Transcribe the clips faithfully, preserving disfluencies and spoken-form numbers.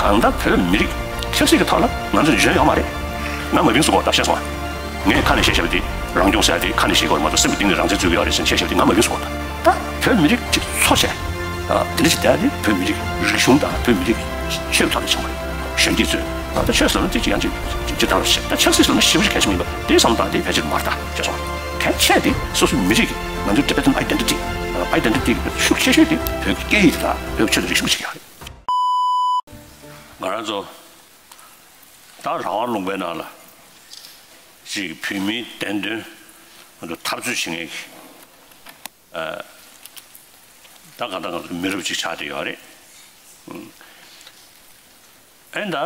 གང་ལྟར་བོད་མི་རིགས་ཆབ་སྲིད་ཀྱི་ཐོག་ལ་ང་ཚོ་འཇོན་ཡོད་མ་རེད། ང་མ་བིན་སུ་གོ་ད་བཤད་སོང་ང་། ངས་ཁ་ནས་བཤད་བཤད་པ་དེ་རང་སྐྱོང་ཟེར་ཡ་དེ་ཁ་ནས་བཤད་དགོས་རེད་མ་གཏོགས་སེམས་ཀྱི་གཏིང་ནས་རང་བཙན་རྩོད་ཀྱི་ཡོད་རེད་ཟེར་ནས་བཤད་བཤད་པ་དེ་ང་མ་བིན་སུ་གོ་ད། ད་བོད་མི་རིགས་གཅིག་འཚོ་བྱས། ཨ་དེ་འདྲ་ཞིག་བསྡད་དེ་བོད་མི་རིགས་རིག་གཞུང་དང་བོད་མི་རིགས་ཆོས་ཀྱི་ཐོག་ནས་བྱུང་བ་རེད། གཞོན་སྐྱེས་ཚོས་ད་ལྟ་ཆོས་ཟེར་ན་ཏིག་ཅིག་ཡང་ཅིག་ཅིག་ཅིག་དང་རེད་ཤག་ད་ཆབ་སྲིད་ཟེར་ན་ཞེ་པོ་ཞིག་གལ་ཆེན་པོ་ཡིན་པ་དེ་བསམ་སྟངས་དེ་ཕལ་ཆེར་མ་རེད་ད་བྱས་སོང་། གལ་ཆེ་དེ་སོ་སོའི་མི་རིགས་ཀྱི་ང་ཚོའི་Tibetan identity identity གི་ཤུགས་ཆེ་ཤོས་དེ་བོད་ཀྱི་སྐད་ཡིག་དེ་དང་བོད་ཀྱི་ཆོས་དང་རིག་གཞུང་ཞིག་ཡོད་རེད། ང་རང་ཚོ་ད་རང་དབང་ལུང་པའི་ནང་ལ་ཅིག་བོད་མིའི་བདེན་དོན་ང་ཚོ་འཐབ་རྩོད་བྱེད་མཁན་གྱི་ད་གང་ལྟར་ང་ཚོ་མི་རབས་ཅིག་ཆགས་བསྡད་ཡོད་རེད། ཨེ་ད་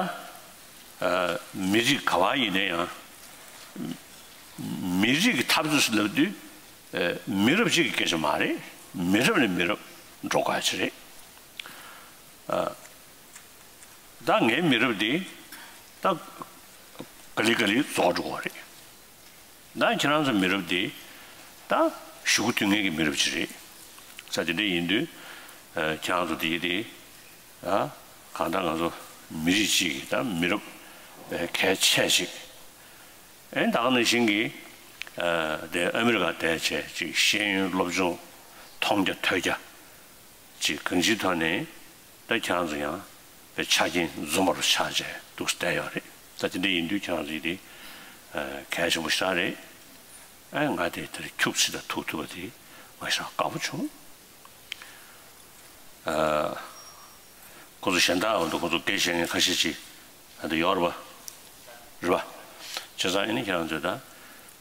མི་རིགས་ག་བ་ཡིན་ན་ཡང་མི་རིགས་ཀྱི་འཐབ་རྩོད་ཟེར་ལབ་དུས་མི་རབས་གཅིག་གི་སྐད་ཆ་མ་རེད། མི་རབས་ནས་མི་རབས་འགྲོ་དགོས་ཡ་ཅིག་རེད། ད་ངའི་མི་རབས་འདི་ད་ག་ལེ་ག་ལེ་རྫོགས་འགྲོ་གི་རེད། ད་ཁྱེད་རང་ཚོ་མི་རབས་འདི་ད་གཞུག་གུ་མཐུད་མཁན་གྱི་མི་རབས་ཅིག་རེད། ས་དེ་འདྲ་ཡིན་དུས་ཁྱེད་རང་ཚོ་འདི་དེ་ད་གང་ལྟར་ང་ཚོ་མི་རིགས་གཅིག་གི་ད་མི་རབས་གལ་ཆེ་ཅིག་ཨེ་ད་ག་ནང་བཞིན་གྱི་དེ་ཨ་མི་རི་ཀ་བསྡད་བྱས་ཅིག་ཤེས་ཡོན་སློབ་སྦྱོང་མཐོང་རྒྱ་ཐོས་རྒྱ། ཅིག་གང་ཅིའི་ཐོག་ནས་ད་ཁྱེད་རང་ཚོ་ཡང་དཔེ་ཆ་རྐྱེན་འཛོམས་པ་རུ་ཆགས་བྱས་འདུག་བསྡད་ཡོད་རེད། ད་དེ་འདྲ་ཡིན་དུས་ཁྱེད་རང་ཚོ་ཡིན་དེ་གལ་ཆེན་པོ་ཞེ་དྲག་རེད། ཨེ་ང་དེ་དེར་ཁྱུག་ཙམ་ད་ཐུག་ཐུབ་པ་དེ་ང་ཞེ་དྲག་དགའ་པོ་བྱུང་། ཨ་ཁོ་ཚོ་གཞན་དག་འོ་འདུག་ཁོ་ཚོ་སྐད་བཤད་མཁན་ཁ་ཤས་ཅིག་ད་ལྟ་ཡོད་རེད་པ། རེད་པ། བྱས་ཙང་ཨེ་ནི་ཁྱེད་རང་ཚོས་ད་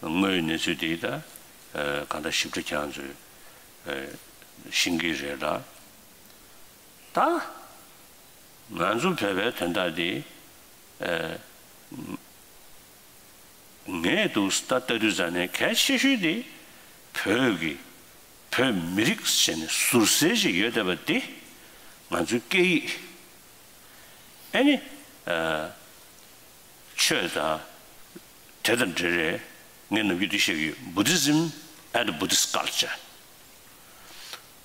དངོས་ཡོད་གནས་ཚུལ་དེ་ད་གང་ལྟར་ཞིབ་ཕྲ་ཁྱེད་རང་ཚོས་ཤེས་ཀྱི་རེད་ལ། ད་ང་ཚོ་བོད་པའི་དོན་དག་འདི་ངས་འདུག་ད་ལྟ་དུས་ཙང་ནས་གལ་ཆེ་ཤོས་དེ་བོད་ཀྱི་བོད་མི་རིགས་ཟེར་ནས་ཟུར་ཟའི་ཅིག་ཡོད་བསྡད་པ་འདི་ང་ཚོའི་སྐད་ཡིག་ཨེ་ནི། ཆོས་དང་། དེ་དང་འབྲེལ་རེད། ངས་ནམ་རྒྱུན་འདི་བཤད་ཀྱི་ཡོད། Buddhism and Buddhist culture།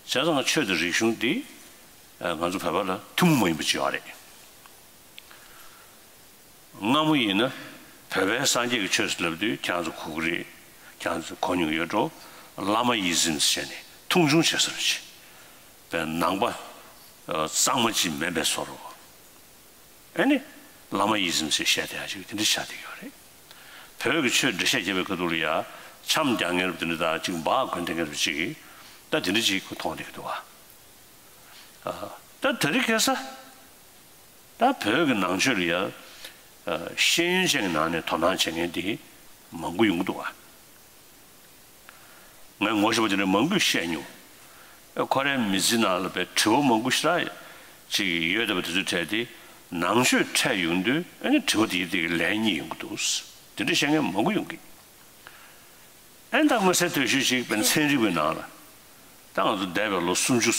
བྱས་ཙང་ཆོས་དང་རིག་གཞུང་འདི་ང་ཚོ་བོད་པ་ལ་ཐུན་མོང་མ་ཡིན་པ་ཅིག་ཡོད་རེད། སྔ་མོ་ཡིན་ན་བོད་པའི་སངས་རྒྱས་ཀྱི་ཆོས་ཟེར་ལབ་དུས་ཁྱེད་རང་ཚོ་གོ་གི་རེད། ཁྱེད་རང་ཚོ་གོ་མྱོང་ཡོད་འགྲོ། བླ་མ་ཡི་ཟིན་ཟེར་ནས་མཐོང་ཆུང་བྱེད་ས་རེད། བའི་ནང་པ་གཙང་མ་ཅིག་མིན་པའི་བཟོ་འདྲ། ཨེ་ནི། བླ་མ་ཡི་ཟིན་ཟེར་བཤད་བསྡད་ཡ་ཅིག་དེ་འདྲ་ཆགས་བསྡད་ཡོད་རེད། བོད་ཀྱི་ཆོས་འགྲེལ་བཤད་རྒྱབ་པའི་ཁ་ཐུག་ལ་ཡ་འཆམ་རྒྱག་མཁན་རབས་དེ་འདྲ་དང་ཅིག་འབག་གོན་བསྡད་མཁན་རབས་ཅིག་གིས་ད་དེ་འདྲ་ཅིག་མཐོང་བསྡད་ཀྱི་འདུག་བ། ད་དེ་རིང་ཁ་སང་ད་བོད་ཀྱི་ནང་ཆོས་ལ་ཡ་ཤེས་ཡོན་ཅན་གྱི་ནང་ནས་དོ་སྣང་བྱེད་མཁན་དེ་མང་པོ་ཡོང་གི་འདུག་བ། ངས་ངོ་ཤེས་པ་དེ་འདྲ་མང་པོས་བཤད་མྱོང་། ཨེ་ཁོ་རའི་མི་ཚེ་ནང་ལ་དཔེ་དྲི་བ་མང་པོ་ཞེ་དྲག་ཅིག་ཡོད་བསྡད་པ་དེ་ཚོའི་གྲས་དེ་ནང་ཆོས་འཕྲད་ཡོང་དུས་ཨེ་ནི་དྲི་བ་དེའི་སྟེང་གི་ལན་རྙེད་ཡོང་གི་འདུག་དེ་འདྲ་བཤད་མཁན་མང་པོ་ཡོང་གི། ཨེ་ད་མངོན་གསལ་དོད་ཤོས་ཅིག་དཔེར་ན་ཚན་རིག་པའི་ནང་ལ་ད་ང་ཚོ་འདས་པའི་ལོ་སུམ་ཅུ་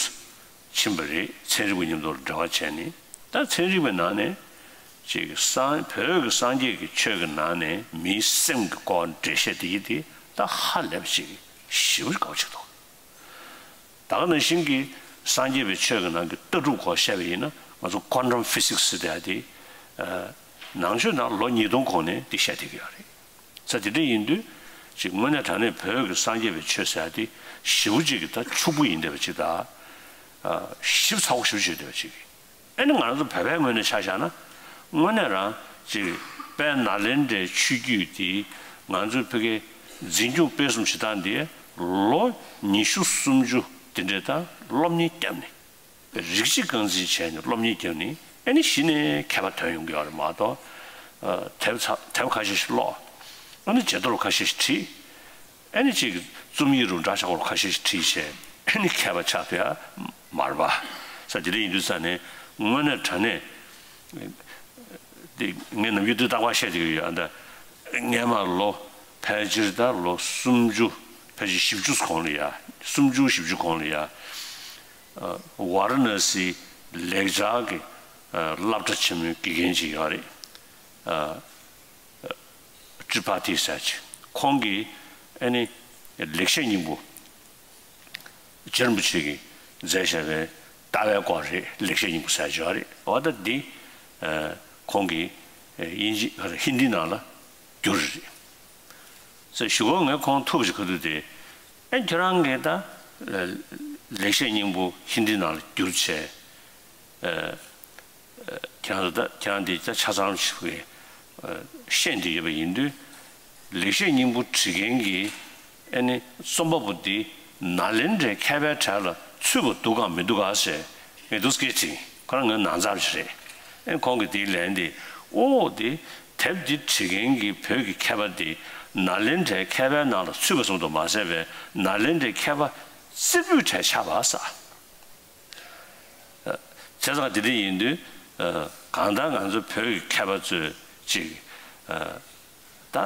ཕྱིན་པ་རེད། ཚན་རིག་པ་མཉམ་དུ་འབྲེལ་བ་བྱས་ནས་ད་ཚན་རིག་པའི་ནང་ནས་ཅིག་སངས་བོད་ཀྱི་སངས་རྒྱས་ཀྱི་ཆོས་ཀྱི་ནང་ནས་མིའི་སེམས་ཀྱི་སྐོར་འགྲེལ་བཤད་དེ་ཡིན་དེ་ད་ཧ་ལས་པ་ཅིག་ཞེ་པོ་དགའ་པོ་ཅིག་འདུག་ད་ག་ནང་བཞིན་གྱི་སངས་རྒྱས་པའི་ཆོས་ཀྱི་ནང་གི་ལྟ་གྲུབ་སྐོར་བཤད་པ་ཡིན་ན་ང་ཚོ་quantum physics ཟེར་དེ་ཡ་དེ་ནང་ཆོས་ནང་ལོ་ཉིས་སྟོང་གོང་ནས་དེ་བཤད་བསྡད་ཀྱི་ཡོད་རེད། ས་དེ་འདྲ་ཡིན་དུས་ཅིག་དངོས་གནས་དྲང་གནས་བོད་ཀྱི་སངས་རྒྱས་པའི་ཆོས་ཟེར་ཡ་དེ་ཞེ་པོ་ཅིག་གི་ད་ཕྱུག་པོ་ཡིན་བསྡད་པ་ཅིག་དང་། ཞིབ་ཚགས་པོ་ཞེ་པོ་ཅིག་ཡོད་བསྡད་པ་ཅིག་ཨེ་ནི་ང་རང་ཚོ་བོད་པའི་ངོས་ནས་ཆ་བཞག་ན་དངོས་གནས་རང་ཅིག་དཔལ་ནཱ་ལེནྡྲའི་ཆོས་བརྒྱུད་དེ་ང་ཚོའི་ཕ་གིའི་འཛིན་སྐྱོང་སྤེལ་གསུམ་བྱེད་སྟངས་དེ་ལོ་ཉི་ཤུ་སུམ་ཅུ་དེ་འདྲའི་ད་སློབ་གཉེར་བརྒྱབ་ནས། རིགས་གཅིག་རྐང་འཛིན་བྱས་ནས་སློབ་གཉེར་བརྒྱབ་ནས་ཨེ་ནི་གཞི་ནས་མཁས་པ་ཐོན་ཡོང་གི་ཡོད་རེད་མ་གཏོགས། དེབ་ཚ་དེབ་ཁ་ཤས་ཤིག་ཀློག་ཨ་ནི་བརྗེད་ཐོ་རུ་ཁ་ཤས་ཤིག་བྲིས། ཨེ་ནི་གཅིག་རྩོམ་ཡིག་རུ་འདྲ་ཆགས་པོ་རུ་ཁ་ཤས་ཤིག་བྲིས་བྱས་ཨེ་ནི་མཁས་པ་ཆགས་ཐུབ་ཡ་མ་རེད་པ། ས་དེ་འདྲ་ཡིན་དུས་ས་ནས་དངོས་གནས་དྲང་གནས། དེ་ངས་ནམ་རྒྱུན་དུས་རྟག་པར་བཤད་བསྡད་ཀྱི་ཡོད་ཨ་ད། སྔས་མ་ལོ་ཕལ་ཆེར་ད་ལོ་སུམ་ཅུ་ཕལ་ཆེར་བཞི་བཅུ་གོང་ལ་ཡ་སུམ་ཅུ་བཞི་བཅུ་གོང་ལ་ཡ། ཝཱ་ར་ཎ་སིའི་ལེགས་སྦྱར་གྱི་སློབ་གྲྭ་ཆེན་མོའི་དགེ་རྒན་ཅིག་ཡོད་རེད། ཏྲི་པ་ཐི་ཟེར་ཅིག་ཁོང་གིས་ཨ་ནི་ལེགས་བཤད་སྙིང་པོ། རྗེ་རིན་པོ་ཆེ་གིས་མཛད་བཞག་པའི་ལྟ་བའི་སྐོར་རེད། ལེགས་བཤད་སྙིང་པོ་ཟེར་ཅིག་ཡོད་རེད། འོ་ད་འདི་ ཁོང་གིས་དབྱིན་ཇི་ཧིན་དི་ནང་ལ་བསྒྱུར་རེད། ཟེར་ཞུ་གོ་ངས་ཁོང་ཐུག་ཞིག་ག་དུས་དེ། ཨེ་ཁྱོད་རང་གིས་ད་ལེགས་བཤད་སྙིང་པོ་ཧིན་དི་ནང་ལ་བསྒྱུར་བྱས། ཁྱེད་རང་ད་ཁྱེད་རང་འདི་ད་ཆ་ཚང་ཞིག་གི་ཤེས་འདི་ཡོད་པ་ཡིན་དུས། ལེགས་བཤད་སྙིང་པོ་བྲིས་མཁན་གྱི་ཨེ་ནི་རྩོམ་པ་པོ་འདི་ནཱ་ལེནྡྲའི་མཁས་པའི་གྲས་ལ་ཚུད་པ་འདུག་གམ་མི་འདུག་ག་ཟེར་ངས་འདུག་སྐད་དྲིས། ཁོ་རང་ངའི་ནང་ཚབ་ཞིག་རེད། ཨེ་ཁོང་གིས་དེའི་ལན་འདི། ཨོ་དེ་དེབ་འདི་བྲིས་མཁན་གྱི་བོད་ཀྱི་མཁས་པ་འདི་ནཱ་ལེནྡྲའི་མཁས་པའི་ནང་ལ་ཚུད་པ་ཙམ་དུ་མ་ཟད་པའི་ནཱ་ལེནྡྲའི་མཁས་པ་རྩེ་ཕུད་གྲས་ཆགས་པ་ས། བྱས་ཙང་དེ་འདྲ་ཡིན་དུས། གང་ལྟར་ང་ཚོ་བོད་ཀྱི་མཁས་པ་ཚོས་ཅིག་ད་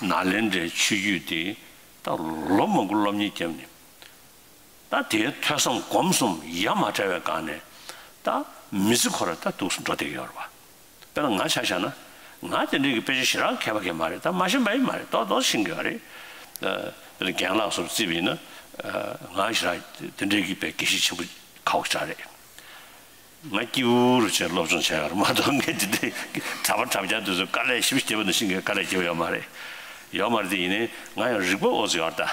ནཱ་ལེནྡྲའི་ཆོས་བརྒྱུད་དེ་ད་ལོ་མང་པོ་སློབ་གཉེར་བརྒྱབ་ནས། ད་དེའི་ཐོས་བསམ་སྒོམ་གསུམ་ཡ་མ་བྲལ་བའི་སྒང་ནས་ད་མི་ཚེ་ཁོ་རང་ད་འདུག་སེ་འགྲོ་བསྡད་ཀྱི་ཡོད་རེད་པ། དཔེར་ན་ང་ཆ་བཞག་ན། ང་དེ་འདྲའི་གི་དཔེ་ཆ་ཞེ་དྲག་མཁས་པ་གང་མ་རེད། ད་མ་ཤེས་པ་ཡིན་མ་རེད། ཏོག་ཏོག་ཤེས་ཀྱི་ཡོད་རེད། ཨ། དཔེར་ན་རྒན་ལགས་ཚོར་བརྩིས་པ་ཡིན་ན། ཨ། ང་ཞེ་དྲག་དེ་འདྲའི་གི་དཔེ་དགེ་བཤེས་ཆེན་པོ་ཁག་པོ་ཞིག་རེད། ང་སྐྱིད་པོ་རུ་བྱས་སློབ་སྦྱོང་བྱས་ཡོད་རེད་མ་གཏོགས། ངས་དེ་འདྲའི་གྲྭ་པ་གྲྭ་རྐྱང་དེ་ཚོས་དཀའ་ལས་ཞེ་པོ་བརྒྱབ་པ་ནང་བཞིན་གྱི་དཀའ་ལས་བརྒྱབ་ཡོད་མ་རེད། ཡོད་མ་རེད་དེ། ཡིན་ནའི་ང་ཡང་རིག་པ་ཨོ་ཙི་ཡོད་རེད་ད།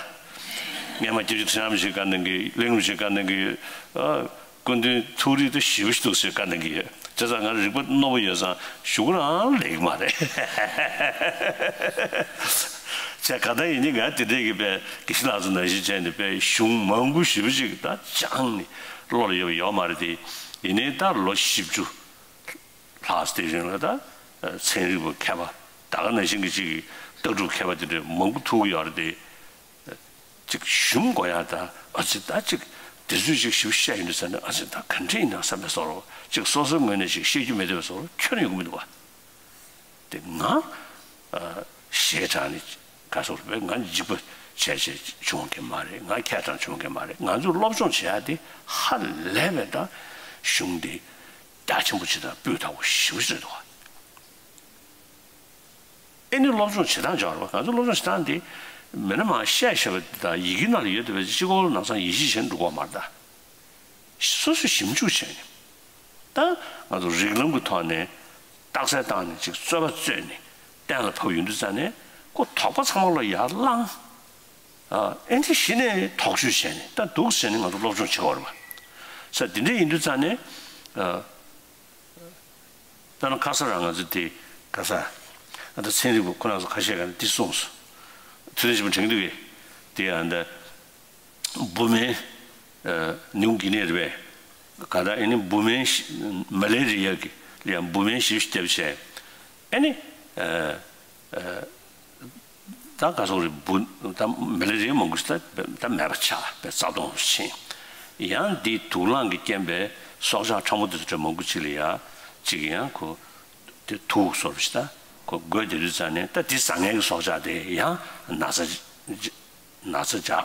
སྔས་མ་སྐྱབས་རྗེ་ཁྲི་བྱང་རིན་པོ་ཆེས་བཀའ་གནང་གི། གླིང་རིན་པོ་ཆེས་བཀའ་གནང་གི། ཨ། སྐུ་མདུན་ཐུགས་རིག་ཏུ་ཞེ་པོ་ཞིག་འདུག་ཟེར་བཀའ་གནང་གི་ཡོད། བྱས་ཙང་ང་རིག་པ་རྣོ་པོ་ཡོད་ཙང་གཞུག་གུ་རང་ལེགས་མ་རེད། བྱས་གང་ལྟར་ཡིན་ནའི་ང་དེ་འདྲའི་གི་དཔེ་དགེ་བཤེས་ལགས་ཚོ་ནང་བཞིན་བྱས་ནས་དཔེ་གཞུང་མང་པོ་ཞེ་པོ་ཅིག་ད་སྦྱངས་ནས་བློ་ལ་ཡོད་པ་ཡོད་མ་རེད་དེ། ཡིན་ནའི་ད་ལོ་བཞི་བཅུ་ལྷག་ཙམ་རིང་ལ་ད་ཚན་རིག་པ་མཁས་པ་ད་ག་ནང་བཞིན་གྱི་ཅིག་གི་ལྟ་གྲུབ་མཁས་པ་དེ་འདྲ་མང་པོ་ཐུག་གི་ཡོད་རེད་དེ། ཅིག་ཞུམ་དགོས་ཡ་ད། ཨ་ཙི་ད་ཅིག་དེ་ཚོས་ཅིག་ཞིབ་བཤད་ཡོང་དུས་ཙ་ན། ཨ་ཙི་ད་ག་འདྲ་ཡིན་ན་བསམ་པའི་བཟོ་འདྲ། ཅིག་སོ་སོའི་ངོས་ནས་ཅིག་བཤད་རྒྱུ་མེད་བསྡད་པའི་བཟོ་འདྲ་ཁྱོན་ནས་ཡོང་གི་མི་འདུག་བ། དེ་ང་ཞེ་དྲག་ནས་ག་སོགས་རེད་པས། ང་འཇིགས་པ་བྱས་བྱས་བྱུང་མཁན་མ་རེད། ང་མཁས་དྲགས་བྱུང་མཁན་མ་རེད། ང་ཚོས་སློབ་སྦྱོང་བྱེད་ཡ་དེ་ཧ་ལས་པའི་ད་གཞུང་དེ་རྒྱ་ཆེན་པོ་ཅིག་དང་སྤུས་དག་པོ་ཞེ་པོ་ཅིག་རེད་འདུག་བ། ཨེ་ནི་སློབ་སྦྱོང་བྱེད་སྟངས་སྦྱོར་བ། ང་ཚོ་སློབ་སྦྱོང་བྱེད་སྟངས་འདི་མི་སྣ་མང་བཤད་བཤད་པ་འདི་དང་ཡི་གེ་ནང་ལ་ཡོད་བསྡད་པའི་གཅིག་པོ་ནང་སང་ཡིད་ཆེས་བྱས་ནས་འགྲོ་གི་ཡོད་མ་རེད་ད། སོ་སོས་ཞིབ་འཇུག་བྱས་ནས། ད་ང་ཚོ་རིགས་ལམ་གྱི་ཐོག་ནས་རྟགས་གསལ་བཏང་ནས་ཅིག་རྩོད་པ་རྩོད་ནས་གཏན་ལ་ཕབ་ཡོང་དུས་ཙ་ནས་ཁོ་དོགས་པ་ཚང་མ་ལ་ཡར་བསླངས། ཨ། ཨེ་འདི་གཞི་ནས་དོགས་གཅོད་བྱས་ནས་ད་འདུག་ཟེར་ནས་ང་ཚོ་སློབ་སྦྱོང་བྱེད་དགོས་རེད་པ། ས་འདི་འདྲ་ཡིན་དུས་ཙ་ནས། ཨ། ད་ནི་ཁ་སང་རང་ང་ཚོ་དེ་ག་ས། ཨ། ད་ཚན་རིག་པ་ཁོ་རང་ཚོ་ཁ་ཤས་ཀྱིས་འདི་གསུངས་སོང་། ཐུབ་བསྟན་ཆེན་པོ་དྲན་གྱི་འདུག་གས། དེ་ཡང་ད་བུད་མེད། ཨ། ནིའུ་གི་ནི་རེད་པས། ག་ད་ཨེ་ནི་བུད་མེད་ཤི། མ་ལེ་རི་ཡ་གི་ལ་ཡང་བུད་མེད་ཞིབ་ཞིབ་བརྒྱབ་བྱས། ཨེ་ནི། ཨ། ཨ། ད་ག་སོགས་རེད། བུ་ད་མ་ལེ་རི་ཡ་མང་པོ་ཞིག་ད་ད་མེད་པ་ཆགས་པའི་རྩ་སྟོངས་སུ་ཕྱིན། ཡང་འདི་དུག་རླངས་ཀྱི་རྐྱེན་པས་སྲོག་ཆགས་ཕྲ་མོ་དེ་ཚོ་འདྲ་མང་པོ་ཅིག་ལ་ཡ་ཅིག་ཡང་ཁོ་དེ་དུག་བཟོ་འདྲ་ཞིག་ད་ཁོ་འགོས་བསྡད་དུས་ཙ་ནས། ད་འདི་ཟ་མཁན་གྱི་སྲོག་ཆགས་དེ་ཡང་ན་ཚ་ན་ཚ་འཇགས།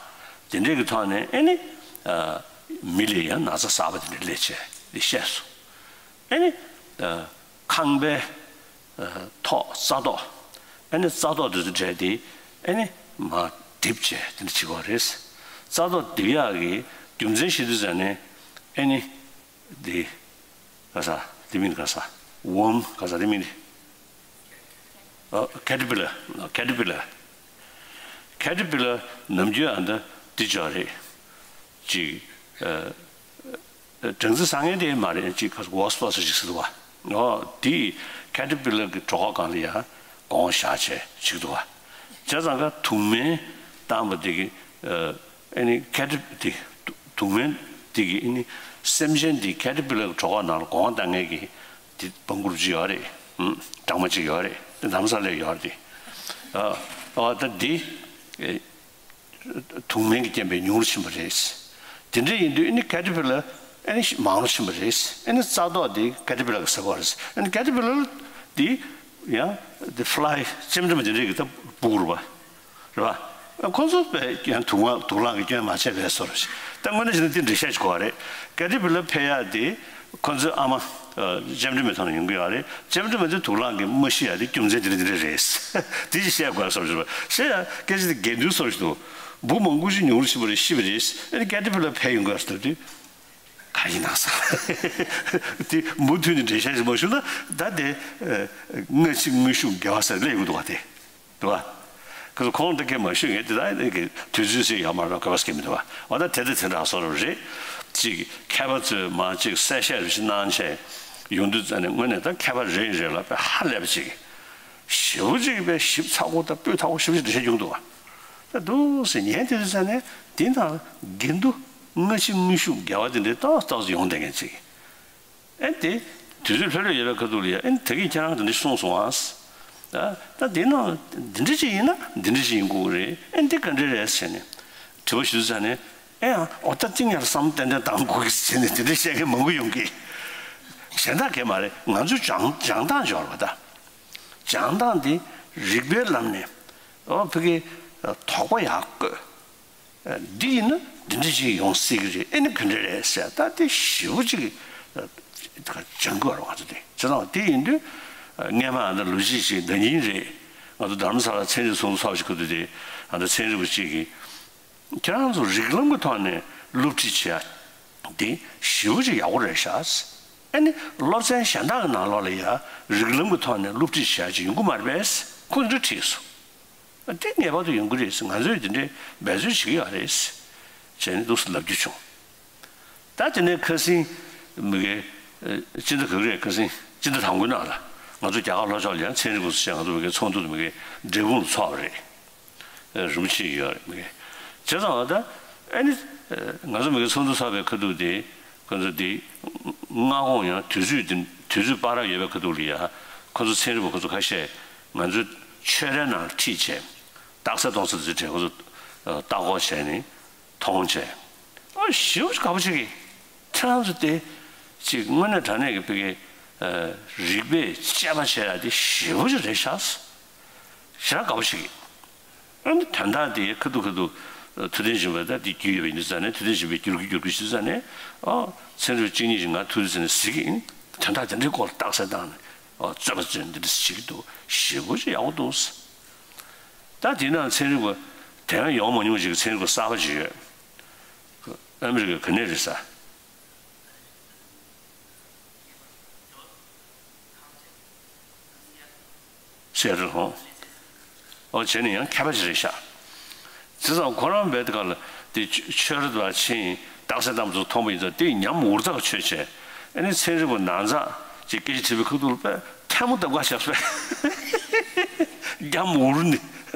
དེ་འདྲས་ཀྱི་ཐོག་ནས་ཨེ་ནི། ཨ། མི་ལ་ཡང་ན་ཚ་གསར་པ་དེ་འདྲ་སླེབས་བྱས་འདི་བཤད་སོང་། ཨེ་ནི། ཨ། ཁང་པའི། ཨ། ཐོག་རྩ་ཐོག་ཨེ་ནི་རྩ་ཐོག་དེ་ཚོ་བྲལ་ཏེ་ཨེ་ནི་མར་རྡིབ་བྱས་དེ་འདྲ་བྱེད་དགོས་རེད། རྩ་ཐོག་རྡིབ་ཡག་གི་རྒྱུ་མཚན་བཤད་དུས་ཙ་ནས། ཨེ་ནི་འདི་ག་ས་འདི་མིན་ག་ས་ཝོམ་ག་ས་འདི་མིན། ཨ། ཁེ་ཊར་པི་ལར། ཁེ་ཊར་པི་ལར། ཁེ་ཊར་པི་ལར་ནམ་རྒྱུན་ཨ་འདི་འདི་ཅིག་རེད། ཅིག་ཨ། སྦྲང་རྩི་ཟ་མཁན་དེ་མ་རེད། ཅིག་ག་ས་ཝོ་སི་པ་སི་ཅིག་ཟེར་འདུག་བ། ཨོ་དེ་ཁེ་ཊར་པི་ལར་གྱི་གྲོད་ཁོག་སྒང་ལ་ཡ་སྒོང་བཞག་བྱས་བྱེད་ཀྱི་འདུག་བ། བྱས་ཙང་ཀ་དུག་སྨན་བཏང་བ་དེ་གི། ཨ། ཨེ་ནི་ཁེ་ཊར་དེ་དུག་སྨན་དེ་གི་ཨེ་ནི་སེམས་ཅན་དེ་ཁེ་ཊར་པི་ལར་གྱི་གྲོད་ཁོག་ནང་ལ་སྒོང་བཏང་མཁན་གྱི་དེ་བང་གུར་ཅིག་ཡོད་རེད། ཨུམ། སྦྲང་མ་ཅིག་ཡོད་རེད། དེ་ལམ་སང་སླེབས་ཡོད་རེད། ཨ། ཨོ་ད་འདི། ཨེ། དུག་སྨན་གྱི་རྐྱེན་པས་ཉུང་རུ་ཕྱིན་པ་རེད། དེ་འདྲ་ཡིན་དུས་ཨེ་ནི་ཁེ་ཊར་པི་ལར་ཨེ་ནི་མང་རུ་ཕྱིན་པ་རེད། ཨེ་ནི་རྩ་ཐོག་དེ་ཁེ་ཊར་པི་ལར་གྱིས་ཟ་གི་ཡོད་རེད། ཨེ་ནི་ཁེ་ཊར་པི་ལར་དེ་ཡང་དེ་ཕི་ལའི་ལྕེམ་དྲི་མ་དེ་འདྲ་གིས་ད་སྦུག་རེད་པ། རེད་པ། ཁོ་ཚོ་དཔེ་ཡང་དུག་དུག་རླངས་ཀྱི་སྐྱོན་མ་བྱས་པའི་བཟོ་འདྲ་ཞིག་ད་དངོས་གནས་བྱས་ན་དེ་འགྲེལ་བཤད་ཅིག་དགོས་པ་རེད། ཁེ་ཊར་པི་ལར་འཕེལ་ཡག་དེ་ཁོ་ཚོའི་ཨ་མ། ཨ། ལྕེམ་དྲི་མའི་ཐོག་ནས་ཡོང་གི་ཡོད་རེད། ལྕེམ་དྲི་མ་དེ་དུག་རླངས་ཀྱིས་མ་ཤི་ཡག་དེ་རྒྱུ་མཚན་དེ་འདྲ་དེ་འདྲ་རེད། དེ་ཅིག་བཤད་དགོས་བཟོ་འདྲ་ཞིག་བཤད་ཡ་སྐད་ཆ་དེ་དགེ་འདུན་བཟོ་འདྲ་ཞིག་འདུག་འབུ་མང་པོ་ཞིག་ཉུང་རུ་ཕྱིན་པ་རེད། ཤི་བ་རེད། ཨ་ནི་ཁེ་ཊར་པི་ལར་འཕེལ་ཡོང་གི་ཡོད་ཟེར་དུས། ག་ ཡིན་ན་ས། དེ་མུ་མཐུད་ནས་འགྲེལ་བཤད་ཞིག་མ་ཞུ་ན་ད་དེ་སྔ་ཕྱི་དངོས་ཤུགས་འགལ་བ་ཟེར་སླེབས་ཡོང་འདུག་བ་དེ། འདུག་བ། ཁོ་ཚོ་ཁོང་ད་སྐད་མ་ཤོད་ངས་དེ་ད་ནི་གི་དུས་ཚོད་ཟིན་ཡོད་མ་རེད། ག་བ་སྐད་མི་འདུག་བ། འོ་ད་དེ་ད་དེ་འདྲ་བཟོ་འདྲ་རེད། ཅིག་མཁས་པ་ཚོས་མ་ཅིག་གསལ་བཤད་རེ་ཞིག་གནང་བྱས་ཡོང་དུས་ཙ་ནས་དངོས་གནས་ད་མཁས་པ་རེ་རེ་ལ་དཔེ་ཧ་ལས་པ་ཅིག་ཞེ་པོ་ཅིག་དཔེ་ཞིབ་ཚགས་པོ་དང་སྤུས་དག་པོ་ཞེ་པོ་ཅིག་འགྲེལ་བཤད་ཡོང་འདུག་བ། ད་འདུག་སེ་ཉན་དེ་དུས་ཙ་ནས་དེ་དང་འགལ་འདུ་སྔ་ཕྱི་དངོས་ཤུགས་འགལ་བ་དེ་འདྲའི་ཏོག་ཏོག་ཙམ་ཡོང་བསྡད་མཁན་ཅིག་ཨེ་དེ། དུས་ཚོད་ལྷོད་ལྷོད་ཡོད་པའི་ཁ་ཐུག་ལ་ཡ་ཨེ་ད་གིན་ཁྱེད་རང་འདི་འདྲ་གསུངས་སོང་ཨ། ད་ད་དེ་ནང་འདི་འདྲ་ཅིག་ཡིན་ན་འདི་འདྲ་ཅིག་ཡིན་དགོས་ཀྱི་རེད། ཨེ་འདི་ག་འདྲ་རེད་ཟེར་ནས་དྲི་བ་ཞུ་ཙ་ནས་ཨེ་ཨ་འོ་ད་ཏིང་ཡར་བསམ་ཏན་ཏན་བཏང་དགོས་ཀྱི་ཟེར་ནས་དེ་འདྲ་བཤད་མཁན་མང་པོ་ཡོང་གི་གཞན་དག་གས་མ་རེད། ང་ཚོའི་སྦྱང་སྦྱང་སྟངས་འབྱོར་བ་ད། སྦྱང་སྟངས་འདི་རིགས་པའི་ལམ་ནས་ཨོ་ཕ་གི་དོགས་པ་ཡག་བཀོད། འདི་ཡིན་ན་འདི་འདྲ་ཞིག་ཡོང་སྲིད་ཀྱི་རེད། ཨེ་ནི་ག་འདྲ་རེད་ཟེར་ད་དེ་ཞེ་པོ་ཅིག་སྦྱང་དགོས་རེད་ང་ཚོ་དེ། བྱས་ཙང་དེ་ཡིན་དུས་སྔས་མ་ཨ་ད་ལོ་གཅིག་ཅིག་ཟླ་ཉིན་རེད། ང་ཚོ་རྡ་རམ་ས་ལ་ཚན་རིག་ཚོགས་འདུ་ཚོགས་ཞིག་གི་དུས་དེ་ཨ་ད་ཚན་རིག་པ་གཅིག་གིས་ཁྱེད་རང་ཚོ་རིགས་ལམ་གྱི་ཐོག་ནས་སློབ་ཁྲིད་བྱེད་ཡ་དེ་ཞེ་པོ་ཅིག་ཡག་པོ་རེད་ཤག་ཨེ་ནི་སློབ་ཚན་གཞན་དག་གི་ནང་ལོགས་ལ་ཡ་རིགས་ལམ་གྱི་ཐོག་ནས་སློབ་ཁྲིད་བྱེད་ཡ་ཅིག་ཡོང་གི་མ་རེད་པས། ཁོ་འདི་འདྲ་དྲིས་སོང་། དེ་ངེས་པར་དུ་ཡོང་གི་རེད། ང་ཚོས་དེ་འདྲའི་འབད་རྩོལ་བྱེད་ཀྱི་ཡོད་རེད། བྱས་ནས་འདུག་སེ་ལབ་རྒྱུ་བྱུང་། ད་དེ་ནས་ཁ་སང་མི་གའི་སྤྱི་ཟླ་ག་རེད། ཁ་སང་སྤྱི་ཟླ་དང་པོའི་ནང་ལ་ང་ཚོ་རྒྱ་གར་ལྷོ་ཕྱོགས་ལ་ཡང་ཚན་རིག་པ་ཚོ་བྱས་ང་ཚོ་མི་གའི་ཚོགས་འདུ་མི་གའི་འབྲས་སྤུངས་ལ་ཚོགས་པ་རེད། རིན་པོ་ཆེ་ཡོད་རེད་མི་གའི། བྱས་ཙང་ད་ཨ་ནི་ང་ཚོ་མི་གའི་ཚོགས་འདུ་ཚོགས་པའི་ཁ་ཐུག་དེ་ཁོ་ཚོ་དེ་སྔ་དགོང་ཡང་དུས་ཚོད་དེ་དུས་ཚོད་བར་ཡོད་པའི་ཁ་ཐུག་ལ་ཡ་ཁོ་ཚོ་ཚན་རིག་པ་ཁོ་ཚོ་ཁ་ཤས་ང་ཚོའི་ཆོས་རའི་ནང་ཁྲིད་བྱས་རྟགས་གསལ་གཏོང་ས་དེ་གྲས་ཁོ་ཚོ་ལྟ་སྐོར་བྱས་ནས་མཐོང་བྱས། ཨ་ཞེ་པོ་དགའ་པོ་བྱེད་ཀྱི། ཁྱེད་རང་ཚོ་དེ་ཅིག་དངོས་གནས་དྲང་གནས་ཀྱི་ཕ་གི་རིག་པས་དཔྱད་པ་བྱེད་ཡ་དེ་ཞེ་པོ་ཅིག་རེད་ཤག་ཞེ་དྲག་དགའ་པོ་བྱེད་ཀྱི། ཨ་ནི་དོན་དག་དེ་ཁ་ཐུག་ཁ་ཐུག་ཐུབ་བསྟན་སྦྱིན་པ་ད་དེ་རྒྱུས་ཡོད་པ་ཡིན་དུས་ཙང་ནས་ཐུབ་བསྟན་སྦྱིན་པས་བསྒྱུར་གི་བསྒྱུར་གི་ཞུས་ཙང་ནས་ཨ་ཚན་རིག་གཅིག་གཉིས་ཤིག་ང་ཐུག་དུས་ཙང་ནས་གཟིགས་ཀྱི་ཡིན། དོན་དག་དེ་འདྲའི་སྐོར་ལ་རྟགས་གསལ་བཏང་ནས་ཨ་རྩོད་པ་རྩོད་འདི་འདྲ་བྱེད་ཀྱི་འདུག་ཞེ་པོ་ཅིག་ཡག་པོ་འདུག་ད་དེ་ནང་ཚན་རིག་པ་དེ་སྔ་ཡོང་མ་མྱོང་ཞིག་གི་ཚན་རིག་པ་གསར་པ་ཅིག་ཡོད། ཨ་མི་རི་ཀའི་ག་ནས་རེད་ས། སེ་ཨེ་ཊལ་ཧོ། ཨོ་བྱས་ནས་ཡང་མཁས་པ་ཅིག་རེད་ཤག་བྱས་ཙང་ཁོ་རང་བས་དེ་ག་ལ་དེ་ཆོས་ར་དང་ཕྱིན་རྟགས་གསལ་གཏམ་ཚོ་མཐོང་པ་ཡིན་ཙང་དེ་ཉམས་འུར་ཐག་ཆོད་བྱས། ཨ་ནི་ཚན་རིག་པ་ནང་ཚགས་ཅིག་སྐད་ཆ་དྲིས་པའི་ཁུག་ཐུག་ལ་དཔེ་ཐལ་མོ་བརྡབ་ག་བཞག་པས་ཉམས་འུར་ནི།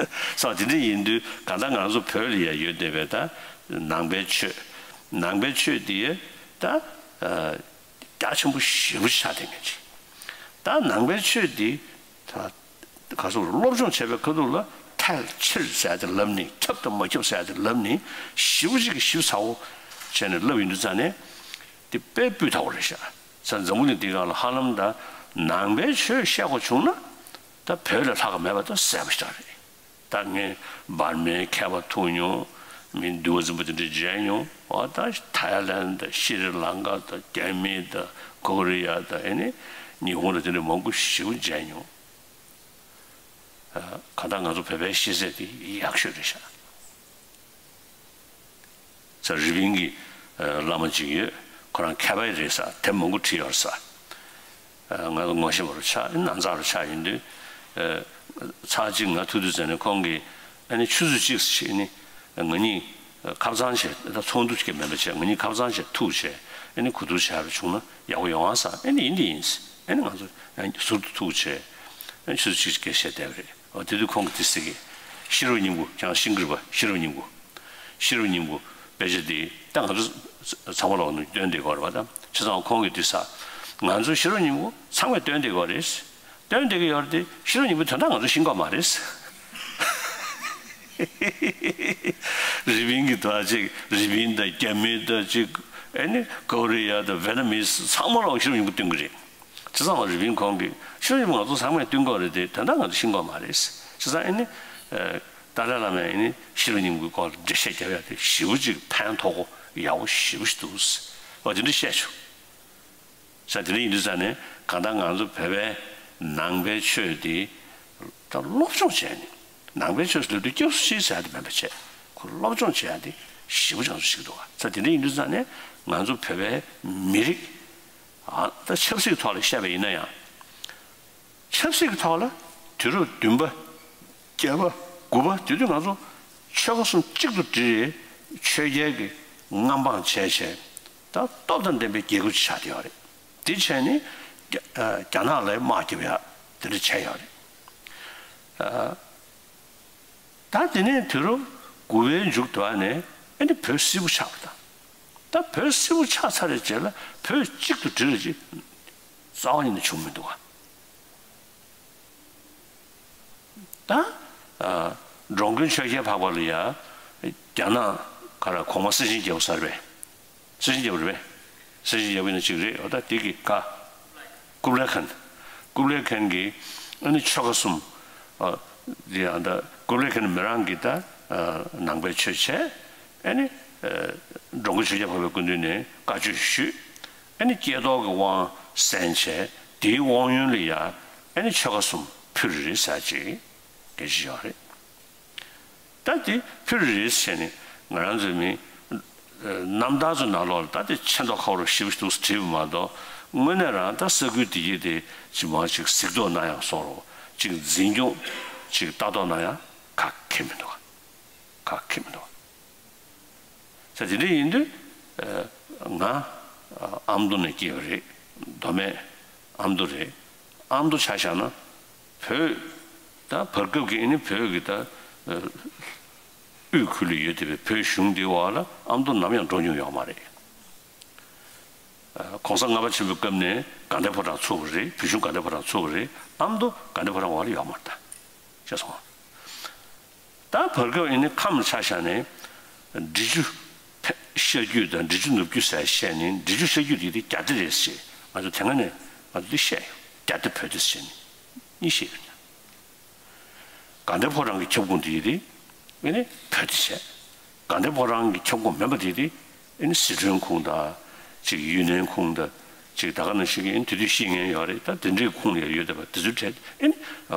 ས་དེ་འདྲ་ཡིན་དུས་གང་ལྟར་ང་ཚོ་བོད་ལ་ཡ་ཡོད་བསྡད་པའི་ད་ནང་པའི་ཆོས། ནང་པའི་ཆོས་དེ་ད། རྒྱ་ཆེན་པོ་ཞེ་པོ་ཆགས་བསྡད་མཁན་ཅིག་ད་ནང་པའི་ཆོས་འདི་ད་ག་སོགས་སློབ་སྦྱོང་བྱས་པའི་ཁ་ཐུག་ལ་ཐལ་ཕྱིར་ཟེར་ཏེ་ལབ་ནས་ཁྱབ་དང་མ་ཁྱབ་ཟེར་ཏེ་ལབ་ནས་ཞེ་པོ་ཅིག་གི་ཞིབ་ཚགས་པོ་བྱས་ནས་ལབ་ཡོང་དུས་ཙང་ནས་འདི་དཔེ་སྤུས་དག་པོ་རེད་ཤག་ས་འཛམ་བུ་གླིང་འདི་སྒང་ལ་ཧ་ལམ་ད་ནང་པའི་ཆོས་བཤད་དགོས་བྱུང་ན་ད་བོད་ལས་ལྷག་ག་མེད་པ་ད་གསལ་པོ་ཞེ་དྲག་རེད། ད་ངས་འབར་མའི་མཁས་པ་ཐུག་མྱོང་། མི་འདུལ་བ་འཛིན་པ་དེ་འདྲ་མཇལ་མྱོང་། འོ་ད་ཐའི་ལན་དང་ཤྲི་ལང་ཀ་དང་རྒྱ་མི་དང་ཀོ་རི་ཡ་དང་ཨེ་ནི་ཉི་ཧོང་དང་དེ་འདྲ་མང་པོ་ཞེ་པོ་མཇལ་མྱོང་། གང་ལྟར་ང་ཚོ་བོད་པའི་ཤེས་ཚད་དེ་ཡག་ཤོས་རེད་ཤག་ས་རི་པིན་གྱི་བླ་མ་ཅིག་ཡོད། ཁོ་རང་མཁས་པ་རེད་ས། དེབ་མང་པོ་བྲིས་ཡོད་ས། ང་ཚོ་ངོ་ཤེས་པ་རུ་ཆགས་ཡིན། ནང་ཚགས་རུ་ཆགས་ཡིན་དུས། ཚར་གཅིག་ང་ཐུག་དུས་ཙམ་ནས་ཁོང་གིས་ཨ་ནི་ཆུ་ཚོད་གཅིག་ཙམ་ནི་ང་གཉིས་ཁ་བྱང་བྱས། ད་ཚོགས་འདུ་གཅིག་མིན་པ་བྱས། ང་གཉིས་ཁ་བྱང་བྱས་ཐུག་བྱས། ཨ་ནི་གོ་བསྡུར་བྱས་པ་བྱུང་ན་ཡག་པོ་ཡོང་ཨ་ས། ཨ་ནི་ཡིན་དེ་ཡིན། ཨ་ནི་ང་ཚོ་ཟུར་དུ་ཐུག་བྱས། ཨ་ནི་ཆུ་ཚོད་གཅིག་ཙམ་སྐད་བཤད་བསྡད་པ་རེད། འོ་དེ་དུས་ཁོང་གིས་དེ་ཟེར་གི། ཤེས་རབ་སྙིང་པོ་ཁྱེད་རང་ཤེས་ཀྱི་རེད་པ། ཤེས་རབ་སྙིང་པོ། ཤེས་རབ་སྙིང་པོ་དཔེ་ཆ་འདི་ད་ང་ཚོ་ཚང་མ་ལོག་ནས་སྟོན་བསྡད་ཀྱི་ཡོད་རེད་པ། ད་བྱས་ཙང་ཁོང་གིས་འདི་ཟེར། ང་ཚོ་ཤེས་རབ་སྙིང་པོ་ཚང་མས་སྟོན་བསྡད་ཀྱི་ཡོད་རེད། སྟོན་བསྡད་ཀྱི་ཡོད་རེད་དེ་ཤེས་རབ་སྙིང་པོའི་དོན་དག་ང་ཚོ་ཤེས་ཀྱི་ཡོད་མ་རེད། རི་པིན་གྱི་དོན་ཅིག་རི་པིན་དང་རྒྱ་མི་དང་ཅིག་ཨེ་ནི་ཀོ་རི་ཡ་དང་ཝེ་ཏ་མིས་ཚང་མ་ལོག་ཤེས་རབ་སྙིང་པོ་སྟོན་གྱི་རེད། བྱས་ཙང་རི་པིན་ཁོང་གིས་ཤེས་རབ་སྙིང་པོ་ང་ཚོ་ཚང་མས་སྟོན་གྱི་ཡོད་རེད་དེ་དོན་དག་ང་ཚོ་ཤེས་ཀྱི་ཡོད་མ་རེད། བྱས་ཙང་ཨེ་ནི། ཏཱ་ལའི་བླ་མས་ཨེ་ནི་ཤེས་རབ་སྙིང་པོའི་སྐོར་ལ་འགྲེལ་བཤད་རྒྱབ་ཡ་དེ་ཞེ་པོ་ཅིག་ཕན་ཐོགས་པོ་ཡག་པོ་ཞེ་པོ་ཞིག་འདུག་འོ་དེ་འདྲ་བཤད་བྱུང་། ས་དེ་འདྲ་ཡིན་དུས་ཙང་ནས་གང་ལྟར་ང་ཚོ་བོད་པའི་ནང་པའི་ཆོས་དེ་ད་སློབ་སྦྱོང་བྱས་ནས་ནང་པའི་ཆོས་སུ་སླེབས་དུས་སྐྱབས་སུ་མཆི་ཟེར་ཡ་དེ་མེད་པ་བྱས། ཁོ་སློབ་སྦྱོང་བྱེད་ཡ་དེ་ཞེ་པོ་ཅིག་ང་ཚོ་ཞིག་འདུག་ས་དེ་འདྲ་ཡིན་དུས་ཙང་ནས་ ང་ཚོ་བོད་པའི་མི་རིགས་ཨ་ད་ཆབ་སྲིད་ཐོག་ལ་བཤད་པ་ཡིན་ན་ཡང་། ཆབ་སྲིད་ཀྱི་ཐོག་ལ་དུས་རབས་བདུན་པ། བརྒྱད་པ། དགུ་པ་དེ་དུས་ང་ཚོ་ཆོལ་ཁ་གསུམ་གཅིག་ཏུ་སྒྲིལ་རེད། ཆོས་རྒྱལ་གྱི་མངའ་འབངས་བྱས་བྱས་ད་སྟོབས་དང་ལྡན་པའི་རྒྱལ་ཁབ་ཅིག་ཆགས་བསྡད་ཡོད་རེད། དེ་བྱས་ནས་རྒྱ་རྒྱ་ནག་ལ་དམག་རྒྱབ་ཡག་དེ་འདྲ་བྱས་ཡོད་རེད། ད་དེ་ནས་དུས་རབས་དགུ་པའི་མཇུག་དེ་ནས་ཨ་ནི་བོད་སིལ་བུ་ཆགས་པ་དང་། ད་བོད་སིལ་བུ་ཆགས་ཚར་བའི་རྗེས་ལ་བོད་གཅིག་ཏུ་སྒྲིལ་རེད་ཅེས་རྩ་བ་ཉིད་ནས་བྱུང་མི་འདུག་ག་ད་ཨ་འགྲོ་མགོན་ཆོས་རྒྱལ་འཕགས་པ་ལ་ཡ་རྒྱ་ནག་ག་ར་གོང་མ་སེ་ཆེན་རྒྱལ་པོ་ཟེར་བས། སེ་ཆེན་རྒྱལ་པོ་རེད་པས། སེ་ཆེན་རྒྱལ་པོ་ཡིན་ན་གཅིག་རེད། འོ་ད་དེ་གི་བཀའ། ཀུབ་ལའི་ཁན། ཀུབ་ལའི་ཁན་གྱིས་ཨ་ནི་ཆོལ་ཁ་གསུམ། ཨ་དེ་ཡང་ད་ཀུབ་ལའི་ཁན་མི་རང་གིས་ད་ཨ་ནང་པའི་ཆོས་བྱས། ཨ་ནི་ཨ་འགྲོ་མགོན་ཆོས་རྒྱལ་འཕགས་པའི་སྐུ་མདུན་ནས་བཀའ་ཆོས་ཞུས། ཨ་ནི་ཀྱེ་རྡོར་གྱི་དབང་གསན་བྱས། དེའི་དབང་ཡོན་ལ་ཡ་ཨ་ནི་ཆོལ་ཁ་གསུམ་ཕུལ་རེད་ཟེར་ཅིག་སྐད་ཆ་ཡོད་རེད། ད་དེ་ཕུལ་རེད་ཟེར་ནས་ང་རང་ཚོའི་མི་རྣམ་ཐར་ཚོ་ནང་ལོགས་ལ་ད་དེ་ཆེ་མདོག་ཁ་པོ་ཞེ་པོ་ཞིག་འདུག་བྲིས་པ་མ་གཏོགས། དངོས་གནས་རང་ད་ས་ཁུལ་དེ་ཡི་དེ་ཅི་མང་ཞིག་གཟིགས་རྟོག་གནང་ཡག་སོགས་རོ་ཅིག་འཛིན་སྐྱོང་ཅིག་ལྟ་རྟོག་གནང་ཡག་ག་གེ་མི་འདུག་ག་གེ་མི་འདུག་ས་དེ་འདྲ་ཡིན་དུས། ང་ཨ་མདོ་ནས་སྐྱེས་པ་རེད། མདོ་སྨད་ཨ་མདོ་རེད། ཨ་མདོ་ཆ་བཞག་ན་བོད་ད་བར་སྐབས་ཀྱི་ཨ་ནི་བོད་ཀྱི་ད་དབུས་ཁུལ་ལ་ཡོད་བསྡད་པའི་བོད་གཞུང་འདིའི་འོག་ལ་ཨ་མདོ་ནམ་ཡང་འགྲོ་མྱོང་ཡོད་མ་རེད། གོང་ས་ལྔ་པ་ཆེན་པོའི་སྐབས་ནས་དགའ་ལྡན་ཕོ་བྲང་ཚུགས་པ་རེད། བོད་གཞུང་དགའ་ལྡན་ཕོ་བྲང་ཚུགས་པ་རེད། ཨ་མདོ་དགའ་ལྡན་ཕོ་བྲང་འོག་ལ་ཡོད་མ་རེད་ད། ཤེས་སོང་ང་། ད་བར་སྐབས་ཡིན་ནའི་ཁམས་ཆ་བཞག་ནས་འབྲི་ཆུ་ཕེ་ཤར་རྒྱུད་དང་འབྲི་ཆུ་ནུབ་རྒྱུད་ཟེར་བཤད་ནས། འབྲི་ཆུ་ཤར་རྒྱུད་དེ་དེ་རྒྱ་སྡེ་རེད་ཟེར། ང་ཚོ་དེ་སྔ་ནས་ང་ཚོ་འདི་བཤད་ཡོད། རྒྱ་སྡེ་བོད་སྡེ་ཟེར་ནས་གཉིས་བཤད་ཡོད། དགའ་ལྡན་ཕོ་བྲང་གི་ཁྱབ་ཁོངས་དེ་ཡི་དེ་ཨེ་ནི་བོད་སྡེ་བྱས། དགའ་ལྡན་ཕོ་བྲང་གི་ཁྱབ་ཁོངས་མིན་པ་དེ་དེ་ཨེ་ནི་ཟི་ཁྲོན་ཁོངས་དང་ཅིག་ཡུན་ནན་ཁོངས་དང་ཅིག་ད་ག་ནང་བཞིན་གྱི་ཨེ་ནི་དེ་དུས་ཤེས་མཁན་ཡོད་རེད། ད་དེ་འདྲའི་ཁོངས་ལ་ཡོད་བསྡད་པ་དེ་ཚོའི་གྲས་ཨེ་ནི་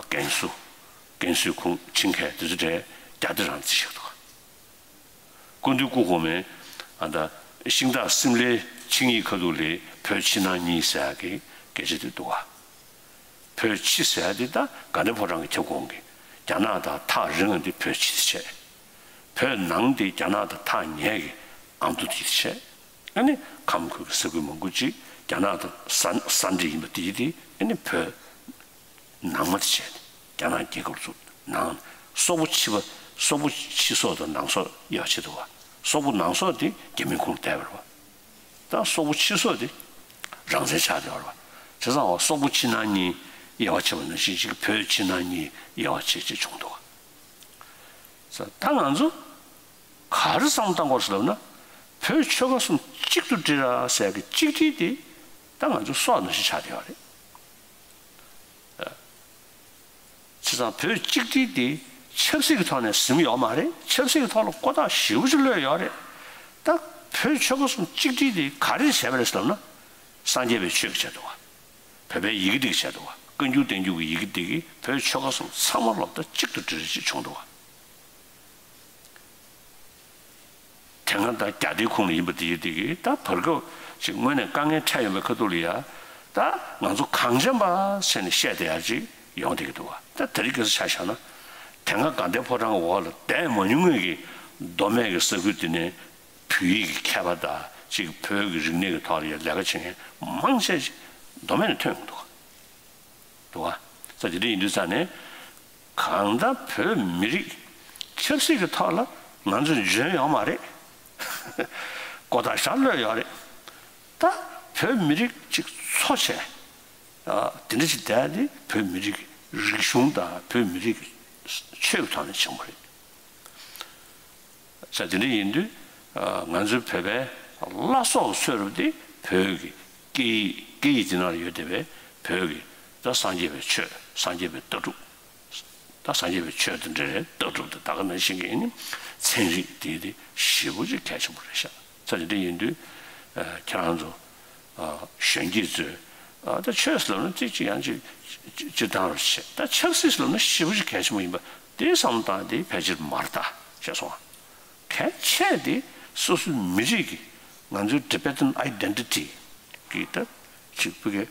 ཀན་སུའུ། ཀན་སུའུ་ཁོངས་ཆིང་ཁའེ་དེ་ཚོ་གྲས་རྒྱ་སྡེ་རང་བརྩི་བཞག་འདུག་ཀུན་འདུས་སྐུ་གོང་མའི་ཨ་ད་ཤིང་སྟག་སིམ་ལའི་ཆིངས་ཡིག་ཁ་ཐུག་ལ་བོད་ཕྱི་ནང་གཉིས་ཟེར་ཡག་གི་སྐད་ཆ་དེ་འདུག་ག་བོད་ཕྱི་ཟེར་ཡག་དེ་ད་དགའ་ལྡན་ཕོ་བྲང་གི་ཁྱབ་ཁོངས་ཀྱི་རྒྱ་ནག་དང་ཐག་རིང་བ་དེ་བོད་ཕྱི་དེ་བྱས། བོད་ནང་དེ་རྒྱ་ནག་དང་ཐག་ཉེ་གི་ཨ་མདོ་དེ་བྱས། ཨ་ནི་ཁམས་ཁུལ་གྱི་ས་ཁུལ་མང་པོ་ཅིག་རྒྱ་ནག་དང་ས་ས་འདྲེས་ཡིན་པ་དེ་དེ་ཨ་ནི་བོད། ནང་མ་དེ་བྱས་ཏེ་རྒྱ་ནག་རྒྱལ་ཁབ་ཚུགས། ནང་སོག་པོ་ཕྱི་པ། སོག་པོ་ཕྱི་སོག་དང་ནང་སོག་དབྱེ་བ་ཕྱེ་འདུག་བ། སོག་པོ་ནང་སོག་དེ་རྒྱ་མིའི་ཁོངས་བསྡད་པ་རེད་བ། ད་སོག་པོ་ཕྱི་སོག་དེ་རང་བཙན་ཆགས་བསྡད་པ་རེད་བ། བྱས་ཙང་བ་སོག་པོ་ཕྱི་ནང་གཉིས་དབྱེ་བ་ཕྱེ་བ་ནང་བཞིན་ཅིག་བོད་ཕྱི་ནང་གཉིས་དབྱེ་བ་ཕྱེ་ཅིག་བྱུང་འདུག་བ། ད་ང་ཚོ་ག་རེ་བསམ་བློ་བཏང་དགོས་ཟེར་ལབ་ན། བོད་ཆོལ་ཁ་གསུམ་གཅིག་ཏུ་སྒྲིལ་ར་ཟེར་གི་གཅིག་སྒྲིལ་དེ་ད་ང་ཚོ་སྲོག་ནང་བཞིན་ཆགས་བསྡད་པ་རེད། བྱས་ཙང་བོད་གཅིག་སྒྲིལ་དེ་ཆབ་སྲིད་ཀྱི་ཐོག་ནས་ཟིན་ཡོད་མ་རེད། ཆབ་སྲིད་ཀྱི་ཐོག་ལ་ཀོ་ཐག་ཞེ་པོ་ཅིག་གློད་ཡོད་རེད། ད་བོད་ཆོལ་ཁ་གསུམ་གཅིག་སྒྲིལ་དེ་ག་རེ་བྱས་པ་རེད་ཟེར་ལབ་ན། སངས་རྒྱས་པའི་ཆོས་ཀྱི་ཆེད་དུ་བ། བོད་པའི་ཡི་གེ་འདི་གི་ཆེད་དུ་བ། བཀའ་འགྱུར་བསྟན་འགྱུར་གྱི་ཡི་གེ་འདི་གིས་བོད་ཆོལ་ཁ་གསུམ་ཚང་མ་སློབ་གྲྭ་གཅིག་ཏུ་སྒྲིལ་རེ་ཅིག་བྱུང་འདུག་བ། དེ་སྔ་ད་རྒྱ་སྡེའི་ཁོངས་ལ་ཡིན་པ་དེ་ཡི་དེ་གིས་ད་བར་སྐབས་ཤིག་དངོས་གནས་དཀའ་ངལ་འཕྲད་ཡོང་བའི་ཁ་ཐུག་ལ་ཡ། ད་ང་ཚོ་གངས་ཅན་པ་ཟེར་ནས་བཤད་བསྡད་ཡ་ཅིག་ཡོང་བསྡད་ཀྱི་འདུག་བ། ད་དེ་རིང་ཁ་སང་ཆ་བཞག་ན། དེ་སྔ་དགའ་ལྡན་ཕོ་བྲང་གི་འོག་ལ་བསྡད་མ་མྱོང་མཁན་གྱི་མདོ་སྨད་ཀྱི་ས་ཁུལ་དེ་ནས་བོད་ཡིག་གི་མཁས་པ་དང་ཅིག་བོད་ཀྱི་རིག་གནས་ཀྱི་ཐོག་ལ་ཡ་ལས་ཀ་བྱེད་མཁན་མང་ཆེ་ཞིག་མདོ་སྨད་ནས་ཐོན་ཡོང་གི་འདུག་བ། འདུག་བ། ས་དེ་འདྲ་ཡིན་དུས་ཙང་ནས། གང་ལྟར་བོད་མི་རིགས་ཆབ་སྲིད་ཀྱི་ཐོག་ལ་ང་ཚོ་འཇོན་ཡོད་མ་རེད། ཀོ་ཐག་ཞེ་པོ་གློད་ཡོད་རེད། ད་བོད་མི་རིགས་གཅིག་འཚོ་བྱས། ཨ་དེ་འདྲ་ཞིག་བསྡད་དེ་བོད་མི་རིགས་རིག་གཞུང་དང་བོད་མི་རིགས་ཆོས་ཀྱི་ཐོག་ནས་བྱུང་བ་རེད། ས་དེ་འདྲ་ཡིན་དུས། ཨ་ང་ཚོའི་བོད་པའི་བླ་སྲོག་གི་ཚོད་རུབ་དེ་བོད་ཀྱི་སྐད་ཡིག་སྐད་ཡིག་དེ་ནང་ལ་ཡོད་བསྡད་པའི་བོད་ཀྱི་ད་སངས་རྒྱས་པའི་ཆོས། སངས་རྒྱས་པའི་ལྟ་གྲུབ། ད་སངས་རྒྱས་པའི་ཆོས་དང་འབྲེལ་བའི་ལྟ་གྲུབ་དང་ད་ག་ནང་བཞིན་གྱི་ནི་ཚན་རིག་དེ་དེ་ཞེ་པོ་ཅིག་གལ་ཆེན་པོ་རེད་ཤག་ས་དེ་འདྲ་ཡིན་དུས། ཨ་ཁྱེད་རང་ཚོ་ཨ་གཞོན་སྐྱེས་ཚོས་ཨ་ད་ཆོས་ཟེར་ལབ་ན་ཅིག་ཅིག་ཡང་ཅིག་སྤྱིར་བཏང་རུ་བྱེད། ད་ཆབ་སྲིད་ཟེར་ལབ་ན་ཞེ་པོ་ཅིག་གལ་ཆེན་པོ་ཡིན་པ་དེ་བསམ་བློ་བཏང་དེ་ཕལ་ཆེར་མ་རེད་ད་ཅེས་གསུངས། གལ་ཆེ་དེ་སོ་སོའི་མི་རིགས་ཀྱི་ ང་ཚོའི་Tibetan identity གི་ད་ཅིག་བོད་ཀྱི་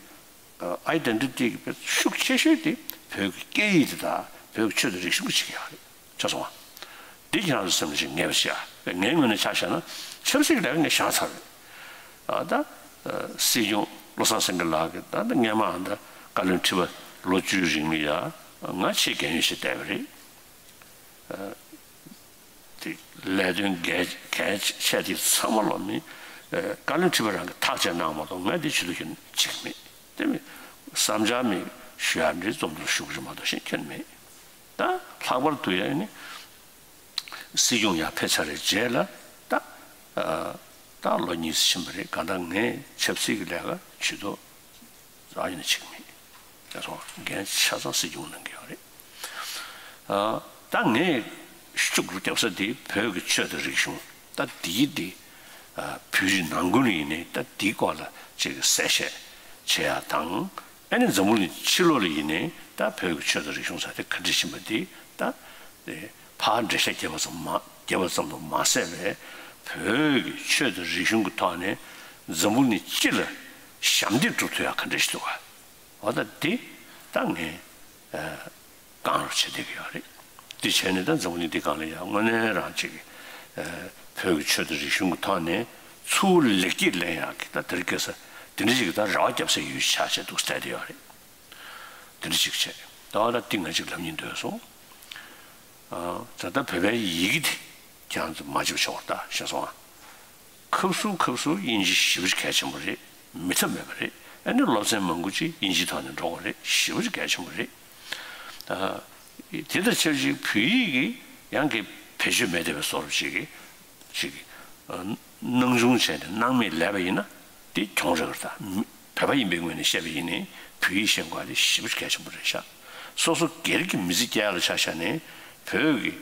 ཨ་identity གི་དཔེ་ཤུགས་ཆེ་ཤོས་དེ་བོད་ཀྱི་སྐད་ཡིག་དེ་དང་བོད་ཀྱི་ཆོས་དང་རིག་གཞུང་གི་ཆེད་ཡག་རེད། ཆགས་སོང་བ། འདི་ཁྱེད་རང་ཚོ་སེམས་ལ་ཞིག་ངེས་པ་ཞིག་ཨ། ངའི་ངོས་ནས་ཆ་བཞག་ན་ཆབ་སྲིད་ཀྱི་ལས་ཀ་ངས་བཞག་ཚར་རེད། ཨ་ད་ཨ་སྲིད་སྐྱོང་བློ་བཟང་སེང་གེ་ལགས་ཀྱིས་ད་ད་སྔས་མ་ཨ་ད་བཀའ་བློན་ཁྲི་པ་ལོ་བཅུའི་རིང་ལ་ཡ་ང་ཆེས་རྒན་ཡོལ་ཞིག་བསྡད་པ་རེད། དེ་ལས་དོན་གལ་གལ་ཆེ་དེ་ཚང་མ་ལོ་མི་བཀའ་བློན་ཁྲི་པ་རང་གིས་ཐག་བཅད་གནང་མ་གཏོགས་ང་དེ་ཆེད་དུ་ཁྱོན་བྱེད་ཀྱི་མེད། དེ་མི་བསམ་འཆར་མི་ཞུ་ཡག་འདྲའི་རྩོམ་དུ་ཞུ་གི་རེད་མ་གཏོགས་གཞན་ཁྱོན་མེད། ད་ལྷག་པར་དུ་ཡང་ནི་སྲིད་སྐྱོང་ཡར་ཕེབས་ཚར་བའི་རྗེས་ལ་ད་ད་ལོ་གཉིས་ཕྱིན་པ་རེད། གང་ལྟར་ངས་ཆབ་སྲིད་ཀྱི་ལས་ཀ་ཇུས་གཏོགས་རག་ཡོད་ན་བྱེད་ཀྱི་མེད། ད་སོང་འགན་ཆ་ཚང་སྲིད་སྐྱོང་གནང་གི་ཡོད་རེད། ཨ་ད་ངས་ཤུགས་རྒྱབ་ས་དེ་བོད་ཀྱི་ཆོས་དང་རིག་གཞུང་ད་འདིའི་འདི་ཨ་བོད་རིགས་ནང་ཁུལ་ཡིན་ནའི་ད་འདིའི་སྐོར་ལ་ཅིག་གསལ་བཤད་བྱེད་ཡག་དང་། ཨ་ནི་འཛམ་བུ་གླིང་ཕྱི་ལོགས་ལ་ཡིན་ནའི་ད་བོད་ཀྱི་ཆོས་དང་རིག་གཞུང་ཟེར་དེ་ག་འདྲ་ཕྱིན་པ་འདི་ད་དེ་ཕར་འགྲེལ་བཤད་རྒྱབ་པ་ཙམ་མ་རྒྱབ་པ་ཙམ་དུ་མ་ཟད་པའི་བོད་ཀྱི་ཆོས་དང་རིག་གཞུང་གི་ཐོག་ནས་འཛམ་བུ་གླིང་སྤྱི་ལ་ཞབས་འདེགས་སྒྲུབ་ཐུབ་ཡག་ག་འདྲ་ཞིག་འདུག་ག་འོ་ད་འདི་ད་ངས་ཨ་བསྐང་རོགས་བྱེད་བསྡད་ཀྱི་ཡོད་རེད། འདི་བྱས་ནས་ད་འཛམ་བུ་གླིང་འདི་སྒང་ལ་ཡང་དངོས་གནས་རང་ཅིག་ཨ་བོད་ཀྱི་ཆོས་དང་རིག་གཞུང་གི་ཐོག་ནས་ཚུར་ལེགས་སྐྱེས་ལེན་ཡག་གི་ད་དེ་རིང་ཁ་སང་དེ་འདྲ་ཞིག་གི་ད་རེ་བ་རྒྱབ་སའི་ཡུལ་ཆགས་བྱས་འདུག་བསྡད་བསྡད་ཡོད་རེད། དེ་འདྲ་ཞིག་བྱས། ད་བར་ད་འདི་ང་ཅིག་ལབ་སྙིང་འདོད་སོང་། ཨ་ད་ལྟ་བོད་པའི་ཡི་གེ་དེ་ཁྱེད་རང་ཚོ་མ་བརྗེད་པ་ཞོག་ད་ཤེས་སོང་ཨ། ཁབ་སུ་ཁབ་སུ་དབྱིན་ཇི་ཞེ་པོ་ཅིག་གལ་ཆེན་པོ་རེད། མི་ཐབས་མེད་པ་རེད། ཨ་ནི་སློབ་ཚན་མང་པོ་ཅིག་དབྱིན་ཇིའི་ཐོག་ནས་འགྲོ་དགོས་རེད། ཞེ་པོ་ཅིག་གལ་ཆེན་པོ་རེད། ཨ་དེ་དང་ཆབས་ཅིག་བོད་ཡིག་གི་ཡང་གི་བེད་སྤྱོད་མེད་བསྡད་པའི་བཟོ་འདྲ་ཅིག་གི་ཅིག་གི་ཨ་སྣང་ཆུང་བྱས་ཏེ་སྣང་མེད་ལས་པ་ཡིན་ན་དེ་གྱོང་རག་གི་རེད་ད། མི་བོད་པ་ཡིན་པའི་ངོས་ནས་བཤད་པ་ཡིན་ནའི་བོད་ཡིག་ཤེས་དགོས་པ་དེ་ཞེ་པོ་ཅིག་གལ་ཆེན་པོ་རེད་ཤག་སོ་སོ་སྒེར་གྱི་མི་ཚེ་སྐྱེལ་ཡག་ལ་ཆ་བཞག་ནས་བོད་ཀྱི་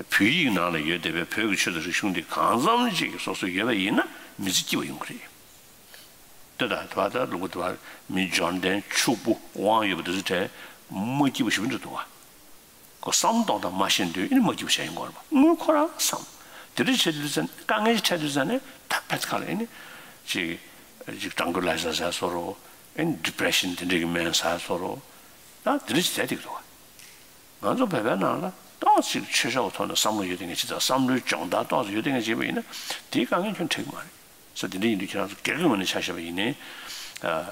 བོད་ཡིག་ནང་ལ་ཡོད་བསྡད་པའི་བོད་ཀྱི་ཆོས་དང་རིག་གཞུང་འདི་གང་འཚམ་ཅིག་གི་སོ་སོ་ཡོད་པ་ཡིན་ན་མི་ཚེ་སྐྱིད་པ་ཡོང་གི་རེད། ལྟོས་དང་དེ་བ་ད་ལུག་པ་དེ་བ་མི་འབྱོར་ལྡན་ཕྱུག་པོ་དབང་ཡོད་པ་དེ་ཚོ་གྲས་མ་སྐྱིད་པ་ཞེ་པོ་འདྲ་འདུག་བ། ཁོ་བསམ་བློ་གཏོང་སྟངས་མ་ཤེས་དུས་ཨེ་ནི་མ་སྐྱིད་པ་བྱས་ཡོང་གི་རེད་པ། དངུལ་ཁོ་རང་བསམ། དེ་འདྲ་བྱེད་དུས་ཙང་དཀའ་ངལ་ཅིག་འཕྲད་དུས་ཙང་ནས་ད་ཕེད་ཁ་ལ་ཨེ་ནི་ཅིག་ཅིག་ཀྲང་ཀུ་ལའི་ཛར་ཟ་བཟོ་འདྲ། ཨེ་ནི་ཌི་པི་རེ་ཤན་དེ་འདྲ་གི་སྨན་ཟ་བཟོ་འདྲ། ད་དེ་འདྲ་ཅིག་བྱས་བསྡད་ཀྱི་འདུག་བ། ང་ཚོ་བོད་པའི་ནང་ལ་ཏོག་ཙམ་ཆོས་ཕྱོགས་ཀྱི་ཐོག་ནས་བསམ་བློ་ཡོད་དེ་ངས་བྱེད་ད། བསམ་བློའི་སྦྱོང་བརྡར་ཏོག་ཙམ་ཡོད་དེ་ངས་བྱེད་པ་ཡིན་ན་དེའི་དཀའ་ངལ་ཁྱོན་འཕྲད་ཀྱི་མ་རེད། ས་དེ་འདྲ་ཡིན་དུས་ཁྱེད་རང་ཚོ་སྒེར་གྱི་ངོས་ནས་ཆ་བཞག་པ་ཡིན་ནའི། ཨ་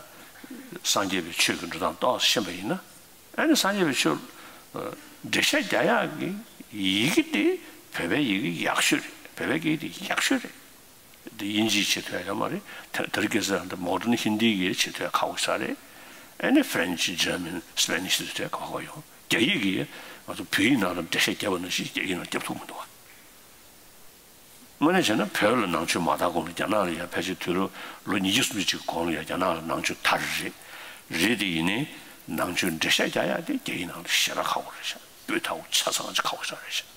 སངས་རྒྱས་པའི་ཆོས་ཀྱི་འགྲོ་སྟངས་ཏོག་ཙམ་ཤེས་པ་ཡིན་ན། ཨ་ནི་སངས་རྒྱས་པའི་ཆོས་ཨ་འགྲེལ་བཤད་རྒྱག་ཡག་གི་ཡི་གེ་དེ་བོད་པའི་ཡི་གེ་ཡག་ཤོས་རེད། བོད་པའི་སྐད་ཡིག་དེ་ཡག་ཤོས་རེད། དེ་དབྱིན་ཇིའི་བྱེད་ཐུབ་ཡག་ཡོད་མ་རེད། ད་དེ་རིང་ཁ་སང་འདི་མོ་ཌརན་ཧིན་དི་གི་བྱེད་ཐུབ་ཡག་ཁག་པོ་ཞིག་རེད། ཨ་ནི་ཧྥ་རན་ཆི་ཇར་མན་སི་པེ་ནིཤ་དེ་ཚོ་ཁག་པོ་ཡོང་། རྒྱ་ཡིག་གིས་ང་ཚོ་བོད་ཡིག་ནང་ལ་འགྲེལ་བཤད་བརྒྱབ་པ་ནང་བཞིན་རྒྱ་ཡིག་ནང་བརྒྱབ་ཐུབ་མི་འདུག་བ། དངོས་གནས་བྱས་ན་བོད་ལ་ནང་ཆོས་མ་དར་གོང་ལ་རྒྱ་ནག་ལ་ཡང་ཕལ་ཆེར་དུས་རབས་ལོ་ཉིས་བརྒྱ་སུམ་ཅུ་ཅིག་གོང་ལ་ཡང་རྒྱ་ནག་ལ་ནང་ཆོས་དར་རེད། རེད་དེ་ཡིན་ནའི་ནང་ཆོས་འགྲེལ་བཤད་རྒྱག་ཡག་དེ་རྒྱ་ཡིག་ནང་ལ་ཞེ་དྲག་ཁག་པོ་རེད་ཤག་སྤུས་དག་པོ་ཆ་ཚང་ཅིག་ཁག་པོ་ཞེ་དྲག་རེད་ཤག་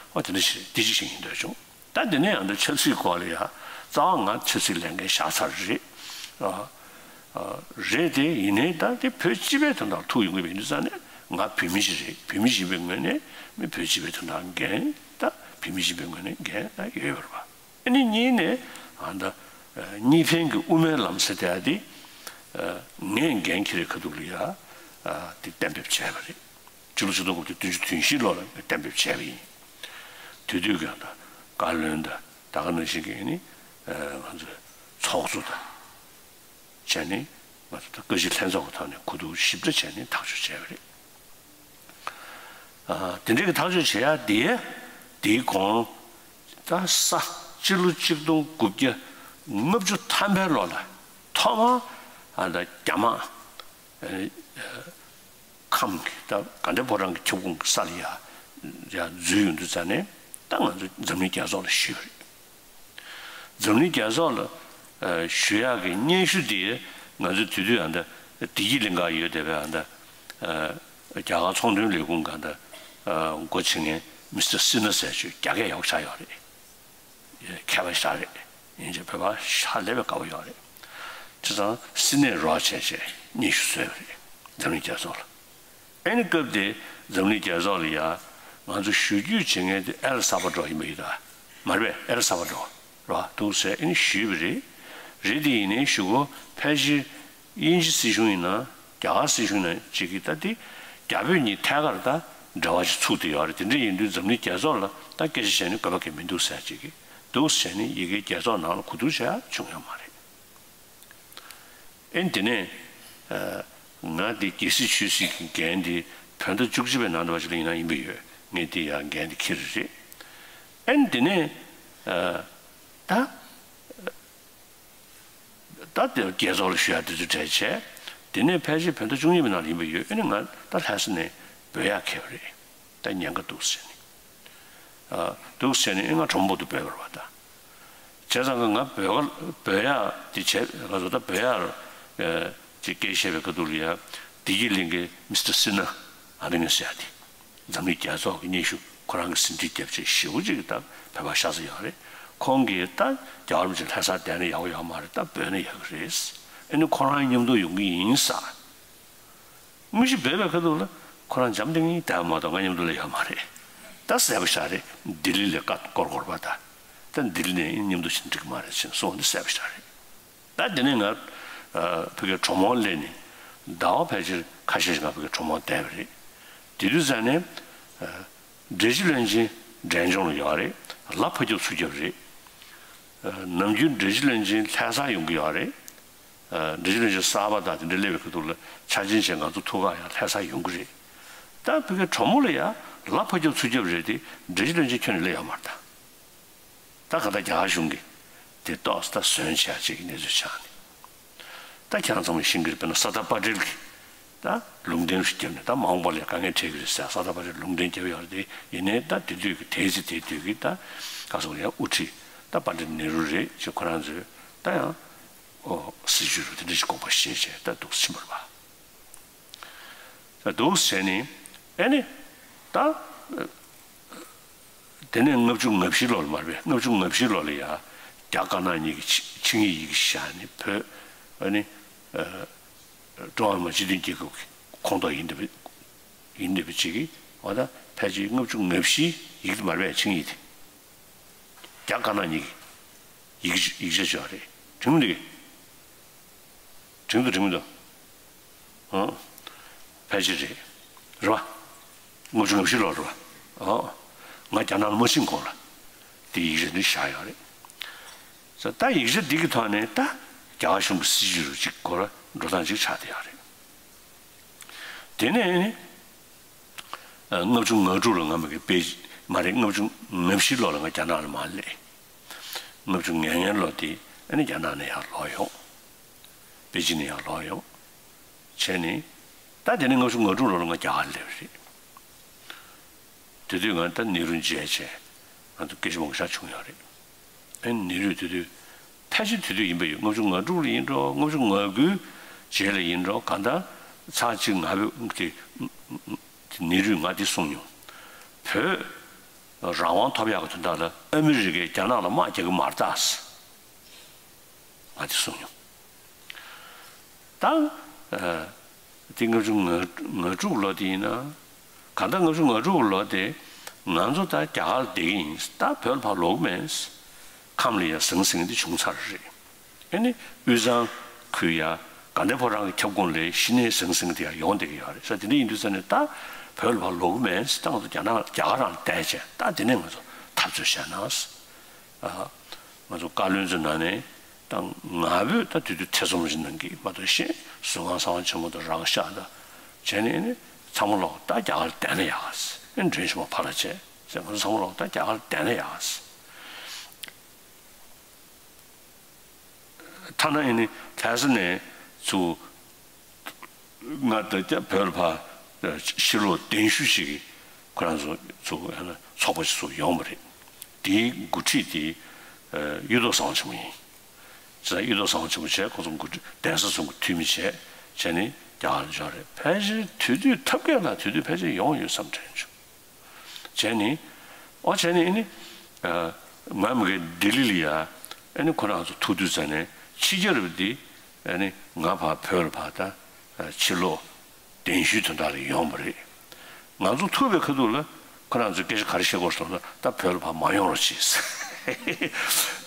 འོ་དེ་འདྲ་ཞིག་རེད། དེ་གཅིག་བཤད་སྙིང་འདོད་བྱུང་། ད་དེ་ནས་ཡང་ད་ཆབ་སྲིད་སྐོར་ལ་ཡ་རྩ་བ་ང་ཆབ་སྲིད་ལས་འགན་བཞག་ཚར་རེད། ཨ། ཨ། རེད་དེ་ཡིན་ནའི་ད་དེ་བོད་སྤྱི་པའི་དོན་དག་ཐུག་ཡོང་གི་ཡིན་དུས་ཙང་ནས་ང་བོད་མི་ཞིག་རེད། བོད་མི་ཞིག་ཡིན་པའི་ངོས་ནས་མི་བོད་སྤྱི་པའི་དོན་དག་འགན་ད་བོད་མི་ཞིག་ཡིན་པའི་ངོས་ནས་འགན་ད་ཡོད་ཡོད་རེད་པ། ཨ་ནི་གཉིས་ནས་ཨ་ད་གཉིས་ཕན་གྱི་དབུ་མའི་ལམ་ཟེར་དེ་ཨ་དེ་ངས་འགན་འཁྱེར་བའི་ཁ་ཐུག་ལ་ཡ་དེ་གཏན་འབེབས་བྱས་པ་རེད། ཕྱི་ལོ་ཆིག་སྟོང་དགུ་བརྒྱ་བདུན་ཅུ་དོན་བཞི་ལོ་ལ་གཏན་འབེབས་བྱས་པ་ཡིན། དེ་དུས་ཀྱང་ད་བཀའ་བློན་དང་ད་ག་ནང་བཞིན་གྱི་ནི་ང་ཚོའི་ཚོགས་གཙོ་དང་བྱས་ནས་ང་ཚོ་ད་བཀའ་སྤྱི་ལྷན་ཚོགས་ཀྱི་ཐོག་ནས་གོ་བསྡུར་ཞིབ་ཕྲ་བྱས་ནས་ཐག་གཅོད་བྱས་པ་རེད། དེ་འདྲའི་གི་ཐག་གཅོད་བྱེད་ཡ་དེ་དེའི་གོང་ད་ས་སྤྱི་ལོ་ཆིག་སྟོང་དགུ་བརྒྱ་ལྔ་བཅུ་ཐམ་པའི་ལོ་ལ་ཐོག་མ་ཨ་ད་རྒྱ་དམག་ཁམས་ཀྱི་ད་དགའ་ལྡན་ཕོ་བྲང་གི་ཁྱབ་ཁོངས་ཀྱི་ས་ལ་ཡ་ཡ་འཛུལ་ཡོང་དུས་ཙང་ནས་ད་ང་ཚོ་འཛམ་གླིང་རྒྱལ་ཚོགས་ལ་ཞུས་པ་རེད། འཛམ་གླིང་རྒྱལ་ཚོགས་ལ་ཞུ་ཡག་གི་སྙན་ཞུ་དེ་ང་ཚོ་དེ་དུས་ཨ་ད་བདེ་སྐྱིད་གླིང་ག་ཡོད་བསྡད་པའི་ཨ་ད་རྒྱ་གར་ཚོང་དོན་ལས་ཁུངས་ག་ད་འགོ་བྱེད་མཁན་མི་སི་ཊར་སི་ནྷ་ཟེར་ཅིག་རྒྱ་སྐད་ཡག་པོ་ཆགས་ཡོད་རེད། མཁས་པ་ཞིག་རེད། ཡིན་ཅེ་བོད་པ་ཤ་ལས་པའི་དགའ་པོ་ཡོད་རེད། བྱས་ཙང་སི་ནེ་རོགས་བྱས་བྱས་སྙན་ཞུ་བཟོས་པ་རེད། འཛམ་གླིང་རྒྱལ་ཚོགས་ལ། ཨེ་ནི་སྐབས་དེ་འཛམ་གླིང་རྒྱལ་ཚོགས་ལ་ཡ་ང་ཚོ་ཞུ་རྒྱུ་བྱེད་མཁན་དེ་ཨེལ་ས་པ་ཌོར་ཡིན་པ་ཡིན་ད། མ་རེད་པས། ཨེལ་ས་པ་ཌོར། ར་འདུག་ཟེར་ཨ་ནི་ཞུས་པ་རེད། རེད་དེ་ཡིན་ནའི་གཞུག་གུ་ཕལ་ཆེར་དབྱིན་ཇི་སྲིད་གཞུང་ཡིན་ན་རྒྱ་གར་སྲིད་གཞུང་ཡིན་ན་ཅིག་གིས་ད་དེ་རྒྱ་བོད་གཉིས་ཐད་ཀར་ད་འབྲེལ་བ་ཞིག་ཚུགས་བསྡད་ཡོད་རེད། དེ་འདྲ་ཡིན་དུས་འཛམ་གླིང་རྒྱལ་ཚོགས་ལ་ད་སྐད་ཆ་བཤད་ནས་དགོས་པ་གང་ཡང་མི་འདུག་ཟེར་ཅིག་གིས་འདུག་ཟེར་ནས་ཡ་གིའི་རྒྱལ་ཚོགས་ནང་ལ་གོ་བསྡུར་བྱས་བྱུང་ཡོད་མ་རེད། ཨེ་དེ་ནས་ང་འདི་རྒྱལ་སྲིད་ཆོས་སྲིད་ཀྱི་འགན་འདི་བོད་ཟླ་བཅུ་གཅིག་པའི་ནང་དུ་བ་ཞིག་ལ་ཡིན་ན་ཡིན་པ་ཡོད། ངས་འདི་ཡང་འགན་འདི་འཁྱེར་རེད། ཨེ་དེ་ནས་ད་ད་དེ་རྒྱལ་ཚོགས་ལ་ཞུ་ཡག་དེ་ཚོ་གྲས་བྱས། དེ་ནས་ཕལ་ཆེར་བོད་ཟླ་བཅུ་གཉིས་པའི་ནང་ལ་ཡིན་པ་ཡོད། ཨེ་ནས་ང་ད་ལྷ་ས་ནས་འབོད་ཡག་འཁེལ་བ་རེད། ད་ཉེན་ཁ་འདུག་ཟེར་ནས། འདུག་ཟེར་ནས་ཨེ་ང་གྲོ་མོ་པོ་ཏི་འབོད་པ་རེད་པ་ད། བྱས་ཙང་ང་འབོད་ག་འབོད་ཡག་དེ་བྱས་ང་ཚོ་ད་འབོད་ཡག་ཅིག་སྐད་བཤད་པའི་ཁ་ཐུག་ལ་ཡ་བདེ་སྐྱིད་གླིང་གི་མི་སི་ཊར་སི་ན་ཨ་རི་ངན་ཟེར་ཡག་དེ། འཛམ་གླིང་རྒྱལ་ཚོགས་ཀྱི་སྙན་ཞུ་ཁོ་རང་གི་ཟིན་བྲིས་རྒྱབ་ཆེད་ཞེ་པོ་ཅིག་ད་བོད་པ་ཤ་ཚ་ཡོད་རེད། ཁོང་གིས་ད་རྒྱལ་བ་རིན་པོ་ཆེ་ལྷ་སར་བསྡད་ན་ཡག་པོ་ཡོད་མ་རེད། ད་འབོད་ན་ཡག་གི་རེད། ཨེ་ནི་ཁོ་རང་མཉམ་དུ་ཡོང་གི་ཡིན་ས། དངོས་གཞི་འབོད་པའི་ཁ་ཐུག་ལ་ཁོ་རང་འཇམ་ཐིང་ཐིང་བསྡད་པ་མ་གཏོགས་ང་མཉམ་དུ་སླེབས་ཡོད་མ་རེད། ད་གསལ་པོ་ཞིག་རེད། ལྡི་ལི་ལ་ཀ་སྐོར་སྐོར་བ་ད། ད་ལྡི་ལི་ནས་མཉམ་དུ་ཕྱིན་འགྲིག་གི་མ་རེད་ཟེར་གསུངས་པ་འདི་གསལ་པོ་ཞིག་རེད། ད་དེ་ནས་ང་ཕ་གིར་གྲོ་མོ་སླེབས་ནས་ཟླ་བ་ཕལ་ཆེར་ཁ་ཤས་ཤིག་ང་ཕ་གིར་གྲོ་མོ་བསྡད་པ་རེད། དེ་དུས་ཙམ་ནས་འབྲས་སྤྱི་བློན་ཆེན་འབྲས་ལྗོངས་ལ་ཡོད་རེད། ལ་ཕ་རྒྱབ་ཚུར་རྒྱབ་རེད། ནམ་རྒྱུན་འབྲས་སྤྱི་བློན་ཆེན་ལྷ་སར་ཡོང་གི་ཡོད་རེད། འབྲས་སྤྱི་བློན་ཆེན་གསར་པ་དང་དེ་འདྲ་སླེབས་པའི་ཁ་ཐུག་ལ་ཆ་འཇོག་བྱས་ང་ཚོ་ཐུག་ག་ཡང་ལྷ་སར་ཡོང་གི་རེད། ད་ཕ་གིའི་གྲོ་མོ་ལ་ཡང་ལ་ཕ་རྒྱབ་ཚུར་རྒྱབ་རེད་དེ། འབྲས་སྤྱི་བློན་ཆེན་ཁྱོན་ནས་སླེབས་ཡོད་མ་རེད་ད། ད་ག་ད་རྒྱ་གར་གཞུང་གིས་དེ་ཏོག་ཙམ་ད་ཟོན་བྱས་ཅིག་གི་གནས་ཚུལ་ཆགས་ནས། ད་ཁྱེད་རང་ཚང་མས་ཤེས་ཀྱི་རེད། དཔེར་ན་ས་ཏཱ་པ་ཊེལ་གྱིས་ད་ལུང་བསྟན་ཞིག་བརྒྱབ་ནས་ད་མ་འོངས་པ་ལ་དཀའ་ངལ་འཕྲད་ཀྱི་རེད་ཟེར་ས་ཏཱ་པ་ཊེལ་ལུང་བསྟན་བརྒྱབ་ཡོད་རེད་དེ། ཡིན་ནའི་ད་དེ་དུས་ཀྱི་དེའི་ཚེ་དེ་དུས་ཀྱི་ད་ག་སོང་ཡང་དབུ་ཁྲིད་ད་པཎྜི་ཏ་ནེ་རུ་རེད་ཅེས་ཁོ་རང་ཚོས་ད་ཡང་ཨོ་སྲིད་ཇུས་རུ་དེ་འདྲ་ཞིག་དགོངས་པ་བཞེས་བྱས་ད་འདུག་ཕྱིན་པ་རེད་པ། འདུག་བྱས་ནས་ཨེ་ནི་ད་དེ་ནས་ལྔ་བཅུ་ང་བཞི་ལོ་ལ་མ་རེད་པས། ལྔ་བཅུ་ང་བཞི་ལོ་ལ་ཡ་རྒྱ་དཀར་ནག་གཉིས་ཀྱི་ཆིངས་ཡིག་བཞག་ནས་བོད་ཨེ་ནི་ཀྲུང་ཧྭ་མི་དམངས་སྤྱི་མཐུན་རྒྱལ་ཁབ་ཀྱི་ཁོངས་གཏོགས་ཡིན་འདོད་པའི་ཡིན་འདོད་པའི་ཅིག་གིས་འོ་ད་ཕལ་ཆེར་ལྔ་བཅུ་ང་བཞི་ཡིག་དེ་མ་རེད་པས། ཆིངས་ཡིག་དེ། རྒྱ་དཀར་ནག་གཉིས་ཀྱི་ཡིག་ཡིག་ཆ་བྱས་པ་རེད། དྲན་མི་འདུག་གས། དྲན་འདུག་དྲན་མི་འདུག་ཨང་། ཕལ་ཆེར་རེད། རེད་པ། ལྔ་བཅུ་ང་བཞི་ལོར་རེད་པ། ཨང་། ང་རྒྱ་ནག་ལ་མ་ཕྱིན་གོང་ལ་དེ་ཡིག་ཆ་འདི་བཞག་ཡོད་རེད། ས་ད་ཡིག་ཆ་འདི་གི་ཐོག་ནས་ད་རྒྱ་གར་གཞུང་གི་སྲིད་ཇུས་རུ་གཅིག་སྐོར་འགྲོ་སྟངས་ཅིག་ཆགས་བསྡད་ཡོད་རེད། དེ་ནས་ལྔ་བཅུ་ང་དྲུག་ལ་ང་མ་གི་པེ་མ་རེད། ལྔ་བཅུ་ང་བཞི་ལོ་ལ་ང་རྒྱ་ནག་ལ་མར་སླེབས། ལྔ་བཅུ་ང་ལྔ་ལོ་དེ་ཨ་ནི་རྒྱ་ནག་ནས་ཡར་ལོག་ཡོང་། པེ་ཅིན་ནས་ཡར་ལོག་ཡོང་། བྱས་ནས་ད་དེ་ནས་ལྔ་བཅུ་ང་དྲུག་ལོ་ལ་ང་རྒྱ་གར་སླེབས་རེད། དེ་དུས་ང་ད་ནེ་རུ་མཇལ་བྱས་ང་ཚོ་སྐད་ཆ་མང་ཤ་བྱུང་ཡོད་རེད། ཨ་ནི་ནེ་རུས་དེ་དུས་ཕལ་ཆེར་དེ་དུས་ཡིན་པ་ཡོད། ལྔ་བཅུ་ང་དྲུག་ལ་ཡིན་འགྲོ། ལྔ་བཅུ་ང་དགུའི་རྗེས་ལ་ཡིན་འགྲོ། གང་ལྟར་ཚར་གཅིག་ང་བོད་དེ་ནེ་རུས་ང་དེ་གསུངས་མྱོང་། བོད་རང་དབང་ཐོབ་ཡག་གི་དོན་དག་ལ་ཨ་མི་རི་ཀས་རྒྱ་ནག་ལ་དམག་རྒྱག་གི་མ་རེད་ད། ང་དེ་གསུངས་མྱོང་། ད་ཨ་དེ་ལྔ་བཅུ་ང་དྲུག་ལོ་དེ་ཡིན་ན། གང་ལྟར་ལྔ་བཅུ་ང་དྲུག་ལོ་དེ་ང་ཚོ་ད་རྒྱ་གར་ལ་བསྡད་ཀྱི་ཡིན། ད་བོད་ལ་ཕར་ལོག་གི་མེད། ཁམས་ལ་ཡ་ཟང་ཟིང་དེ་བྱུང་ཚར་རེད། ཨེ་ནི་དབུས་གཙང་ཁུལ་ཡ་དགའ་ལྡན་ཕོ་བྲང་གི་ཁྱབ་ཁོངས་ལ་གཞི་ནས་ཟང་ཟིང་དེ་ཡ་ཡོང་བསྡད་ཀྱི་ཡོད་རེད་ས། དེ་འདྲ་ཡིན་དུས་ཙ་ནས་ད་བོད་ལ་ཕར་ལོག་གི་མེད། ད་ང་ཚོ་རྒྱ་ནག་རྒྱ་གར་རང་ལ་བསྡད་བྱས་ད་དེ་ནས་ང་ཚོ་འཐབ་རྩོད་བྱས་ན། ཨ། ང་ཚོ་བཀའ་བློན་ཚོའི་ནང་ནས་ད་ང་བོས་ད་དུས་དུས་ཐེ་ཚོམ་ཞིག་གནང་གི་མ་གཏོགས་ཤེས། ཟུར་ཁང་གསང་བ་ཆེན་མོ་དང་རང་ཤག་དང་བྱས་ནས་ནི་ཚང་མ་ལོག་ད་རྒྱ་གར་བསྡད་ན་ཡག་ཟེར། ཨེ་མགྲོན་ཆེན་མ་ཕར་ལ་བྱས་ཟེར། ང་ཚོ་ཚང་མ་ལོག་ད་རྒྱ་གར་བསྡད་ན་ཡག་ཟེར། ཐ་ན་ཨེ་ནི་ལྷ་ས་ནས་ཚུར་ང་ད་ལྟ་བོད་ལ་ཕར་ཕྱིར་ལོག་གདན་ཞུ་ཞིག་ཁོ་རང་ཚོ་ཚོ་ཚོགས་པ་ཞིག་ཚུར་ཡོང་བ་རེད། དེའི་འགོ་ཁྲིད་དེ་གཡུ་ཐོག་གསང་བ་ཆེན་མོ་ཡིན། ས་གཡུ་ཐོག་གསང་བ་ཆེན་མོ་བྱས། ཁོ་ཚོ་འགོ་ཁྲིད་གདན་ས་ཚོ་གི་འཐུས་མི་བྱས་བྱས་ནས་རྒྱ་གར་ལ་འབྱོར་རེད། ཕལ་ཆེར་དེ་དུས་ཐབས་མཁས་ལ་དེ་དུས་ཕལ་ཆེར་ཡོང་ཡོད་བསམ་དྲན་བྱུང་། བྱས་ནས་ཨོ་བྱས་ནས་ཨེ་ནི་ང་མ་གི་ལྡི་ལི་ལ་ཡ་ཨེ་ནི་ཁོ་རང་ཚོ་ཐུག་དུས་ཙ་ནས་ཕྱི་རྒྱལ་རབས་དེ་ཨེ་ནི་ང་ཕར་བོད་ལ་ཕར་ད་ཕྱིར་ལོག་གདན་ཞུའི་དོན་དག་ལ་ཡོང་བ་རེད། ང་ཚོ་ཐུག་པའི་ཁ་ཐུག་ལ་ཁོ་རང་ཚོས་སྐད་ཆ་ག་རེ་བཤད་དགོས་སོང་ན། ད་བོད་ལ་ཕར་མ་ཡོང་རོགས་གྱིས།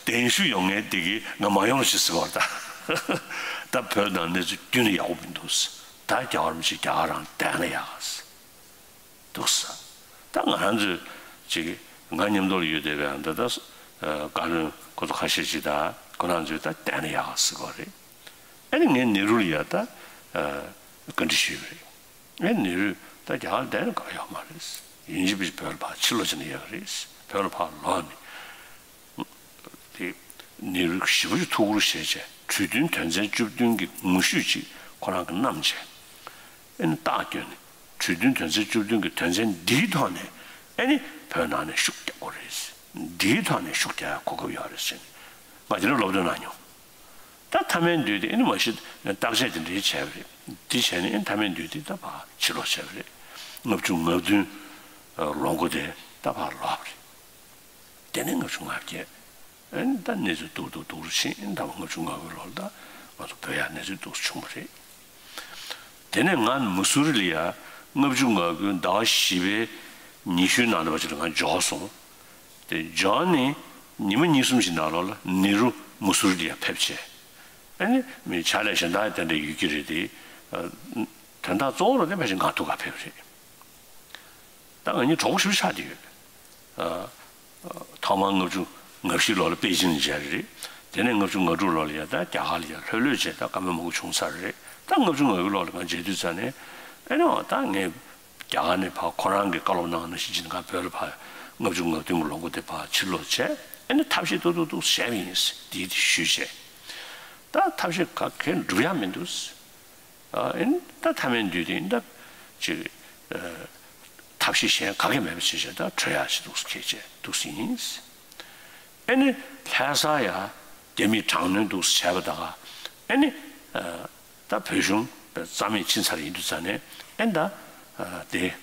གདན་ཞུ་ཡོང་མཁན་དེ་གིས་ང་མ་ཡོང་ཞེས་ཟེར་བ་ད། ད་བོད་ནང་གནས་ཚུལ་རྒྱུན་ནས་ཡག་པོ་མི་འདུག་ད་རྒྱ་གར་མི་ཅིག་རྒྱ་གར་རང་བསྡད་ན་ཡག་འདུག་ས། ད་ང་རང་ཚོས་ཅིག་ང་མཉམ་དུ་ཡོད་བསྡད་པའི་ད་ད་བཀའ་བློན་ཁོ་ཚོ་ཁ་ཤས་ཅིག་ད་ཁོ་རང་ཚོས་ད་བསྡད་ན་ཡག་ཟེར་བ་རེད། ཨ་ནི་ངས་ནེ་རུ་ལ་ཡ་ད་བཀའ་འདྲི་ཞུས་པ་རེད། ཨ་ནི་ནེ་རུས་ད་རྒྱ་གར་བསྡད་ན་དགའ་ཡོད་མ་རེད། ཡིན་གཅིག་མིན་གཅིག་བོད་ལ་ཕར་ཕྱིར་ལོག་བྱས་ན་ཡག་རེད། བོད་ལ་ཕར་ལོག་ནས། དེ་ནེ་རུ་ཞེ་པོ་ཅིག་ཐུགས་ཁུར་བཞེས་བྱས་གྲོས་མཐུན་དོན་ཚན་བཅུ་བདུན་གྱི་ངོ་བཤུས་ཅིག་ཁོ་རང་གིས་བསྣམས་བྱས། ཨེ་ནི་རྟགས་བསྐྱོན་ནས་གྲོས་མཐུན་དོན་ཚན་བཅུ་བདུན་གྱི་དོན་ཚན་འདིའི་ཐོག་ནས་ཨེ་ནི་བོད་ནང་ནས་ཤུགས་རྒྱག་དགོས་རེད། འདིའི་ཐོག་ནས་ཤུགས་རྒྱག་ཡ་གོ་སྐབས་ཡོད་རེད་ཟེར་ནས་ང་དེ་འདྲ་སློབ་སྟོན་གནང་མྱོང་། ད་མཐའ་མའི་མདུན་དེ་ཨེ་ནི་མ་གཞི་བརྟག་དཔྱད་དེ་འདྲའི་བྱས་པ་རེད། དེ་བྱས་ནས་ཨེ་ནི་མཐའ་མའི་མདུན་དེ་ད་ཕར་ཕྱིར་ལོག་བྱས་པ་རེད། ལྔ་བཅུ་ང་བདུན་ལོ་འགོ་དེ་ད་ཕར་ལོག་པ་རེད། དེ་ནས་ལྔ་བཅུ་ང་བརྒྱད། ཨེ་ནི་ད་གནས་ཚུལ་སྡུག་སྡུག་སྡུག་རུ་ཕྱིན། ཨེ་ནི་ད་ལྔ་བཅུ་ང་དགུའི་ལོ་ལ་ད་ང་ཚོ་བོད་ཡར་གནས་ཚུལ་སྡུག་རུ་བྱུང་བ་རེད། དེ་ནས་ང་མུ་སུ་རི་ལ་ཡ་ལྔ་བཅུ་ང་དགུའི་ཟླ་བ་བཞི་པའི་ཉི་ཤུའི་ནང་དུ་བ་ཅིག་ལ་ང་འབྱོར་སོང་། དེ་འབྱོར་ནས་ཉི་མ་གཉིས་གསུམ་ཞིག་ནང་ལོགས་ལ་ནེ་རུ་མུ་སུ་རི་ལ་ཡ་ཕེབས་བྱས། ཨེ་ནི་མི་ཕྱག་ལས་གཞན་དག་དེ་འདྲ་ཡོད་ཀྱི་རེད་དེ། དོན་དག་གཙོ་བོ་རུ་དེ་ཕལ་ཆེར་ང་ཐུག་ག་ཕེབས་རེད། ད་ང་གཉིས་གྲོགས་པོ་ཞེ་པོ་ཆགས་བསྡད་ཡོད། ཨ། ཐོག་མར་ལྔ་བཅུ་ང་བཞི་ལོ་ལ་པེ་ཅིན་མཇལ་རེད། དེ་ནས་ལྔ་བཅུ་ང་དྲུག་ལོ་ལ་ཡ་ད་རྒྱ་གར་ལ་ཡ་ལྷོད་ལྷོད་བྱས་ད་བཀའ་མོལ་མང་པོ་བྱུང་ཚར་རེད། ད་ལྔ་བཅུ་ང་དགུ་ལོ་ལ་ང་མཇལ་དུས་ཙ་ནས་ཨེ་ནི་འོ་ད་ངས་རྒྱ་གར་ནས་ཕར་ཁོ་རང་གིས་བཀའ་སློབ་གནང་ནང་བཞིན་བྱས་ནས་ང་བོད་ལ་ཕར་ལྔ་བཅུ་ང་བདུན་གྱི་ལོ་འགོ་དེ་ཕར་ཕྱིར་ལོག་བྱས། ཨེ་ནི་ཐབས་ཤེས་ཏོག་ཏོག་ཏོག་བྱས་པ་ཡིན། དེ་དེ་ཞུས་བྱས། ད་ཐབས་ཤེས་ག་གེ་འགྲུབ་ཡ་མི་འདུག་ཨ་ཨེ་ནི་ད་མཐའ་མའི་མདུན་དེ་ད་ཅིག་ཨ་ཐབས་ཤེས་གཞན་ག་གེ་མེད་པ་བྱས་བྱས་ད་བྲོས་ཡ་ཞིག་འདུག་ཁྱེད་ཅེས་འདུག་ཟིན་ཡིན། ཨེ་ནི་ལྷ་ས་ཡ་རྒྱ་མིས་དྲག་གནོན་འདུག་བྱས་པ་ད་ག་ཨེ་ནི་ཨ་ད་བོད་གཞུང་རྩ་མེད་ཕྱིན་ཚར་ཡིན་དུས་ཙ་ནས་ཨེ་ནི་ད་ཨ་དེ་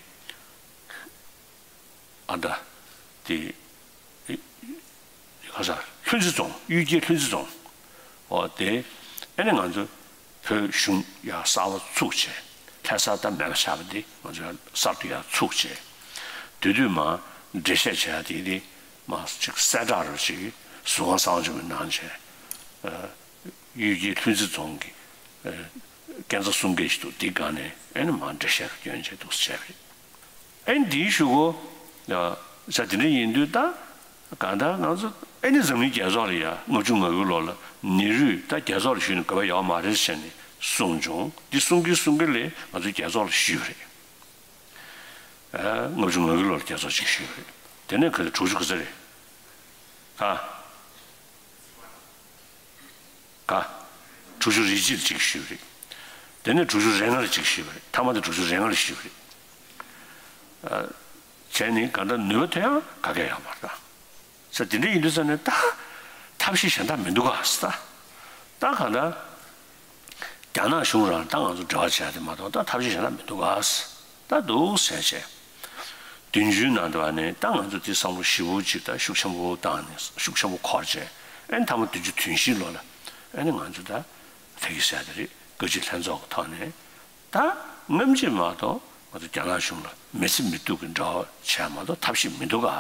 ཨ་ད་དེ། ཁ་ས་ལྷུན་རྩེ་རྫོང་། གཡུལ་རྒྱལ་ལྷུན་རྩེ་རྫོང་། འོ་དེ་ཨེ་ནི་ང་ཚོ་བོད་གཞུང་ཡར་གསར་པ་ཚུགས་བྱས། ལྷ་ས་ད་མེད་པ་ཆགས་པ་འདི་ང་ཚོ་ཡར་གསར་དུ་ཡར་ཚུགས་བྱས། དེ་དུས་མར་འགྲེལ་བཤད་བྱས་ཡ་དེ་དེ་མར་ཅིག་གསལ་བསྒྲགས་རུ་ཅིག་ཟུར་ཁང་གསར་པ་ཅིག་གི་ནང་བྱས། གཡུལ་རྒྱལ་ལྷུན་རྩེ་རྫོང་གི་སྐས་འཛེག་གསུམ་ཀའི་ཞིག་འདུག་འདི་སྒང་ནས་ཨེ་ནི་མར་འགྲེལ་བཤད་རུ་བསྐྱོན་བྱས་འདུག་བྱས་པ་རེད། ཨེ་ནི་འདིའི་གཞུག་གུ་ཡ་ས་དེ་འདྲ་ཡིན་དུས་ད་གང་ལྟར་ང་ཚོ་ཨེ་ནི་འཛམ་གླིང་རྒྱལ་ཚོགས་ལ་ཡ་ལྔ་བཅུ་ང་དགུའི་ལོ་ལ་ནེ་རུས་ད་རྒྱལ་ཚོགས་ལ་ཞུགས་ནས་དགོས་པ་ཡོད་མ་རེད་ཟེར་ནས་གསུངས་བྱུང་། འདི་གསུང་གིན་གསུང་གིན་ལས་ང་ཚོ་རྒྱལ་ཚོགས་ལ་ཞུས་པ་རེད། ཨ་ལྔ་བཅུ་ང་དགུའི་ལོ་ལ་རྒྱལ་ཚོགས་ཅིག་ཞུས་པ་རེད། དེ་ནས་ག་ཚོད་དྲུག་ཅུ་ག་ཚོད་རེད། ག་ག་དྲུག་ཅུ་རེ་གཅིག་ལ་གཅིག་ཞུས་པ་རེད། དེ་ནས་དྲུག་ཅུ་རེ་ལྔ་ལ་གཅིག་ཞུས་པ་རེད། མཐའ་མ་དེ་དྲུག་ཅུ་རེ་ལྔ་ལ་ཞུས་པ་རེད། ཨ། བྱས་ནས་གང་ལྟར་ནུས་པ་ཐོན་ཡག་ག་གེ་ཡོད་མ་རེད་ད། ས་དེ་འདྲ་ཡིན་དུས་ཙ་ནས་ད་ཐབས་ཤེས་གཞན་དག་མི་འདུག་ག་ས། ད་གང་ལྟར་རྒྱ་ནག་གཞུང་རང་ད་ང་ཚོ་འབྲེལ་བ་བྱས་ཏེ་མ་གཏོགས་ད་ཐབས་ཤེས་གཞན་དག་མི་འདུག་ག་ས། ད་འདུག་ཟེར་བྱས། བདུན་ཅུའི་ནང་དུ་བ་ནས་ད་ང་ཚོ་དེ་བསམ་བློ་ཞིབ་པོ་ཅིག་ད་ཤུགས་ཆེན་པོ་བཏང་ནས་ཤུགས་ཆེན་པོ་འཁོར་བྱས། ཨེ་ནི་མཐའ་མ་བདུན་ཅུ་དོན་བཞི་ལོ་ལ་ཨེ་ནི་ང་ཚོ་ད་ཕ་གི་ཟེར་དེ་རེད། བཀའ་སྤྱི་ལྷན་ཚོགས་ཀྱི་ཐོག་ནས་ད་སྔ་ཕྱི་མ་གཏོགས་ང་ཚོ་རྒྱ་ནག་གཞུང་ལ་མི་སེར་མི་གཏུག་གི་འབྲེལ་བ་བྱས་མ་གཏོགས་ཐབས་ཤེས་མི་འདུག་ག་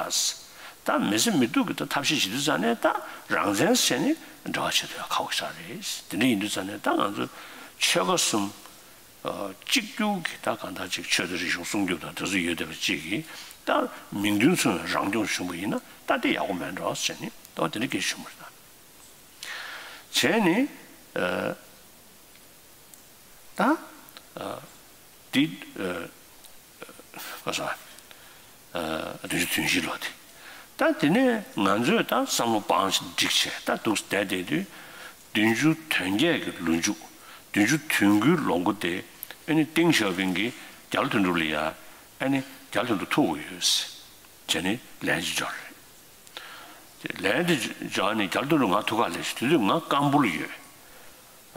ད་མི་སེར་མི་གཏུག་གི་ད་ཐབས་ཤེས་བྱེད་དུས་ཙ་ནས་ད་རང་བཙན་བྱས་ནས་འབྲེལ་བ་བྱེད་ཐུབ་ཡ་ཁག་པོ་ཞིག་རེད། དེ་འདྲ་ཡིན་དུས་ཙ་ནས་ད་ང་ཚོ་ཆོལ་ཁ་གསུམ། གཅིག་གྱུར་གྱི་ད་གང་ལྟར་ཅིག་ཆོས་དང་རིག་གཞུང་སྲུང་སྐྱོབ་དང་དེ་ཚོ་ཡོད་བསྡད་པ་གཅིག་གིས་ད་མིང་དོན་མཚུངས་པའི་རང་སྐྱོང་བྱུང་བ་ཡིན་ན་ད་དེ་ཡག་པོ་མེད་འགྲོ་ཟེར་ནས་ད་དེ་འདྲ་སྐད་ཆ་བྱུང་བ་རེད་ད། བྱས་ནས་ད་འདི་ག་ས། བདུན་ཅུ་དོན་བཞི་ལོ་དེ། ད་དེ་ནས་ང་ཚོས་ད་བསམ་བློ་སྤང་ཞིག་བསྒྲིགས་བྱས་ད་འདུག་བསྡད་བསྡད་དུས། བདུན་ཅུ་དོན་བརྒྱད་ཀྱི་ལོ་མཇུག་བདུན་ཅུ་དོན་དགུའི་ལོ་མགོ་དེ་ཨ་ནི་ཏེང་ཞའོ་ཕིང་གིས་རྒྱ་ལོ་དོན་གྲུབ་ལ་ཡ་ཨ་ནི་རྒྱ་ལོ་དོན་གྲུབ་ཐུག་དགོས་ཡོད་ཟེར་བྱས་ནས་ལན་ཅིག་འབྱོར་རེད། དེ་ལན་དེ་འབྱོར་ནས་རྒྱ་ལོ་དོན་གྲུབ་ང་ཐུག་ག་སླེབས་ཤག་དེ་དུས་ང་ཀམ་པུ་ལ་ཡོད།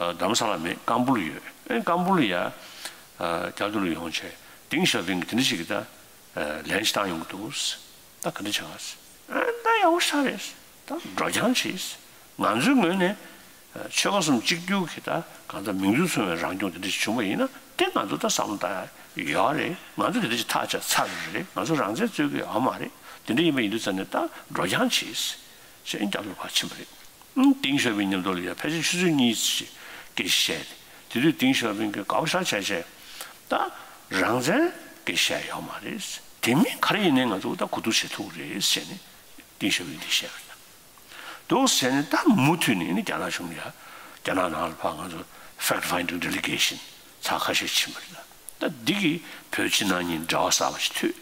རྡ་རམ་ས་ལ་མེད། ཀམ་པུ་ལ་ཡོད། ཨེ་ཀམ་པུ་ལ་ཡ་རྒྱ་ལོ་དོན་གྲུབ་ཡོང་བྱས་ཏེང་ཞའོ་ཕིང་གིས་དེ་འདྲ་ཞིག་གི་ད་ལན་ཞིག་བཏང་ཡོང་གི་འདུག་ད་ག་འདྲ་བྱ་བ། ཨ་ད་ཡག་པོ་ཞེ་དྲག་རེད། ད་འགྲོ་རྐྱང་བྱེད། ང་ཚོའི་ངོས་ནས་ཆོལ་ཁ་གསུམ་གཅིག་གྱུར་གྱི་ད་གང་ལྟར་མིང་དོན་མཚུངས་པའི་རང་སྐྱོང་དེ་འདྲ་ཞིག་བྱུང་བ་ཡིན་ན་དེ་ང་ཚོ་ད་བསམ་བློ་བཏང་ཡག་ཡོད་རེད། ང་ཚོ་དེ་འདྲ་ཞིག་ཐག་བཅད་ཚར་རེད། ང་ཚོ་རང་བཙན་རྩོད་ཀྱི་ཡོད་མ་རེད། དེ་འདྲ་ཡིན་པ་ཡིན་དུས་ཙ་ནས་ད་འགྲོ་རྐྱང་བྱེད། ཞེས་སྐྱབས་ལ་ཕར་ཕྱིན་པ་རེད། ཨང་། ཏིང་ཞའོ་ཕིང་མཉམ་དུ་ལ་ཡ་ཕལ་ཆེར་ཆུ་ཚོད་གཉིས་ཙམ་ཞིག་སྐད་ཆ་བཤད་དེ། དེ་དུས་ཏིང་ཞའོ་ཕིང་གིས་དགའ་པོ་ཞེ་དྲག་བྱས་བྱས། ད་རང་བཙན་སྐད་ཆ་བཤད་ཡོད་མ་རེད། དེ་མིན་ག་རེ་ཡིན་ནའི་ང་ཚོ་ད་གོ་བསྡུར་བྱེད་ཐུབ་ཀྱི་རེད་ཟེར་ནས་ཏིང་ཞའོ་ཕིང་གིས་བཤད་པ་རེད། འདུག་ཟེར་ནས་ད་མུ་མཐུད་ནས་ནི་རྒྱ་ནག་གཞུང་ལ་ཡ། རྒྱ་ནག་ནང་ལ་ཕར་ང་ཚོ་fact finding delegation ཚར་ཁ་ཤས་ཕྱིན་པ་རེད། ད་འདི་གིས་བོད་ཕྱི་ནང་གཉིས་འབྲེལ་བ་གསར་པ་ཞིག་མཐུད།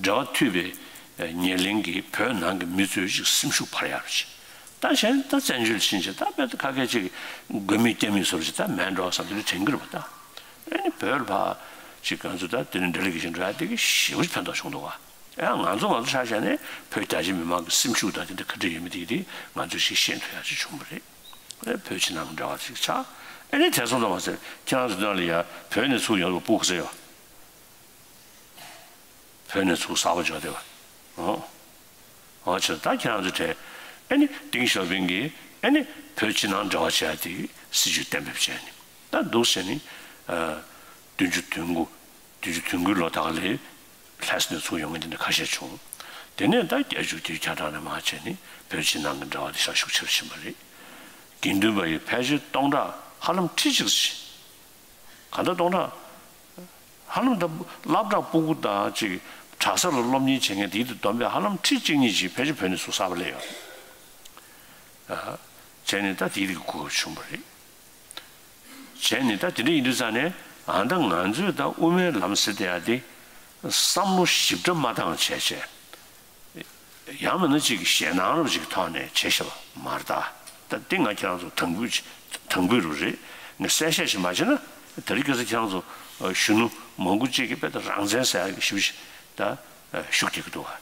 འབྲེལ་བ་མཐུད་པའི་ཉེར་ལེན་གྱིས་བོད་ནང་གི་མི་ཚོའི་ཅིག་སེམས་ཤུགས་འཕར་ཡག་རེད། ད་གཞན་ད་བཙན་བྱོལ་ཕྱིན་བྱས་ད་དཔེ་ད་ཁ་སྐད་ཅིག་དགོས་མེད་སྐྱོན་མེད་བཟོ་འདྲ་ཅིག་ད་མེད་འགྲོ་བསམ་དེ་འདྲ་དྲན་གྱི་རེད་པ། ད་ཨེ་ནི་བོད་ལ་ཕར་ཅིག་ང་ཚོ་ད་དེ་ནས་འབྲེལ་ལེགས་ཀྱི་ཞིག་འགྲོ་ཡ་དེ་གིས་ཞེ་པོ་ཅིག་ཕན་ཐོགས་བྱུང་འདུག་བ། ཡང་ང་ཚོ་ང་ཚོ་ཆ་བཞག་ནས་བོད་རྒྱ་ཆེ་མི་མང་གི་སེམས་ཤུགས་དང་དེ་འདྲ་ག་འདྲ་ཡོད་མེད་དེ་དེ་ང་ཚོས་ཞིག་ཤེས་ཐུབ་ཡག་ཅིག་བྱུང་བ་རེད། ཨེ་བོད་ཕྱི་ནང་གི་འབྲེལ་བ་ཅིག་ཆགས། ཨེ་ནི་དེ་སོང་ཙང་མ་ཟད་ཁྱེད་རང་ཚོ་དོན་ལ་ཡ་བོད་ནས་ཚུར་ཡོང་བའི་སྤུ་གུ་ཟེར་ཡོད། བོད་ནས་ཚུར་གསར་པ་འབྱོར་བསྡད་པ། ཨོ། ཨོ་ཆེ་ད་ཁྱེད་རང་ཚོ་གྲས། ཨེ་ནི་ཏིང་ཞའོ་ཕིང་གིས་ཨེ་ནི་བོད་ཕྱི་ནང་འབྲེལ་བ་བྱས་ཏེ་སྲིད་ཇུས་གཏན་འབེབས་བྱས་ནས་ད་འདུག་ཟེར་ནས། བདུན་ཅུ་དོན་དགུ། བདུན་ཅུ་དོན་དགུའི་ལོ་དག་ལ་ལྷ་ས་ནས་ཚུར་ཡོང་མཁན་དེ་འདྲ་ཁ་ཤས་བྱུང་། དེ་ནས་ད་བརྒྱད་ཅུ་དེའི་ཁྱབ་བསྒྲགས་ནས་མར་བྱས་ནས་བོད་ཕྱི་ནང་གི་འབྲེལ་བ་དེ་ཤུགས་ཆེ་རུ་ཕྱིན་པ་རེད། དགེ་འདུན་པ་ཡིས་ཕལ་ཆེར་སྟོང་ཕྲག་ཧ་ལམ་ཁྲི་གཅིག་ཙམ་ཞིག་གང་ལྟར་སྟོང་ཕྲག་ཧ་ལམ་ད་སློབ་གྲྭ་སྤུ་གུ་དང་ཅིག་གྲྭ་ས་ལ་སློབ་གཉེར་བྱེད་མཁན་དེའི་དུ་བསྡོམས་པས་ཧ་ལམ་ཁྲི་གཅིག་གཉིས་ཅིག་ཕལ་ཆེར་བོད་ནས་ཚུར་གསར་པ་སླེབས་ཡོད་རེད། བྱས་ནས་ད་དེའི་རིགས་གོ་སྐབས་བྱུང་བ་རེད། བྱས་ནས་ད་དེ་འདྲ་ཡིན་དུས་ཙང་ནས་ཨ་ད་ང་ཚོས་ད་དབུ་མའི་ལམ་ཟེར་བསྡད་ཡ་དེ་བསམ་བློ་ཞིབ་ཕྲ་མ་བཏང་བྱས་བྱས། ཡང་མིན་ན་ཅིག་ཞེད་སྣང་རབ་ཅིག་ཐོག་ནས་བྱས་ཤེས་པ་མ་རེད་ད། ད་འདི་ང་ཁྱེད་རང་ཚོ་དང་པོ་དང་པོ་རུ་རེད། ངས་གསལ་བཤད་ཞིག་མ་བྱས་ན་དེ་རིང་ཁ་སང་ཁྱེད་རང་ཚོ་གཞོན་ནུ་མང་པོ་ཅིག་གིས་དཔེ་ད་རང་བཙན་ཟེར་ཡ་གི་ཞིབ་ཞིབ་ད་ཤུགས་རྒྱག་གི་འདུག་ག་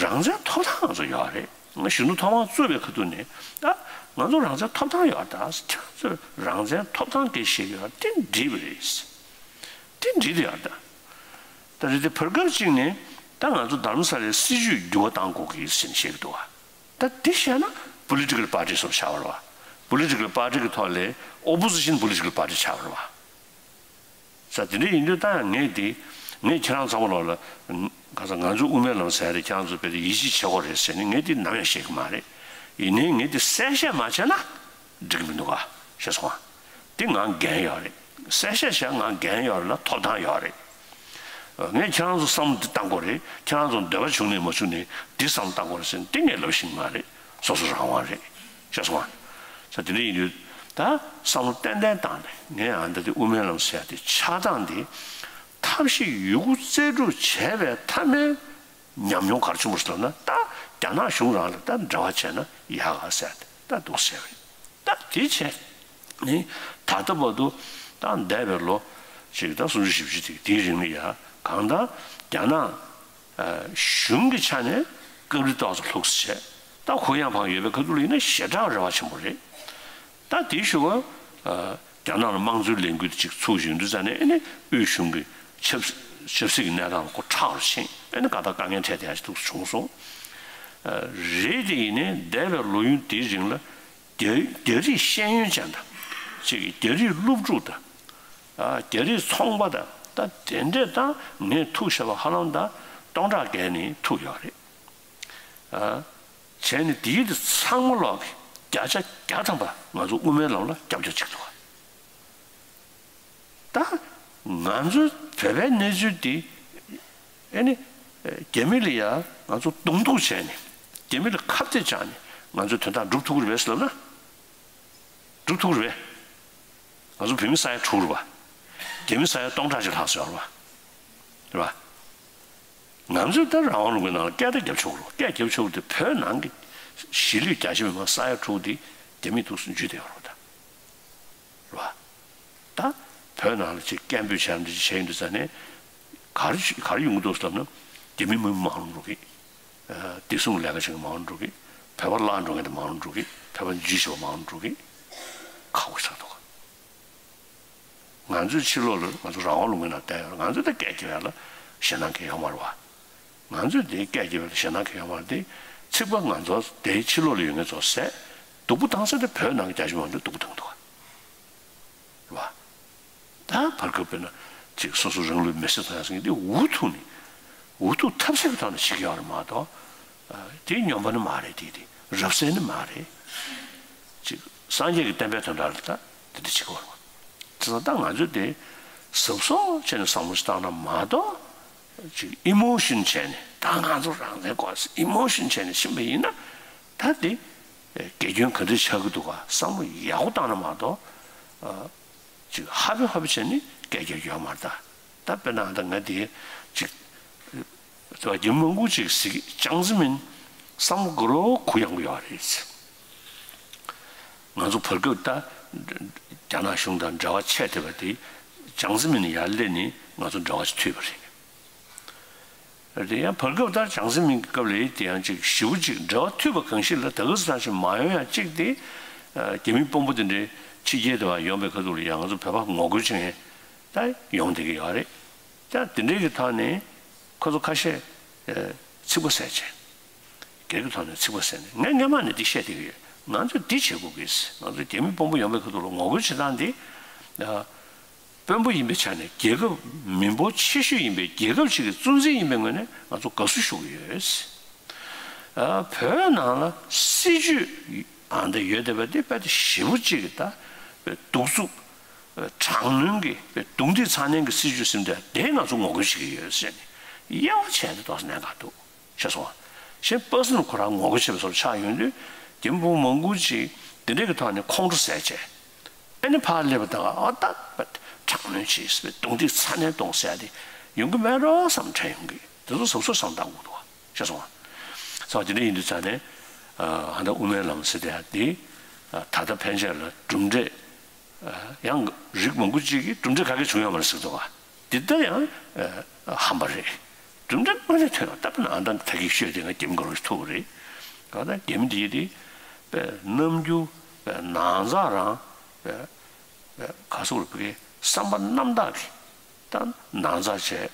རང་བཙན་ཐོབ་ཐང་ང་ཚོ་ཡོད་རེད། ང་གཞོན་ནུ་ཐོབ་དབང་རྩོད་པའི་ཁ་ཐུག་ནས་ད་ང་ཚོ་རང་བཙན་ཐོབ་ཐང་ཡོད་ད། ཁྱེད་ཚོས་རང་བཙན་ཐོབ་ཐང་སྐད་བཤད་ཡོད་དེ་འགྲིག་པ་རེད། དེ་འགྲིག་དེ་ཡོད་ད། ད་རེད་དེ་བར་སྐབས་གཅིག་ནས་ད་ང་ཚོ་རྡ་རམ་ས་ལའི་སྲིད་བྱུས་འགྱུར་བ་གཏང་དགོས་ཀྱི་ཟེར་ནས་བཤད་ཀྱི་འདུག་བ། ད་དེ་བཤད་ན་political party་སོགས་བྱ་བ་རེད་བ། Political party་གི་ཐོག་ལས་opposition political party་བྱ་བ་རེད་བ། ས་དེ་འདྲ་ཡིན་དུས་ད་ངས་དེ་ངས་ཁྱེད་རང་ཚང་མ་ལོག་ལ་ག་ས་ང་ཚོ་དབུ་མའི་ལམ་ཟེར་རེད། ཁྱེད་རང་ཚོ་དཔེ་དེ་ཡིད་ཆེས་བྱེད་དགོས་རེད་ཟེར་ནས་ངས་དེ་ནམ་ཡང་བཤད་ཀྱི་མ་རེད། ཡིན་ནའི་ངས་དེ་གསལ་བཤད་མ་བྱས་ན་འགྲིག་གི་མི་འདུག་ག་ཤེས་སོང་ང་། དེ་ང་འགན་ཡོད་རེད། གསལ་བཤད་བྱས་ང་འགན་ཡོད་རེད་ལ་ཐོབ་ཐང་ཡོད་རེད། ངས་ཁྱེད་རང་ཚོ་བསམ་བློ་འདི་བཏང་དགོས་རེད། ཁྱེད་རང་ཚོ་འདོད་པ་བྱུང་ནས་མ་བྱུང་ནས་འདི་བསམ་བློ་བཏང་དགོས་རེད་ཟེར་ནས་འདི་ངས་ལབ་ཤེས་ཀྱི་མ་རེད། སོ་སོ་རང་དབང་རེད། ཤེས་སོང་ང་། ས་དེ་འདྲ་ཡིན་དུས་ད་བསམ་བློ་ཏན་ཏན་བཏང་ནས་ངས་ཨ་ད་དེ་དབུ་མའི་ལམ་ཟེར་ཡ་དེ་ཆགས་སྟངས་དེ་ཐབས་ཤེས་ཡོད་རྒུ་རྩལ་སྤྲུགས་བྱས་པའི་མཐའ་མའི་ཉམས་མྱོང་ག་རེ་བྱུང་བ་ཞིག་ལབ་ན། ད་རྒྱ་ནག་གཞུང་རང་ལ་ད་འབྲེལ་བ་བྱས་ན་ཡག་ག་ཟེར་ཏེ་ད་འདུག་ཟེར་བས། ད་དེ་བྱས་ནི་ད་ལྟ་བར་དུ་ད་འདས་པའི་ལོ་ཅིག་ད་སུམ་ཅུ་བཞི་བཅུ་དེ་དེའི་རིང་ལ་ཡ་གང་ལྟར་རྒྱ་ནག་གཞུང་གི་ཆ་ནས་སྐབས་རེ་ཏོག་ཙམ་ལྷུག་ཙམ་བྱས། ད་གུ་ཡངས་བག་ཡངས་ཡོད་པའི་ཁ་ཐུག་ལ་ཡིན་ན་ཞེ་དྲག་རེ་བ་ཆེན་པོ་རེད། ད་དེའི་ཞོར་རྒྱ་ནག་ལ་དམངས་གཙོའི་ལས་འགུལ་དེ་ཅིག་ཚུགས་བཞིན་དུས་ཙང་ནས་ཨེ་ནི་དབུས་གཞུང་གི་ཆབ་ཆབ་སྲིད་ཀྱི་གནས་སྟངས་ལ་ཁོ་ཁྲག་རུ་ཕྱིན། ཨེ་ནི་དཀའ་ཐག་དཀའ་ངལ་འཕྲད་བསྡད་ཡ་ཞིག་འདུག་བྱུང་སོང་། རེད་དེ་ཡིན་ནའི་འདས་པའི་ལོ་ཡུན་དེའི་རིང་ལ་རྒྱ་རྒྱ་རིགས་ཤེས་ཡོན་ཅན་དང་ཅིག་རྒྱ་རིགས་སློབ་ཕྲུག་དང་རྒྱ་རིགས་ཚོང་པ་དང་ད་དེ་འདྲས་དང་ངས་ཐུག་བྱས་པ་ཧ་ལམ་ད་སྟོང་ཕྲག་བརྒལ་ནས་ཐུག་ཡོད་རེད། བྱས་ནས་དེའི་དེ་ཚང་མ་ལོག་གི་བརྒྱ་ཆ་བརྒྱ་ཐམ་པ་ང་ཚོ་དབུ་མའི་ལམ་ལ་རྒྱབ་སྐྱོར་བྱེད་ཀྱི་འདུག་ག་ད་ང་ཚོའི་བོད་པའི་གནས་ཚུལ་འདི་ཨེ་ནི་རྒྱ་མི་ལ་ཡ་ང་ཚོ་གདོང་གཏུག་བྱས་ནས་རྒྱ་མི་ལ་ཁ་གཏད་བཅག་ནས་ང་ཚོའི་དོན་དག་སྒྲུབ་ཐུབ་ཀྱི་རེད་པས་ལབ་ན། སྒྲུབ་ཐུབ་ཀྱི་རེད་པས། ང་ཚོ་བོད་མི་ས་ཡ་དྲུག་རེད་པ། རྒྱ་མི་ས་ཡ་སྟོང་ཕྲག་ཅིག་ལྷག་ཙམ་ཡོད་རེད་པ། རེད་པ། ང་ཚོས་ད་རང་དབང་ལུང་པའི་ནང་ལ་སྐད་ད་རྒྱབ་ཆོག་རོགས། སྐད་རྒྱབ་ཆོག་དེ་བོད་ནང་གི་གཞིས་ལུས་རྒྱ་ཆེ་མི་མང་ས་ཡ་དྲུག་དེ་རྒྱ་མིའི་ཐུགས་སུ་འཇུས་བསྡད་ཡོད་རེད་པ། ད་རེད་པ། ད་བོད་ནང་ལ་ཅིག་སྐད་འབོད་བྱས་འདི་ཅིག་བྱས་ཡོང་དུས་ཙང་ནས་ག་རེ་ག་རེ་ཡོང་གི་འདུག་ཟེར་ལབ་ན། རྒྱ་མི་མི་མང་རུ་འགྲོ་གི། བདེ་སྲུང་ལས་ཀ་བྱེད་མཁན་མང་རུ་འགྲོ་གི། བོད་པ་བརླག་འགྲོ་མཁན་དེ་མང་རུ་འགྲོ་གི། བོད་པ་འཇུས་བྱས་པ་མང་རུ་འགྲོ་གི། ཁག་པོ་ཆགས་འདུག་ག་ང་ཚོའི་ཕྱི་ལོགས་ལ་ང་ཚོ་རང་དབང་ལུང་པའི་ནང་བསྡད་ཡོད་རེད། ང་ཚོ་ད་སྐད་རྒྱབ་ཡ་ལ་ཞེད་སྣང་གང་ཡང་ཡོད་མ་རེད་པ། ང་ཚོས་དེ་སྐད་རྒྱབ་ཡ་ལ་ཞེད་སྣང་གང་ཡང་ཡོད་མ་རེད་དེ། ཚིག་པ་ང་ཚོ་དེའི་ཕྱི་ལོགས་ལ་ཡོད་མཁན་ཚོ་ཟས་སྡུག་པོ་བཏང་ས་དེ་བོད་ནང་གི་རྒྱ་ཆེ་མང་ཚོས་སྡུག་པོ་བཏང་འདུག་ག་རེད་པ། ད་བར་སྐབས་དཔེར་ན་ཅིག་སོ་སོ་རང་ལུས་མེར་སྲེག་བཏང་ཡ་ཟེར་མཁན་དེ་འུ་ཐུག་ནས་འུ་ཐུག་ཐབས་ཟད་ཀྱི་ཐོག་ནས་བྱེད་ཀྱི་ཡོད་རེད་མ་གཏོགས། དེ་སྨྱོན་པ་ནི་མ་རེད། དེ་དེ་ རབ་གསལ་ནི་མ་རེད། ཅིག་སངས་རྒྱས་ཀྱི་བསྟན་པའི་དོན་དག་ལ་ད་དེ་འདྲ་བྱེད་དགོས་རེད། དེ་ཚོ་ད་ང་ཚོས་དེ་གཟབ་གཟབ་བྱས་ནས་བསམ་བློ་ཞིག་བཏང་ན་མ་གཏོགས། ཅིག་ཨི་མོ་ཤོན་བྱས་ནས་ད་ང་ཚོ་རང་བཙན་དགོས་ཨི་མོ་ཤོན་བྱས་ནས་ཕྱིན་པ་ཡིན་ན། ད་དེ་དགེ་སྐྱོན་ག་འདྲ་ཆགས་ཀྱི་འདུག་ག་བསམ་བློ་ཡག་པོ་བཏང་ན་མ་གཏོགས། ཅིག་ཧ་པེ་ཧ་པེ་བྱས་ནས་སྐད་རྒྱག་ཡོད་མ་རེད་ད། ད་དཔེར་ན་ད་ང་དེ་ཅིག་དེ་བ་རྒྱ་མི་མང་པོ་ཅིག་གཟིགས་ཅང་ཙེ་མིན་བསམ་བློ་དགོས་རོགས་གུ་ཡང་གུ་ཡོད་རེད། ང་ཚོ་བར་སྐབས་ད་རྒྱ་ནག་གཞུང་དང་འབྲེལ་བ་ཆད་བསྡད་པ་དེ་ཅང་ཙེ་མིན་ཡར་སླེབས་ནས་ང་ཚོ་འབྲེལ་བ་ཞིག་མཐུད་པ་རེད། དེ་ཡང་བར་སྐབས་ལྟར་བྱང་སེམས་མིན་གྱི་སྐབས་ལ་དེ་ཡང་ཅིག་ཞེ་པོ་ཅིག་འབྲེལ་བ་མཐུད་པ་གང་ཞིག་ལ་ད་ག་ཟེ་ཐང་ཞིག་མ་ཡོང་ཡང་གཅིག་དེ། རྒྱ་མི་དཔོན་པོ་དེ་འདྲའི་ཕྱི་རྒྱལ་དུ་ཡོང་པའི་ཁ་ཐུག་ལ་ཡང་ང་ཚོ་བོད་པ་ངོ་རྒོལ་བྱེད་མཁན་ད་ཡོང་བསྡད་ཀྱི་ཡོད་རེད། ད་དེ་འདྲའི་གི་ཐོག་ནས་ཁོ་ཚོ་ཁ་ཤས་ཚིག་པ་ཟེར་བྱས། སྒེར་གྱི་ཐོག་ནས་ཚིག་པ་ཟེར་ནས་ངས་སྔན་མ་ནས་འདི་བཤད་བསྡད་ཀྱི་ཡོད། ང་ཚོས་འདི་བྱེད་དགོས་ཀྱི། ང་ཚོས་རྒྱ་མི་དཔོན་པོ་ཡོང་པའི་ཁ་ཐུག་ལ་ངོ་རྒོལ་བྱེད་སྟངས་འདི། དཔོན་པོ་ཡིན་པའི་ཆ་ནས་རྒྱལ་ཁབ་མི་འབོར་ཆེ་ཤོས་ཡིན་པའི་རྒྱལ་ཁབ་ཅིག་གི་གཙོ་འཛིན་ཡིན་པའི་ངོས་ནས་ང་ཚོ་དགའ་བསུ་ཞུ་གི་ཡོད། ཨ། བོད་ནང་ལ་སྲིད་ཇུས་ཨ་འདི་ཡོད་བསྡད་པ་འདི་དཔེ་ཞེ་པོ་ཅིག་གི་ད་དཔེ་གདུག་རྩུབ་དྲག་གནོན་གྱི་དཔེ་རྡུང་རྡེག་ཚ་ནན་གྱི་སྲིད་ཇུས་ཟེར་དེ་དེ་ང་ཚོ་ངོ་རྒོལ་བྱེད་ཀྱི་ཡོད་ཟེར་ནས་དབྱེ་བ་ཕྱེ་ནས་ཏོག་ཙམ་གནད་འགག་འདུག་ཤེས་སོང་ཨ། གཞན་པར་སོ་ནལ་ཁོ་རང་ངོ་རྒོལ་བྱེད་པའི་བཟོ་འདྲ་ཆགས་ཡོང་དུས་རྒྱ་མི་བུ་མང་པོ་ཅིག་འདི་འདྲའི་གི་ཐོག་ནས་ཁོང་ཁྲོ་ཟ་བྱས། ཨ་ནི་ཕར་སླེབས་པ་དང་ཨ་ད་དྲག་གནོན་བྱས་རྡུང་རྡེག་ཚ་ནན་གཏོང་ཟེར་ཡ་དེ་ཡོང་གི་མེད་འགྲོ་བསམ་དྲན་ཡོང་གི། དེ་ཚོ་གཟབ་གཟབ་བསམ་བཏང་དགོས་འདུག་ཤེས་སོང་ཨ། ཚོ་དེ་འདྲ་ཡིན་དུས་ཙང་ནས་ཨ་ད་དབུ་མའི་ལམ་ཟེར་དེ་ཡ་དེ་ད་ལྟ་ཕན་ཆད་ལ་གྲུབ་འབྲས་ཡང་རིགས་མང་པོ་ཅིག་གིས་གྲུབ་འབྲས་ག་གེ་བྱུང་ཡོད་མ་རེད་ཟེར་འདུག་ག་འདི་ལྟར་ཡང་ཧམ་པ་རེད། གྲུབ་འབྲས་དངོས་གནས་ཐོན་ཡོང་ད་དཔེར་ན་ཨ་ད་ད་གིན་ཤོད་དེ་ང་རྒྱ་མི་དགའ་རོགས་ཐུག་རེད། ག་ད་རྒྱ་མི་འདི་དེ་དཔེ་རྣམ་འགྱུར་དཔེ་ནང་ཚགས་རང་དཔེ་དཔེ་ག་སོགས་རུ་བི་གའི་བསམ་པ་རྣམ་དག་གི་ད་ནང་ཚགས་བྱས་དགའ་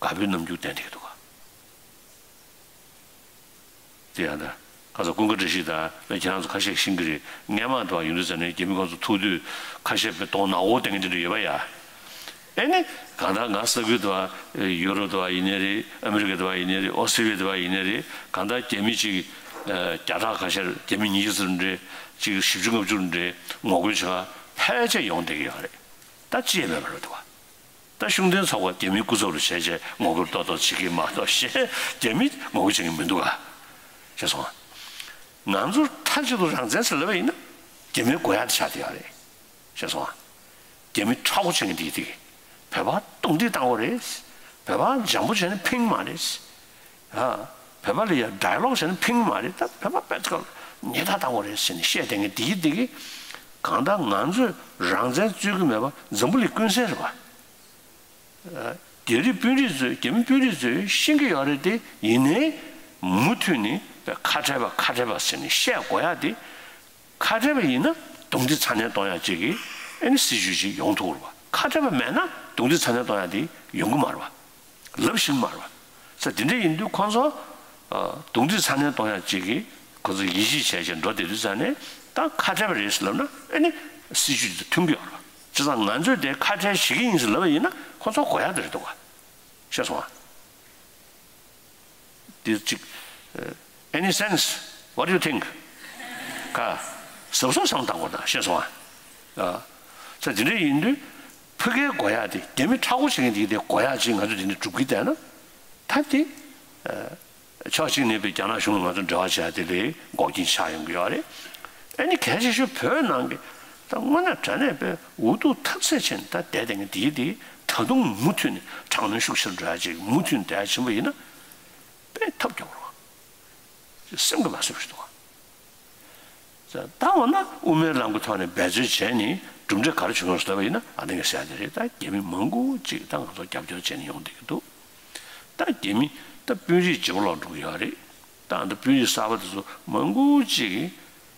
པོའི་རྣམ་འགྱུར་བསྟན་བསྡད་ཀྱི་འདུག་ག་དེ་ཡང་ད་ཁ་ས་ཀུན་དགའ་བཀྲ་ཤིས་དང་ཁྱེད་རང་ཚོ་ཁ་ཤས་ཤེས་ཀྱི་རེད། སྔན་མ་དུ་བ་ཡོང་དུས་ཙམ་ནས་རྒྱ་མི་ཁོང་ཚོ་ཐུག་དུས་ཁ་ཤས་པའི་གདོང་ནག་པོ་བསྟན་གྱི་འདི་འདྲ་ཡོད་པ་ཡ། ཨེ་ནི་གང་ལྟར་ང་ས་ཁུལ་དུ་བ་ཡུ་རོབ་དུ་བ་ཡིན་ནའི་རེད། ཨ་མི་རི་ཀ་དུ་བ་ཡིན་ནའི་རེད། ཨོ་སི་ཏྲེ་ལི་ཡ་དུ་བ་ཡིན་ནའི་རེད། གང་ལྟར་རྒྱ་མི་གཅིག་བརྒྱ་ཕྲག་ཁ་ཤས་རྒྱ་མི་ཉིས་བརྒྱ་ཙམ་རེད། གཅིག་བཞི་བཅུ་ལྔ་བཅུ་རེད། ངོ་རྒོལ་བྱེད་ཕལ་ཆེར་ཡོང་བསྡད་ཀྱི་ཡོད་རེད། ད་ཅི་ཡང་མེད་པ་རེད་འདུག་བ། ད་ཤུགས་ལྡན་ཚོགས་པ་རྒྱ་མིའི་སྐུ་ཚབ་ལ་བྱས་བྱས་ངོ་རྒོལ་ཏོག་ཏོག་བྱེད་ཀྱི་མ་གཏོགས་གཞན་རྒྱ་མིས་ངོ་རྒོལ་བྱེད་ཀྱི་མི་འདུག་ག་ཤེས་སོང་ང་། ང་ཚོར་མཐའ་གཅིག་ཏུ་རང་བཙན་ཟེར་ལབ་པ་ཡིན་ན་རྒྱ་མིའི་དགོས་ཡག་དེ་ཆགས་བསྡད་ཡོད་རེད། ཤེས་སོང་ང་། རྒྱ་མི་ཁྲ་བོ་བྱེད་མཁན་དེ་གི་དེ་གི་བོད་པ་རྡུང་རྡེག་བཏང་དགོས་རེད། བོད་པ་འཇམ་པོ་བྱས་ནས་ཕིང་མ་རེད། ཨ། བོད་པ་ལ་ཡ་ཌའི་ལོག་བྱས་ན་ཕིང་མ་རེད། ད་བོད་པ་དཔེ་ཚོ་ཉེས་དག་བཏང་དགོས་རེད་ཟེར་ནས་བཤད་བསྡད་མཁན་འདི་གི་འདི་གི་གང་ལྟར་ང་ཚོས་རང་བཙན་རྩོད་ཀྱི་མེད་པ་འཛམ་བུ་གླིང་ཀུན་གསལ་རེད་པ། རྒྱ་རིགས་དཔོན་རིགས་ཚོས་རྒྱ་མི་དཔོན་རིགས་ཚོས་ཤེས་ཀྱི་ཡོད་རེད་དེ། ཡིན་ནའི་མུ་མཐུད་ནས་ཁ་བྲལ་བ་ཁ་བྲལ་བ་ཟེར་ནས་བཤད་དགོས་ཡ་དེ། ཁ་བྲལ་བ་ཡིན་ན་རྡུང་རྡེག་ཚ་ནན་གཏོང་ཡ་གཅིག་གི་ཨེ་ནི་སྲིད་བྱུས་ཅིག་ཡོང་ཐུབ་རེད་པ། ཁ་བྲལ་བ་མེད་ན་རྡུང་རྡེག་ཚ་ནན་གཏོང་ཡ་དེ་ཡོང་གི་མ་རེད་པ། ལབ་ཤེས་ཀྱི་མ་རེད་པ། ས་དེ་འདྲ་ཡིན་དུས་ཁོང་ཚོ་ཨ་རྡུང་རྡེག་ཚ་ནན་གཏོང་ཡ་གཅིག་གི་ཁོ་ཚོ་ཡིད་ཆེས་བྱས་བྱས་འགྲོ་བསྡད་དུས་ཙང་ནས་ད་ཁ་བྲལ་བ་རེད་ཟེར་ལབ་ན་ཨེ་ནི་སྲིད་བྱུས་དེ་མཐུན་གྱི་ཡོད་རེད་པ། བྱས་ཙང་ང་ཚོས་དེ་ཁ་བྲལ་བྱེད་ཀྱི་ཡིན་ཟེར་ལབ་པ་ཡིན་ན་ཁོང་ཚོ་དགོས་ཡ་དེ་རེད་འདུག་ག་ཤེས་སོང་ང་། འདི་གཅིག་ཨེ་ནི་སེན་སི། What do you think? ག་གཟབ་གཟབ་བསམ་བཏང་དགོས་ད། ཤེས་སོང་ང་། ཨ། ས་དེ་འདྲ་ཡིན་དུས་ཕ་གིའི་དགོས་ཡ་དེ་རྒྱ་མི་ཁྲ་བོ་བྱེད་མཁན་དེ་དེ་དགོས་ཡ་ཅིག་ང་ཚོ་དེ་འདྲ་སྒྲུབ་ཀྱི་བསྡད་ན་ད་དེ་ཨ། ཕྱོགས་གཅིག་ནས་པའི་རྒྱ་ནག་གཞུང་ལ་ང་ཚོ་འབྲེལ་བ་བྱེད་ཡ་དེ་ལས་འགོག་རྐྱེན་ཆགས་ཡོང་གི་ཡོད་རེད། ཨ་ནི་གལ་ཆེ་ཤོས་བོད་ནང་གི་ད་དངོས་གནས་དྲང་གནས་པའི་འུ་ཐུག་ཐབས་ཟད་བྱས་ནས་ད་བསྡད་བསྡད་མཁན་དེ་དེ་ད་དུང་མུ་མཐུད་ནས་དྲག་གནོན་ཤུགས་ཆེར་འགྲོ་ཡ་ཅིག་མུ་མཐུད་ནས་བསྡད་ཡ་ཕྱིན་པ་ཡིན་ན་དཔེ་ཐབས་སྐྱོ་པོ་རེད། སེམས་ཀྱིས་མ་བཟོད་པ་ཞིག་འདུག་ག་ད་འོ་ན་དབུ་མའི་ལམ་གྱི་ཐོག་ནས་འབད་རྩོལ་བྱས་ནས་གྲུབ་འབྲས་ག་རེ་བྱུང་ཡོད་ཟེར་ལབ་པ་ཡིན་ན་ཨ་ནི་ངས་ཟེར་ཡ་དེ་རེད། ད་རྒྱ་མི་མང་པོ་ཅིག་ད་ང་ཚོ་རྒྱབ་སྐྱོར་བྱས་ནས་ཡོང་བསྡད་ཀྱི་འདུག་ད་རྒྱ་མི་ད་དཔོན་རིགས་བརྗེ་པོ་ལོག་འགྲོ་གི་ཡོད་རེད། ད་ཨ་ད་དཔོན་རིགས་གསར་པ་དེ་ཚོ་མང་པོ་ཅིག་གིས་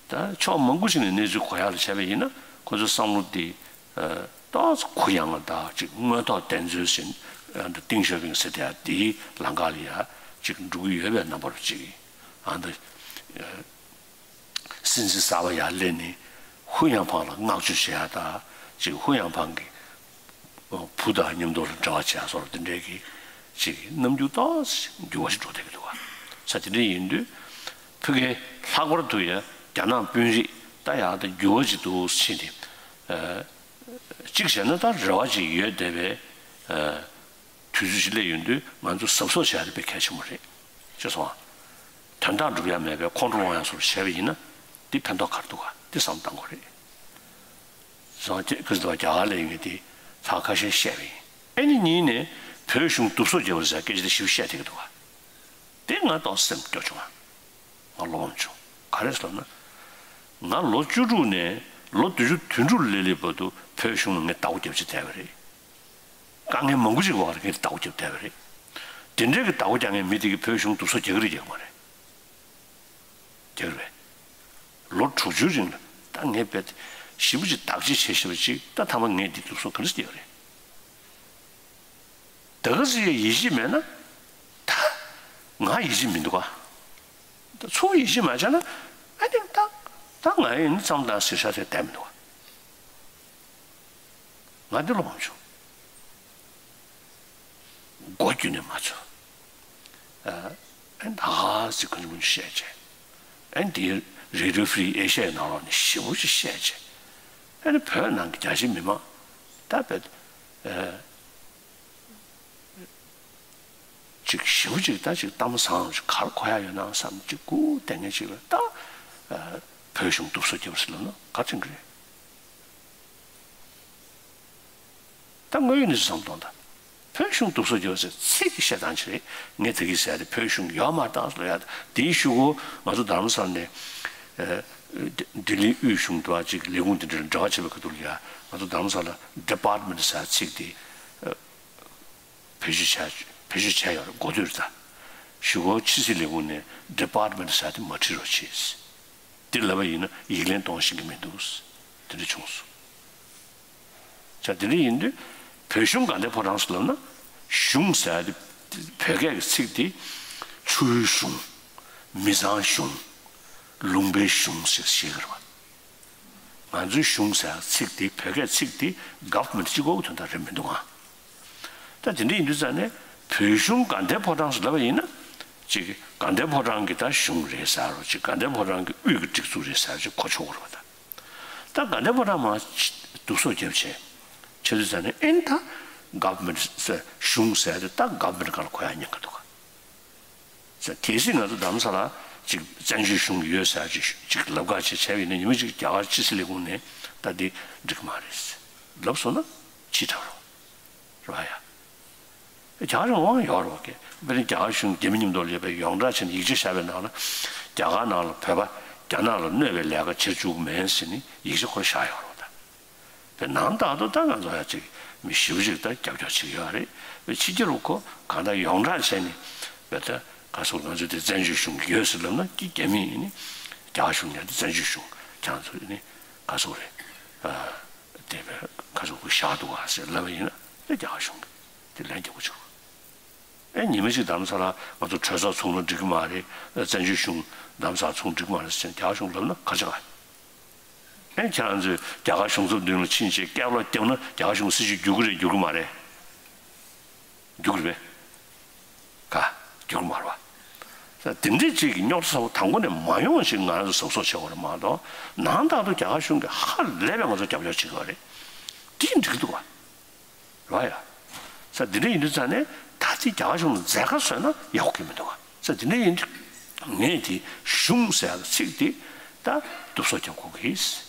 ད་ཕྱོགས་མང་པོ་ཞིག་ནས་གནས་ཚུལ་གོ་ཡག་ལ་བྱས་པ་ཡིན་ན་ཁོ་ཚོའི་བསམ་བློ་དེ་ཏོག་ཙམ་གུ་ཡངས་ལ་ད་ཅིག་དངོས་ཐོག་བདེན་འཚོལ་ཟིན་ཏིང་ཞའོ་ཕིང་ཟེར་དེ་ཡ་དེའི་ལམ་ཁ་ལ་ཡ་ཅིག་འགྲོ་གི་ཡོད་པའི་རྣམ་པ་རུ་ཅིག་ཨ་ད། སྲིད་འཛིན་གསར་པ་ཡར་སླེབས་ནས་ཧུ་ཡང་ཕང་ལ་བསྔགས་བརྗོད་བྱེད་ཡ་དང་ཅིག་ཧུ་ཡང་ཕང་གི་བུ་དང་མཉམ་དུ་ལ་འབྲེལ་བ་བྱེད་ཡ་སོགས་དེ་འདྲའི་གི་ཅིག་རྣམ་འགྱུར་ཏོག་ཙམ་འགྱུར་བ་ཞིག་འགྲོ་བསྡད་ཀྱི་འདུག་ག་ས་དེ་འདྲ་ཡིན་དུས་ ཕ་གིའི་ལྷག་པར་དུ་ཡང་རྒྱ་ནག་དཔོན་རིགས་ད་ཡག་ད་འགྱུར་བ་ཅིག་འདུག་ཕྱིན་ཏེ། གཅིག་བྱས་ན་ད་རེ་བ་ཅིག་ཡོད་བསྡད་པའི་དུས་ཚོད་ཅིག་སླེབས་ཡོང་དུས་ང་ཚོ་གཟབ་གཟབ་བྱ་ཡ་དེ་དཔེ་གལ་ཆེན་པོ་རེད། ཤེས་སོང་ཨ། དོན་དག་འགྲུབ་ཡ་མེད་པའི་ཁོང་ཁྲོ་སློང་ཡ་སོགས་བྱས་པ་ཡིན་ན་འདི་ཕན་ཐོགས་ག་རེ་འདུག་ག་འདི་བསམ་བཏང་དགོས་རེད། སོང་ཁྱེད་ཁ་སང་རྒྱ་གར་ལ་ཡོང་མཁན་དེ་ལྷག་ཁ་ཤས་བཤད་པ་ཡིན། ཨ་ནི་གཉིས་ནས་བོད་གཞུང་སྡུག་སོག་རྒྱབ་པ་ཟེར་སྐད་ཆ་དེ་ཞིབ་བཤད་བསྡད་ཀྱི་འདུག་ག་དེ་ང་ཏོག་སེམས་སྐྱོ་བྱུང་ང་། ང་བློ་ཕམ་བྱུང་། ག་རེ་ཟེར་ན། ང་ལོ་བཅུ་དྲུག་ནས་ལོ་བདུན་ཅུ་དོན་དྲུག་སླེབས་སླེབས་བར་དུ་བོད་གཞུང་ལ་ངས་ཟླ་བོ་རྒྱབ་ཀྱི་བསྡད་པ་རེད། དཀའ་ངལ་མང་པོ་ཞིག་འོག་ལ་ངས་ཟླ་བོ་རྒྱབ་བསྡད་པ་རེད། དེ་འདྲའི་གི་ཟླ་བོ་རྒྱག་མཁན་མི་དེ་གིས་བོད་གཞུང་སྡུག་སོག་རྒྱག་གི་རེད་རྒྱག་གི་མ་རེད། རྒྱག་གི་རེད། ལོ་དྲུག་ཅུའི་རིང་ལ་ད་ངས་རྦད་ཞེ་པོ་ཅིག་བདག་གཅེས་བྱས་བཞག་པ་ཅིག་ད་ཐ་མ་ངས་འདི་སྡུག་སོག་ག་འདྲ་ཞིག་རྒྱག་གི་རེད། ད་ག་ཟེ་ཡིད་ཆེས་མེད་ན། ད་ང་ཡིད་ཆེས་མི་འདུག་ག་ད་ཚུར་ཡིད་ཆེས་མ་བྱས་ན། ཨ་ནི་ད་ད་ང་ཡིན་ཙམ་དང་ཟེར་ཤ་ཟེར་བསྡད་མི་འདུག་ག་ང་འདི་བློ་མ་བྱུང་། མགོ་རྒྱུ་ནས་མ་ཚོར། ཨ་ཨ་ནི་ཧ་ཧ་ཟེར་ཁོ་ཚོ་མུ་བཤད་བྱས། ཨ་ནི་དེའི་Radio Free Asia ཡི་ནང་ལོགས་ནས་ཞེ་པོ་ཅིག་བཤད་བྱས། ཨ་ནི་བོད་ནང་གི་རྒྱ་ཆེ་མི་མང་ད་བོད་ཨ། ཅིག་ཞེ་པོ་ཅིག་ད་ཅིག་གཏམ་བཟང་ཅིག་ག་རེ་གོ་ཡ་ཡོད་ན་བསམ་ཅིག་སྒུག་བསྡད་མཁན་ཅིག་ལ་ད་ཨ་བོད་གཞུང་སྡུག་སོག་རྒྱབ་ཟེར་ལབ་ན་ག་རེ་དྲན་གི་རེད། ད་དངོས་ཡོད་གནས་ཚུལ་བསམ་བློ་གཏོང་དང་། བོད་གཞུང་སྡུག་སོག་རྒྱབ་ཟེར་ཚིག་གི་བཤད་སྟངས་ཅིག་རེད། ངས་ད་གིན་ཟེར་ཡ་དེ་བོད་གཞུང་ཡོད་མ་རེད་ད་ཟེར་ལབ་ཡ་དེ། དེའི་གཞུག་གུ་ང་ཚོ་རྡ་རམ་ས་ལ་ནས་ཨ་ལྡི་ལྡི་ལིའི་དབུས་གཞུང་དུ་ཅིག་ལས་ཁུངས་དེ་འདྲ་ལ་འབྲེལ་བ་བྱེད་པའི་ཁ་ཐུག་ལ་ཡ་ང་ཚོ་རྡ་རམ་ས་ལ་Department་ཟེར་ཚིག་དེ་ཨ། བེད་སྤྱོད་བྱས་བེད་སྤྱོད་བྱས་ཡོད་རེད། གོ་ཐོས་རེད་ད། གཞུག་གུ་ཕྱི་སྲིད་ལས་ཁུངས་ནས་Department་ཟེར་དེ་མ་བྲིས་རོགས་བྱེད། འདི་ལབ་པ་ཡིན་ན་ཡིག་ལན་གཏོང་ཤེས་ཀྱི་མི་འདུག་དེ་འདྲ་བྱུང་སོང་། ཅག་དེ་འདྲ་ཡིན་དུས་བོད་གཞུང་དགའ་ལྡན་ཕོ་བྲང་ཟེར་ལབ་ན་གཞུང་ཟེར་དེ་བོད་སྐད་ཀྱི་ཚིག་དེ་ཆུའི་གཞུང་། མི་ཚང་གཞུང་། ལུང་པའི་གཞུང་ཟེར་ཤེས་ཀྱི་རེད་བ། ང་ཚོའི་གཞུང་ཟེར་ཚིག་དེ་བོད་སྐད་ཚིག་དེ་government་གཅིག་པོའི་དོན་དག་རེད་མི་འདུག་ཨང་། ད་དེ་འདྲ་ཡིན་དུས་ཙང་ནས་བོད་གཞུང་དགའ་ལྡན་ཕོ་བྲང་ཟེར་ལབ་པ་ཡིན་ན་ཅིག་དགའ་ལྡན་ཕོ་བྲང་གི་ད་གཞུང་རེད་ཟེར་རོ། ཅིག་དགའ་ལྡན་ཕོ་བྲང་གི་དབུས་ཀྱི་སྒྲིག་འཛུགས་རེད་ཟེར་ཅིག་གོ་ཆོག་གི་རེད་བ། ད་ད་དགའ་ལྡན་ཕོ་བྲང་མར་སྡུག་སོག་རྒྱབ་བྱས་བྱས་དུས་ཙང་ནས་ཨེ་ནི་ད་government་ཟེར་གཞུང་ཟེར་དེ་ད་government་སྒང་ལ་གོ་ཡ་ཉེན་ཁ་འདུག་ག་ཟེར། གལ་སྲིད་ང་ཚོ་རྡ་རམ་ས་ལ་ཅིག་བཙན་བྱོལ་གཞུང་ཡོད་ཟེར་ཅིག་ཅིག་ལབ་ཁ་ཅིག་བྱས་པ་ཡིན་ན་ཉི་མ་ཅིག་རྒྱ་གར་ཕྱི་སྲིད་ལས་ཁུངས་ནས་ད་འདི་འགྲིག་གི་མ་རེད་ལབ་སོང་ན་ཕྱི་དྲགས་རོགས་རེད་བ་ཡ། རྒྱ་གར་གཞུང་དབང་ཡོད་རེད་བ་གས། དཔེར་ན་རྒྱ་གར་གཞུང་རྒྱ་མི་མཉམ་དུ་སླེབས་པའི་ཡོངས་གྲགས་བྱས་ནས་ཡིག་ཆ་བཞག་པའི་ནང་ལ་རྒྱ་གར་ནང་ལ་བོད་པ་རྒྱ་ནག་ལ་གནོད་པའི་ལས་ཀ་བྱེད་བཅུག་མེད་ཟེར་ནས་ཡིག་ཆ་ཁོ་རང་བཞག་ཡོད་རེད་བ་ད། པའི་ནང་ལྟར་དུ་ད་ང་ཚོ་ཡ་ཅིག་མི་ཞེ་པོ་ཅིག་ད་རྒྱབ་སྐྱོར་བྱེད་ཀྱི་ཡོད་རེད། པའི་ཕྱི་རྒྱལ་ལ་ཁོ་གང་ལྟར་ཡོངས་གྲགས་བྱས་ནས་པའི་ད་ག་སོག་ང་ཚོ་དེ་བཙན་བྱོལ་གཞུང་གི་ཡོད་ཟེར་ལབ་ན་ཀྱི་རྒྱ་མི་ཡིན་ནི་རྒྱ་གཞུང་ཡང་དེ་བཙན་བྱོལ་གཞུང་ཁྱང་ཚོ་ཡིན་ནི་ག་སོག་རེད། ཨ་དེ་པའི་ག་སོག་གི་བཞག་འདུག་ག་ཟེར་ལབ་པ་ཡིན་ན་དེ་རྒྱ་གཞུང་གི་དེ་ལན་རྒྱག་པོ་ཆོག་ཨེ་ཉི་མ་ཞིག་རྡ་རམ་ས་ལ་ང་ཚོ་གྲོས་ཚོགས་ཚུགས་ན་འགྲིག་གི་མ་རེད། བཙན་བྱོལ་གཞུང་རྡ་རམ་ས་ལ་ཚུགས་འགྲིག་གི་མ་རེད་ཟེར་རྒྱ་གར་གཞུང་ལབ་ན་ག་རེ་བྱ་བ། ཨེ་ཁྱེད་རང་ཚོས་རྒྱ་གར་གཞུང་ཚབ་མདུན་ལ་ཕྱིན་བྱས་སྐད་ལོག་བརྒྱབ་ན་རྒྱ་གར་གཞུང་སྲིད་བྱུས་འགྱུར་གི་རེད་འགྱུར་གི་མ་རེད། འགྱུར་གི་རེད་པས། ག་འགྱུར་གི་མ་རེད་བ། ས་དེ་འདྲའི་ཅིག་གི་རྙོག་དྲ་ཚ་པོ་དང་པོ་ནས་མ་ཡོང་བ་ཞིག་ང་རང་ཚོ་གཟབ་གཟབ་བྱེད་དགོས་རེད་མ་གཏོགས་ནང་ལྟར་དུ་རྒྱ་གར་གཞུང་གིས་ཧ་ལས་པའི་ང་ཚོ་རྒྱབ་སྐྱོར་བྱེད་ཀྱི་ཡོད་རེད། དེ་འགྲིག་གི་འདུག་བ། རེད་བ་ཡ། ས་འདི་འདྲ་ཡིན་དུས་ཙང་ནས་ད་ལྟའི་རྒྱ་གར་གཞུང་ལ་མཛད་དཀའ་བཟོས་ན་ཡག་པོ་གི་མི་འདུག་བ། ས་འདི་འདྲ་ཡིན་དུས་ངས་དེ་གཞུང་ཟེར་ཡག་གི་ཚིག་དེ་ད་སྡུག་སོག་རྒྱབ་དགོས་ཀྱི་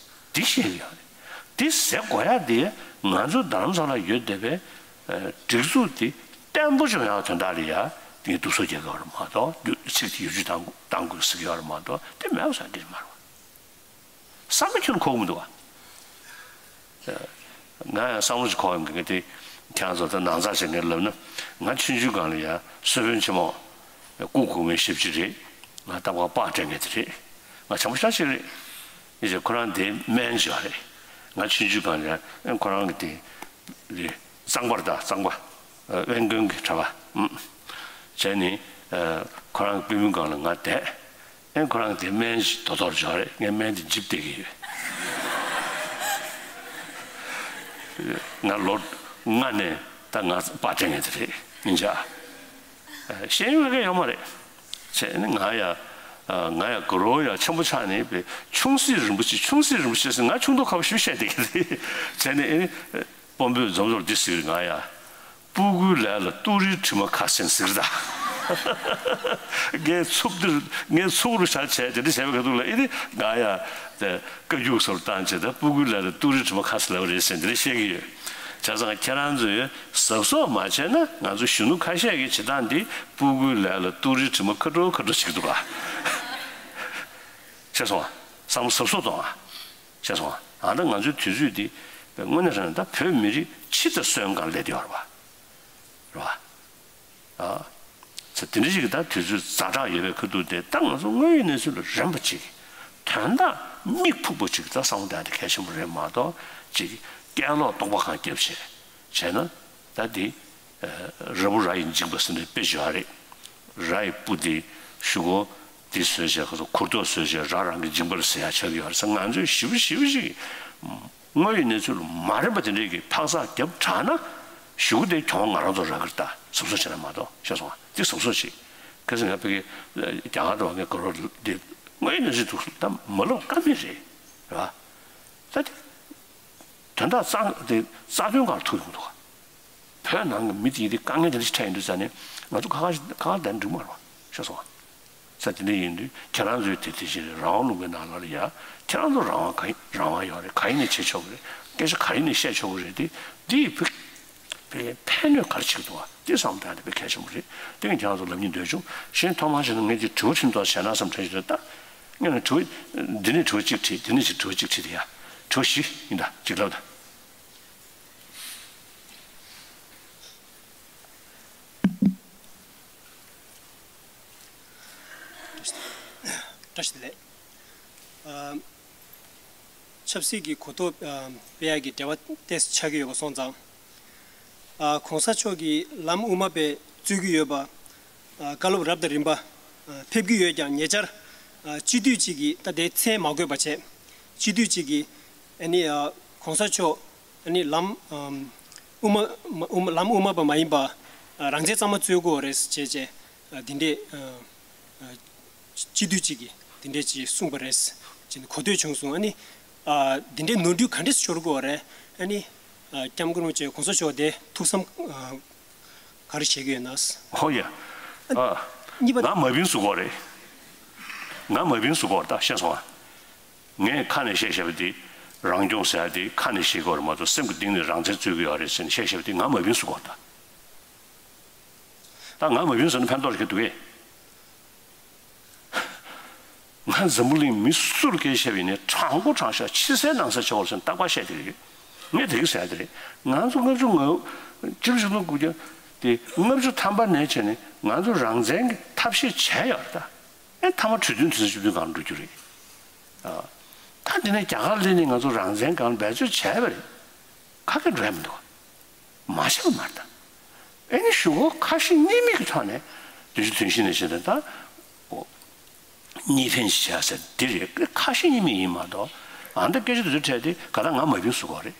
འདི་བཤད་ཀྱི་ཡོད་རེད། འདི་ཟེར་དགོས་ཡག་དེ་ང་ཚོ་རྡ་རམ་ས་ལ་ཡོད་བསྡད་པའི་སྒྲིག་འཛུགས་དེ་བརྟན་པོ་བྱུང་ཡག་དོན་དག་ལ་ཡ་དེ་སྡུག་སོག་རྒྱག་གི་ཡོད་རེད་མ་གཏོགས་ཚིག་དེ་བེད་སྤྱོད་བཏང་བཏང་དགོས་ཟེར་གྱི་ཡོད་རེད་མ་གཏོགས་དེ་མེད་པ་ཟེར་འདི་མ་རེད་བ། བསམ་བློ་ཁྱོན་འཁོར་གི་མི་འདུག་བ། ང་ཡང་བསམ་བློ་ཞིག་འཁོར་ཡོང་གི་དེ་ཁྱེད་རང་ཚོ་ད་ནང་ཚགས་བྱེད་མཁན་ལབ་ན་ང་ཆུང་ཆུང་སྒང་ལ་ཡང་གསོལ་དཔོན་ཆེན་མོ་སྐུ་གོང་མའི་ཞབས་ཕྱི་རེད། ང་ལྟ་བ་པར་སྤྲད་མཁན་དེ་རེད། ང་བྱམས་པོ་ཤ་ཞིག་རེད། ཡིན་ཟེར་ཁོ་རང་དེ་སྨན་ཞིག་རེད། ང་ཆུང་ཆུང་སྒང་ལ་ཡང་ཁོ་རང་གི་དེ་རེད་གཙང་པ་རེད་ད་གཙང་པ། དབེན་དགོན་གྱི་གྲྭ་པ། བྱས་ནས་ཁོ་རང་གི་པུས་མོའི་སྒང་ལ་ང་བསྡད། ཨེ་ཁོ་རང་དེ་སྨན་ཞིག་དོ་དོར་བྱོས་རེད། ངས་སྨན་དེ་འཇིབ་བསྡད་ཀྱི་ཡོད། ང་ལོ་ལྔ་ནས་ད་ང་པར་སྤྲད་མཁན་དེ་རེད་ཡིན་ཆ། ཤེས་ཡོན་ལ་ཀ་ཡོད་མ་རེད། བྱས་ནས་ང་ཡ་ ང་ཡང་དགའ་རོགས་ཡང་ཆེན་པོ་ཆགས་ནས་པའི་ཆུང་སྲིད་རིན་པོ་ཆེ། ཆུང་སྲིད་རིན་པོ་ཆེ་ཟེར། ང་ཆུང་དུས་ཁ་བ་ཞུ་བཤད་བསྡད་ཀྱི་རེད། བྱས་ནས་ཨེ་ནི་དཔོན་པོས་འཛོམས་འཛོམས་འདི་ཟེར་གྱི་རེད། ང་ཡང་སྤུ་གུའི་ལས་ལ་ཏུ་རིའི་དྲི་མ་ཁ་ཟེར་ཟེར་གྱི་རེད་ད། ངའི་ཚུགས་འདིར་ངའི་ཚུགས་རུ་བཞག་བྱས་དེ་འདྲ་བྱས་པའི་ཁ་ཐུག་ལ་ཨེ་ནི་ང་ཡང་དེ་བཀའ་རྒྱུགས་སོར་བཏང་བྱས། ད་སྤུ་གུའི་ལས་ལ་ཏུ་རིའི་དྲི་མ་ཁ་ཟེར་ལབ་པ་རེད་ཟེར་འདི་འདྲ་བཤད་ཀྱི་ཡོད། བྱས་ཙང་ཁྱེད་རང་ཚོས་གཟབ་གཟབ་མ་བྱས་ན། ང་ཚོ་གཞོན་ནུ་ཁ་ཤས་ཀྱི་བྱེད་སྟངས་འདི་སྤུ་གུའི་ལས་ལ་ཏུ་རིའི་དྲི་མ་ཁ་དྲོ་ཁ་དྲོ་བྱེད་ཀྱི་འདུག་ག་ཤེས་སོང་ང་། བསམ་བློ་གཟབ་གཟབ་གཏོང་ང་། ཤེས་སོང་ང་། ཨ་ད་ང་ཚོའི་དུས་ཚོད་འདི་དངོས་གནས་རང་ད་བོད་མི་རིགས་སྤྱི་དང་སོན་གང་སླེབས་བསྡད་ཡོད་རེད་པ། རེད་པ། ཨ། ཚེ་དེ་འདྲ་ཞིག་གི་ད་དུས་ཚོད་ཛ་དྲག་ཡོད་པའི་ཁ་ཐུག་དེ། ད་ང་ཚོ་དངོས་ཡོད་གནས་ཚུལ་ལ་རན་པ་ཅིག་དོན་དག་མིག་ཕུག་པོ་ཅིག་ད་བསམ་བློ་གཏོང་ཡ་དེ་གལ་ཆེན་པོ་རེད་མ་གཏོགས། ཅིག་སྐད་ལོག་སྟོང་པ་གང་རྒྱབ་བྱས་བྱས་ན། ད་འདི་ར་བུ་ར་ཡི་འཇིགས་པ་ཟེར་ནས་དཔེ་བརྗོད་ཡ་རེད། ར་ཡི་སྤུ་དེ་གཞུག་གུ་འདི་བཟོས་བྱས། ཁ་ཚོ་གུར་ཐོག་བཟོས་བྱས་ར་རང་གི་འཇིགས་པ་ལ་ཟེར་ཡ་ཆགས་ཀྱི་ཡོད་རེད་ཟེར། ང་ཚོས་ཞེ་པོ་ཞེ་པོ་ཅིག་དངོས་ཡོད་གནས་ཚུལ་མ་རན་པ་དེ་འདྲས་ཀྱི་འཕག་འཚག་རྒྱབ་དྲགས་ན། གཞུག་གུ་དེ་གྱོང་ང་རང་ཚོར་རག་གི་རེད། ད་གཟབ་གཟབ་བྱས་ན་མ་གཏོགས། ཤེས་སོང་ང་། དེ་གཟབ་གཟབ་བྱེད། གལ་སྲིད་ང་ཕ་གི་རྒྱ་གར་དུ་བ་ངའི་དགའ་རོགས་དེ་དངོས་ཡོད་གནས་ཚུལ་འདུག་ད་མ་ལབ་ཀ་མེད་རེད། རེད་པ། ད་དེ་དོན་དག་རྩ་དེ་རྩ་དོན་སྒང་ལ་ཐུག་ཡོང་གི་འདུག་ག་བོད་ནང་གི་མི་དེ་དེ་དཀའ་ངལ་དེ་འདྲ་ཞིག་འཕྲད་ཡོང་དུས་ཙ་ནས་ང་ཚོ་ཁ་ཁ་ཁ་ཁ་བསྡད་ན་འགྲིག་མ་རེད་པ། ཤེས་སོང་ང་། ས་དེ་འདྲ་ཡིན་དུས་ཁྱེད་རང་ཚོའི་དེ་དེ་བཞིན་རང་དབང་ལུང་པའི་ནང་ལ་ཡ། ཁྱེད་རང་ཚོ་རང་དབང་ག་རང་དབང་ཡོད་རེད། ག་ཡིན་ནས་བྱེད་ཆོག་གི་རེད། སྐད་ཆ་ག་ཡིན་ནས་བཤད་ཆོག་གི་རེད། དེ་འདི་ཕན་ཕན་ཕན་གནོད་ག་རེ་བྱེད་ཀྱི་འདུག་ག་དེ་བསམ་བཏང་ནས་དཔེ་གལ་ཆེན་པོ་རེད། དེ་ངས་ཁྱེད་རང་ཚོ་ལབ་སྙིང་འདོད་བྱུང་། གཞན་ཐོག་མར་བྱས་ན་ངས་དེ་དྲི་བ་ཁྲིད་མདོག་བྱས་ན་བསམ་དྲན་བྱས། ད་སྔོན་ལ་དྲི་བ་འདི་ནས་དྲི་བ་གཅིག་དྲིས། འདི་ནས་ཅིག་དྲི་བ་གཅིག་དྲིས། དེ་ཡ་དྲི་བ་བཞི་ཡིན། ད་གཅིག་ལབ་དང་། བཀྲ་ཤིས་བདེ་ལེགས། ཨ། ཆབ་སྲིད་ཀྱི་གོ་རྟོགས་ཨ་སྤེལ་ཡག་གི་འབྲེལ་བ་ཏོག་ཙམ་ཆགས་ཀྱི་ཡོད་པ་སོང་ཙང་། ཨ། གོང་ས་མཆོག་གིས་ལམ་དབུ་མ་པའི་རྩོད་ཀྱི་ཡོད་པ། ཨ། བཀའ་སློབ་རབ་དང་རིམ་པ་ཨ་ཕེབས་ཀྱི་ཡོད་ཀྱང་། ཉེ་ཆར་ཨ་སྤྱི་འཐུས་གཅིག་གིས། ད་དེ་མཚན་མ་འགོད་པ་བྱས། སྤྱི་འཐུས་གཅིག་གིས་ཨ་ནི་ཨ་གོང་ས་མཆོག་ཨ་ནི་ལམ་ཨམ་དབུ་མ་དབུ་མ་ལམ་དབུ་མ་པ་མ་ཡིན་པ་ཨ་རང་བཙན་གཙང་མ་རྩོད་དགོས་རེད་ཅེས་བྱས། ཨ་འདི་འདྲས་ཨ་ཨ་སྤྱི་འཐུས་གཅིག་གིས་འདི་འདྲས་ཅིག་གསུངས་པ་རེད་ཅེས་གོ་ཐོས་བྱུང་སོང་། ཨ་ནི་ཨ་འདི་འདྲས་ནོར་འཁྲུལ་ག་འདྲས་ཤོར་དགོས་རེད། ཨ་ནི་ཨ་སྐྱབས་མགོན་རིན་པོ་ཆེ་གོང་ས་མཆོག་དེ་ཐུགས་བསམ་ཨ་ག་རེ་བྱེད་ཀྱི་ཡོད་ན། ཨོ་ཡ། ཨ་གཉིས་པ། ང་མ་བིན་བཟོ་གོ་རེད། ང་མ་བིན་བཟོ་གོ་རེད། ད་ཤེས་སོང་ང་། ངས་ཁ་ནས་བཤད་བཤད་པ་དེ། རང་སྐྱོང་ཟེར་ཡ་དེ་ཁ་ནས་བཤད་དགོས་རེད་མ་གཏོགས། སེམས་ཀྱི་གཏིང་ནས་རང་བཙན་རྩོད་ཀྱི་ཡོད་རེད་ཟེར་ནས་བཤད་བཤད་པ་དེ་ང་མ་བིན་བཟོ་གོ་རེད། ད་ད་ང་མ་བིན་བཟོ་ན་ཕན་ཐོགས་རེ་ག་འདུག་གས། ང་འཛམ་བུ་གླིང་མི་སུ་ལ་སྐད་ཆ་བཤད་པ་ཡིན་ནའི་དྲང་པོ་དྲང་བཞག་ཕྱི་གསལ་ནང་གསལ་བྱེད་དགོས་ཟེར་ནས་རྟག་པར་བཤད་བསྡད་ཀྱི་ཡོད། ངས་དེ་གི་ཟེར་ཡ་དེ་རེད། ང་ཚོ་ལྔ་བཅུ་ང་། སྤྱི་ལོ་ཆིག་སྟོང་དགུ་བརྒྱ་དེ་ལྔ་བཅུ་ཐམ་པ་ནས་བྱས་ནས་ང་ཚོ་རང་བཙན་གྱི་ཐབས་ཤེས་བྱས་ཡོད་རེད་ད། ཨེ་མཐའ་མ་གྲོས་མཐུན་དུས་ཚོད་བཅུ་བདུན་སྒང་འགྲོ་རྒྱུ་རེད། ཨ། ད་འདི་ནས་རྒྱ་གར་སླེབས་ནས་ང་ཚོ་རང་བཙན་སྒང་འབད་རྩོལ་བྱས་པ་རེད། ཁ་སྐད་འགྲོ་ཡ་མི་འདུག་མ་བྱས་པ་མ་རེད་ད། ཨེ་ནི་གཞུག་གུ་ཁ་ཞེ་གཉིས་མེད་ཀྱི་ཐོག་ནས་བདུན་ཅུ་དོན་བཞི་ནས་བྱས་ཏེ་ད། ཨོ། གཉིས་ཕན་ཞིག་བྱས་ཟེར་འདི་རེད། ཁ་ཞེ་གཉིས་མེད་ཡིན་མ་གཏོགས། ཨ་ད་སྐད་ཆ་དེ་ཚོ་འཕྲད་དེ་ག་ད་ང་མ་བིན་བཟོ་གོ་རེད།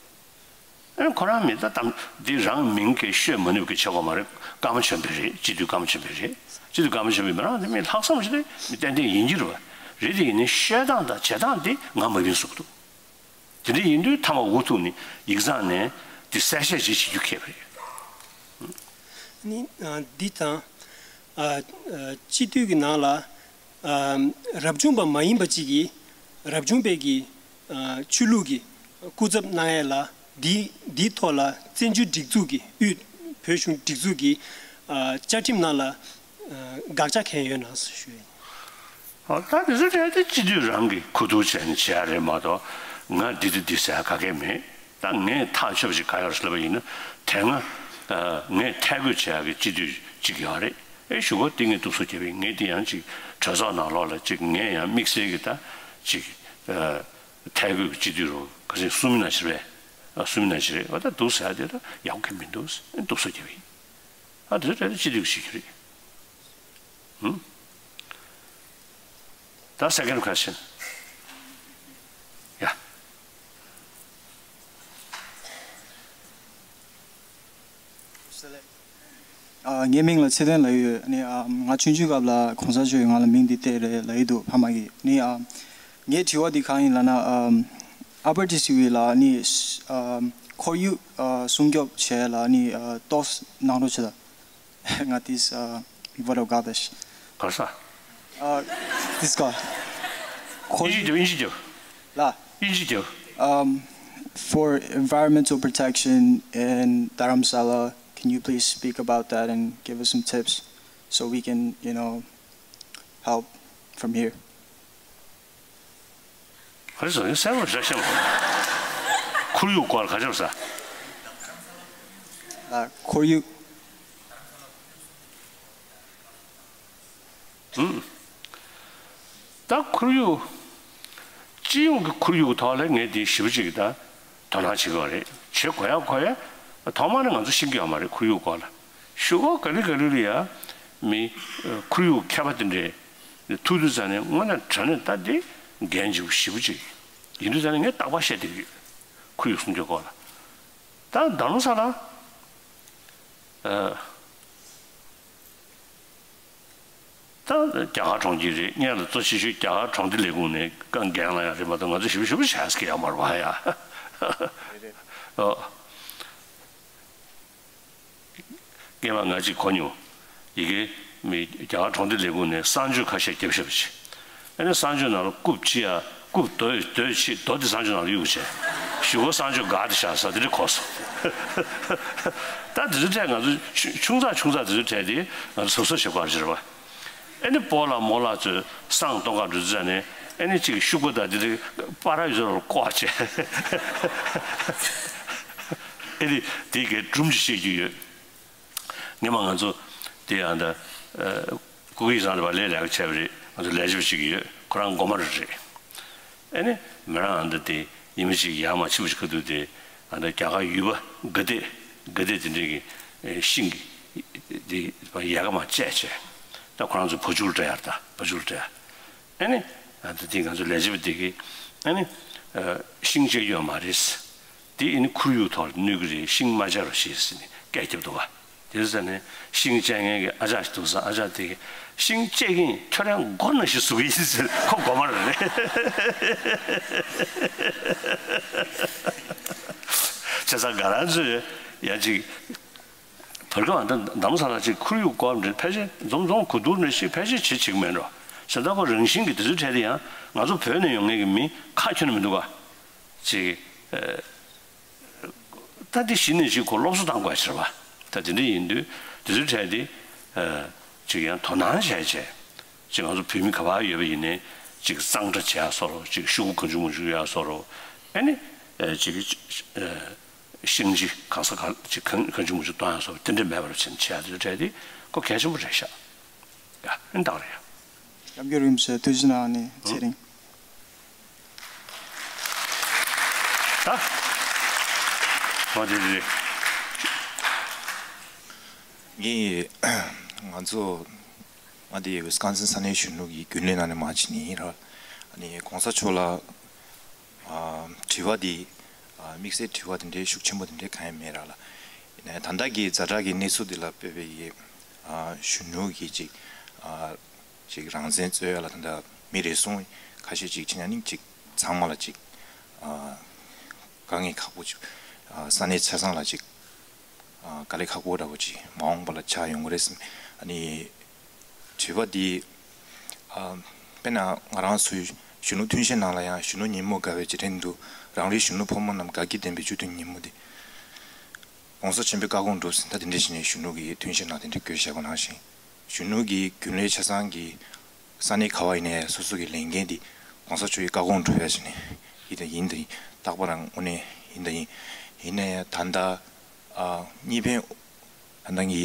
ཨེ་ཁོ་རང་མི་ད་དམ་འདི་རང་མིང་གི་ཤོད་མ་ནུས་ཀྱི་ཆེ་གོ་མ་རེད། སྐར་མ་ཆེན་པོ་རེད། སྤྱི་འཐུས་སྐར་མ་ཆེན་པོ་རེད། སྤྱི་འཐུས་སྐར་མ་ཆེན་པོ་མི་རང་དེ་མི་ལྷག་བསམ་ཞིག་རེད། མི་ཏན་ཏན་ཡིན་གྱི་རེད་པ། རེད་དེ་ཡིན་ནའི་ཤོད་སྟངས་དང་བྱེད་སྟངས་དེ་ང་མ་བིན་བཟོ་གི་འདུག་དེ་འདྲ་ཡིན་དུས་མཐའ་མ་འུ་ཐུག་ནས་ཡིག་ཚང་ནས་དེ་གསལ་བཤད་ཅིག་བྱེད་རྒྱུ་ཁེལ་བ་རེད། ནི་ཨ་འདི་དང་ཨ་ཨ་སྤྱི་འཐུས་ཀྱི་ནང་ལ་ཨ་རབ་བྱུང་པ་མ་ཡིན་པ་ཅིག་གིས་རབ་བྱུང་པའི་གི་ཨ་ཆོས་ལུགས་ཀྱི་སྐུ་ཚབ་གནང་ཡས་ལ་འདི་འདིའི་ཐོག་ལ་བཙན་བྱོལ་སྒྲིག་འཛུགས་ཀྱི་དབུས་བོད་གཞུང་སྒྲིག་འཛུགས་ཀྱི་ཨ་བཅའ་ཁྲིམས་ནང་ལ་ཨ་དགག་བྱ་གང་ཡོད་ན་ཞུ་ཡིན། ཨོ། ད་དེ་ཚོ་གྲས་དེ་སྤྱི་འཐུས་རང་གིས་གོ་བསྡུར་བྱས་ནས་བྱེད་ཡ་རེད་མ་གཏོགས། ང་འདི་འདི་འདི་ཟེར་ཡ་ག་གེ་མེད། ད་ངས་ཐག་ཆོད་པ་ཞིག་ག་ཡོད་རེད་ལབ་པ་ཡིན་ན། དེ་སྔ་ཨ་ངས་ཐད་བསྐོས་བྱེད་ཡ་གི་སྤྱི་འཐུས་གཅིག་ཡོད་རེད། ཨེ་གཞུག་གུ་དེ་ངས་སྡུག་སོ་རྒྱབ་པ་ཡིན། ངས་དེ་ཡང་ཅིག་གྲོས་ཚོགས་ནང་ལོགས་ལ་ཅིག་ངས་ཡང་དམིགས་བསལ་གྱི་ད་ཅིག་ཨ་ཐད་བསྐོས་ཀྱི་སྤྱི་འཐུས་རུ་ག་ཚོད་གསུམ་ནང་བཞིན་རེད། ཨ་གསུམ་ནང་བཞིན་རེད། འོ་ད་འདུག་ཟེར་ཡ་དེ་ད་ཡག་པོ་གང་མི་འདུག་སྡུག་སོ་རྒྱབ་པ་ཡིན། ཨ་དེ་ཚོ་གྲས་དེ་སྤྱི་འཐུས་ཀྱི་བྱེད་རྒྱུ་རེད། ཧུམ། ད་second question. Yeah. ངའི་མིང་ལ་ཚེ་བརྟན་ལབ་ཡོད། ཨ་ནི་ཨམ་ང་ཆུང་ཆུང་སྐབས་ལ་གོང་ས་མཆོག་གིས་ང་ལ་མིང་འདི་སྟེར་རེད་ལབ་ཡི་འདུག་ཕ་མ་གིས། ཨ་ནི་ཨམ་ངའི་དྲི་བ་འདི་གང་ཡིན་ལབ་ན། ཨམ་ཨ་པར་ཊི་སི་ཝི་ལ་ཨ་ནི་ཨམ་ཁོར་ཡུག་ཨ་སྲུང་སྐྱོབ་བྱས་ལ་ཨ་ནི་ཨ་ཏོག་ཙམ་གནང་རོགས་བྱེད་དང་། ང་ཏིས་ཨ་མི་བ་རོ་ག་དེ་ཤ་ག་ས་ཨ་ཏིས་ག་ཁོར་ཡུག་ཨིན་ཇི་རྒྱབ། ལ་ཨིན་ཇི་རྒྱབ། Um, for environmental protection in Dharamsala, can you please speak about that and give us some tips so we can, you know, help from here? ག་རེ་ཟེར་ཡིན་གསལ་པོ་རེད་ཤག་ཁོར་ཡུག་སྐོར་ག་ཅོག་ས། ལ་ཁོར་ཡུག་ད་ཁོར་ཡུག་སྤྱི་ཡོངས་ཀྱི་ཁོར་ཡུག་གི་ཐོག་ལ་ངས་དེ་ཞེ་པོ་ཅིག་ད་དོ་སྣང་བྱེད་ཀྱི་ཡོད་རེད། བྱེད་དགོས་ཡ་དགོས་ཡ། ཐོག་མ་ནས་ང་ཚོ་ཤེས་ཀྱི་ཡོད་མ་རེད། ཁོར་ཡུག་སྐོར་ལ་ཞུ་བ་ག་ལེ་ག་ལེ་ལ་ཡ་མི་ཁོར་ཡུག་མཁས་པ་དེ་འདྲས་ཐུག་དུས་ཙ་ནས་དངོས་གནས་དྲང་གནས་ད་དེ་འགན་ལྗིད་པོ་ཞེ་པོ་ཅིག་ཡིན་དུས་ཙ་ནས་ངས་རྟག་པར་བཤད་བསྡད་ཀྱི་ཡོད། ཁོར་ཡུག་སྲུང་སྐྱོབ་སྐོར་ལ། ད་རྡ་རམ་ས་ལ་ཨ། ད་རྒྱ་གར་གྲོང་ཁྱེར་རེད། སྔོན་ལ་གཙོ་ཆེ་ཤོས་རྒྱ་གར་གྲོང་སྡེ་ལས་ཁུངས་ནས་འགན་ལ་ཡང་རེད་མ་གཏོགས་ང་ཚོ་ཞེ་པོ་ཞེ་པོ་བྱ་ས་ཡོད་མ་རེད་བ་ཡ། ཨོ། སྔོན་མ་ང་གཅིག་གོ་མྱོང་། ཡི་གེ་མི་རྒྱ་གར་གྲོང་སྡེ་ལས་ཁུངས་ནས་གསང་སྤྱོད་ཁ་ཤས་བརྒྱབ་བཞག་པ་ཅིག་ཨ་ནི་གསང་སྤྱོད་ནང་ལ་རྐུབ་ཅི་ཡ་རྐུབ་རྡོ་རྡོས་ཕྱིས་རྡོ་དེ་གསང་སྤྱོད་ནང་ལ་གཡུག་བྱས། གཞུག་གུ་གསང་སྤྱོད་སྒར་དེ་བཞག་ས་དེ་འདྲ་གོ་སོང་། ད་དེ་ཚོའི་གྲས་ང་ཚོ་ཆུང་ཆུང་ཙག་ཆུང་ཙག་དེ་ཚོའི་གྲས་དེ་ང་ཚོ་གཟབ་གཟབ་བྱེད་དགོས་རེད་བ། ཨ་ནི་སྤོ་ལགས་རྨོ་ལགས་ཚོས་བསང་གཏོང་ག་འགྲོ་དུས་ཙ་ནས་ཨ་ནི་གཅིག་ཤུག་པ་དང་དེ་འདྲ་པར་ཡོད་ལ་བཀོག་བྱས། ཨ་ནི་དེ་གའི་སྒྲུང་ཅིག་བཤད་རྒྱུ་ཡོད། སྔོན་མ་ང་ཚོ་དེ་ཡང་ད་ཨ་སྐུ་སྒེར་བཟང་ལ་བ་ལས་ལས་ཀ་བྱས་པ་རེད། ང་ཚོ་ལས་བྱེད་པ་ཞིག་ཡོད། ཁོ་རང་མགོ་དམར་རེད། ཨ་ནི་མི་རང་ཨ་ད་དེ་ཉི་མ་གཅིག་ཡར་མར་ཕྱིན་པ་ཞིག་ཁ་ཐུག་དེ་ཨ་ད་རྒྱ་གར་ཡུལ་པ་དགའ་དད་དགའ་དད་དེ་འདྲས་ཀྱི་ཤིང་གི་དེ་ཡལ་ག་མར་བཅད་བྱས། ད་ཁོ་རང་ཚོ་བ་ཕྱུགས་ལ་སྤྲད་ཡ་རེད། ད་བ་ཕྱུགས་ལ་སྤྲད་ཡ། ཨ་ནི་ཨ་ད་དེ་ང་ཚོ་ལས་བྱེད་པ་དེ་གིས་ཨ་ནི་ཤིང་བཅད་རྒྱུ་ཡོད་མ་རེད། དེ་ཨ་ནི་ཁོར་ཡུག་ཐོག་ལ་གནོད་ཀྱི་རེད། ཤིང་མ་བཅད་རོགས་ཞེས་ཟེར་ནས་སྐད་བརྒྱབ་འདུག་ག་དེ་ཟེར་ནས་ཤིང་བཅད་མཁན་གྱི་ཨ་ཅག་ཞིག་འདུག་ས། ཨ་ཅག་དེ་གིས་ཤིང་བཅད་ཀྱིན་ཁྱོད་རང་མགོ་ན་ཞིག་ཟུག་གི་ཡིན་ཟེར། ཁོ་མགོ་དམར་རེད། བྱས་ཙང་ང་རང་ཚོས་ཡ་ཅིག་བར་སྐབས་ཨ་ད་རྡ་རམ་ས་ལ་ཅིག་ཁོར་ཡུག་སྐོར་འདྲ་ཕལ་ཆེར་འཛོམས་འཛོམས་གོ་བསྡུར་ནས་ཤིག་ཕལ་ཆེར་བྱེད་བྱེད་ཀྱི་མེད་འགྲོ། བྱས་ཙང་ཁོ་རང་བཞིན་གྱི་དེ་ཚོའི་གྲས་དེ་ཡང་ང་ཚོ་བོད་ནས་ཡོང་མཁན་གྱི་མི་ཁ་ཁྱོན་ནས་མི་འདུག་ག་ཅིག་ཨ། ད་འདི་གཞི་ནས་ཅིག་ཁོ་སློབ་གསོ་བཏང་དགོས་ཟེར་བ། ད་དེ་འདྲ་ཡིན་དུས་དེ་ཚོའི་གྲས་དེ་ཨ་ཅིག་ཡང་དོ་སྣང་བྱས་བྱས། ཅིག་ང་ཚོ་བོད་མི་ག་པར་ཡོད་པ་ཡིན་ནའི་ཅིག་གཙང་སྦྲ་བྱེད་ཡག་བཟོ་འདྲ། ཅིག་ཤོག་གུ་གང་བྱུང་མང་བྱུང་གཡུག་ཡག་བཟོ་འདྲ། ཨ་ནི་ཨ་ཅིག་ཨ་ཤིང་ཅིག་གང་ས་གང་ཅིག་གང་གང་བྱུང་མང་བྱུང་གཏོང་ཡག་བཟོ་འདྲ། དེ་འདྲ་མེད་པར་བྱས་ནས་བྱེད་ཡག་དེ་ཚོའི་གྲས་དེ་ཁོ་གལ་ཆེན་པོ་རེད་ཤག་ཡ། ཨེ་འདྲ་རེད་ཡ། སྐྱབས་མགོན་རིན་པོ་ཆེ་ཐུགས་རྗེ་གནང་། ཨ་ནི་ཚེ་རིང་། ད་འོ་དེ་རེད། ངས་ང་ཚོ་ང་དེ་ཝི་སི་ཀོན་སིན་ས་གནས་གཞོན་ནུ་གི་རྒྱུན་ལས་ནང་ནས་མར་ཕྱིན་ནི་ཡིན་ར། ཨ་ནི་གོང་ས་མཆོག་ལ་ཨ་དྲི་བ་འདི་ཨ་དམིགས་བསལ་དྲི་བ་དེ་འདྲའི་ཤུགས་ཆེན་པོ་དེ་འདྲའི་གང་ཡང་མེད་ར་ལ། ཡིན་ནའི་ད་ལྟ་གི་ཛ་དྲག་གི་གནས་ཚུལ་འདི་ལ་དཔག་པའི་ཨ་གཞོན་ནུ་གི་ཅིག་ཨ་ཅིག་རང་བཙན་རྩོད་ཡ་ལ་ད་ལྟ་མི་རེ་ཟུང་ཁ་ཤས་ཅིག་ཕྱིན་ཡ་ནི་ཅིག་ཚང་མ་ལ་ཅིག་ཨ་དཀའ་ངལ་ཁག་པོ་ཅིག་ཨ་ས་གནས་ཆ་ཚང་ལ་ཅིག་ཨ་དཀའ་ལས་ཁག་པོ་འདྲ་པོ་ཅིག་མ་འོངས་པ་ལ་ཆགས་ཡོང་གི་རེད་བསམ། ཨ་ནི་དྲི་བ་འདི་ཨ་དཔེར་ན་ང་རང་ཚོའི་གཞོན་ནུ་ཐོན་རྗེས་ནང་ལ་ཡང་གཞོན་ནུ་ཉིན་མོ་དགའ་བའི་རྗེས་དྲན་དུ་རང་རེའི་གཞོན་ནུ་ཕོ་མོ་རྣམས་དགའ་སྐྱིད་ལྡན་པའི་བཅུད་ལྡན་ཉིན་མོ་འདི། ༸གོང་ས་ཆེན་པོའི་བཀའ་དགོངས་སྒྲུབ་ཟིན། ད་དེ་འདྲ་བྱས་ནས་གཞོན་ནུ་གི་ཐོན་རྗེས་ནང་དེ་འདྲ་བཀོད་བཞག་པ་ནང་བཞིན། གཞོན་ནུ་གི་རྒྱུན་ལས་ཆ་ཚང་གི་ས་གནས་ག་བ་ཡིན་ནའི་སོ་སོ་གི་ལས་འགན་དེ་༸གོང་ས་མཆོག་གི་བཀའ་དགོངས་སྒྲུབ་ཡ་བྱས་ནས་ཡིན་དང་ཡིན་དང་ཡིན། རྟག་པར་དངོས་གནས་ཡིན་དང་ཡིན། ཡིན་ནའི་ད་ལྟ་ཨ་གཉིས་ཕན་ད་ལྟ་གི་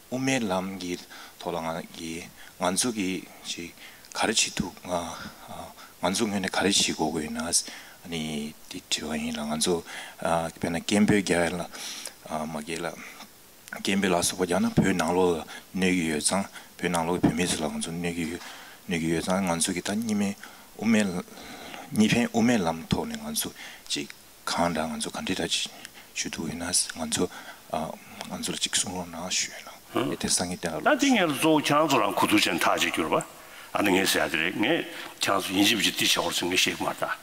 དབུ་མའི་ལམ་གྱི་ཐོག་ལ་ང་གི་ང་ཚོ་གི་ཅིག་ག་རེ་བྱེད་ཐུབ། ང་ང་ཚོ་ངོས་ནས་ག་རེ་བྱེད་དགོས་ཀྱི་ཡོད་ན་ཨ་ནི་དེ་དྲི་བ་ཡིན་ལ། ང་ཚོ་ཨ་དཔེར་ན་སྐད་འབོད་རྒྱག་ཡ་ལ་ཨ་མ་རྒན་ལ། སྐད་འབོད་ལ་སོགས་པ་རྒྱག་ན་བོད་ནང་ལོགས་ལ་གནོད་ཀྱི་ཡོད་ཙང་། བོད་ནང་ལོགས་ཀྱི་བོད་མི་ཚོ་ལ་ང་ཚོ་གནོད་ཀྱི་ཡོད། གནོད་ཀྱི་ཡོད་ཙང་། ང་ཚོ་གི་ད་གཉིས་མེད་དབུ་མའི་གཉིས་ཕན་དབུ་མའི་ལམ་ཐོག་ནས་ང་ཚོ་ཅིག་གང་འདྲ་ང་ཚོ་ག་འདྲ་འདྲ་ཅིག་ཞུ་ཐུབ་ཡོད་ན་ང་ཚོ་ཨ་ང་ཚོ་ལ་ཅིག་གསུང་རོགས་གནང་ཞུ་ཡོད་ལ། ཨེ་དེ་སང་ཉིན་བསྟན་ལ། ད་དེ་ངས་གཙོ་བོ་ཁྱེད་རང་ཚོ་རང་གོ་བསྡུར་བྱས་ནས་ཐག་གཅོད་རྒྱུ་རེད་པ། ཨ་ནི་ངས་ཟེར་ཡ་དེ་རེད། ངས་ཁྱེད་རང་ཚོ་ཡིན་གཅིག་མིན་གཅིག་འདི་བྱེད་དགོས་ཟེར་ངས་བཤད་ཀྱི་མ་རེད་ད།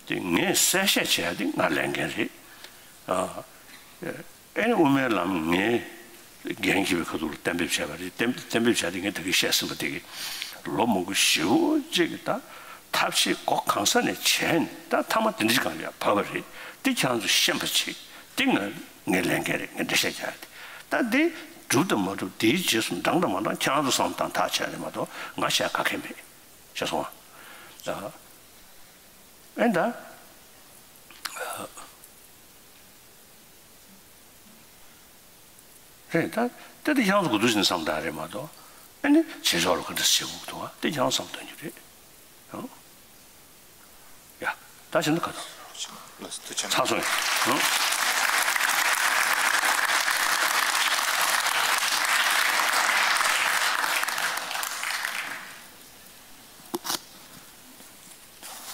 དེ་ངས་གསལ་བཤད་བྱས་ཡ་དེ་ང་ལས་འགན་རེད། ཨ། ཨེ་ནི་དབུ་མའི་ལམ་ངས་འགན་འཁྱེར་བའི་ཁ་ཐུག་ལ་གཏན་འབེབས་བྱས་པ་རེད། གཏན་གཏན་འབེབས་བྱས་ཏེ་ངས་ད་གིན་བཤད་ཟིན་པ་དེ་གི་ལོ་མང་པོ་ཞེ་པོ་ཅིག་ད་ཐབས་ཤེས་སྒོ་གང་ས་ནས་བྱས་ནས་ད་མཐའ་མ་དེ་འདྲ་ཞིག་སྒང་ལ་ཡ་བབས་པ་རེད། དེ་ཁྱེད་རང་ཚོ་ཤེས་པ་བྱེད། དེ་ང་ངའི་ལས་འགན་རེད། ངས་འགྲེལ་བཤད་རྒྱག་ཡ་དེ། ད་དེ་གྲུབ་དང་མ་གྲུབ་དེའི་རྗེས་སུ་འབྲང་དང་མ་འབྲང་ཁྱེད་རང་ཚོ་བསམ་བློ་བཏང་ཐག་བཅད་རེད་མ་གཏོགས་ང་བཤད་ག་གེ་མེད། ཤེས་སོང་ཨ། ཨེ་ད། རེད་ད། དེ་དེ་ཁྱེད་རང་ཚོ་གོ་བསྡུར་བྱས་ནས་བསམ་བཏང་རེད་མ་གཏོགས། ཨ་ནི་བྱེད་ཕྱོགས་ལ་ག་འདྲ་བྱེད་དགོས་འདུག་ཨ། དེ་ཁྱེད་རང་བསམ་བཏང་རྒྱུ་རེད། ཨང་། ཡ། ད་བྱས་ན་ག་ཚོད། ཚར་སོང་ཡ། ཨང་།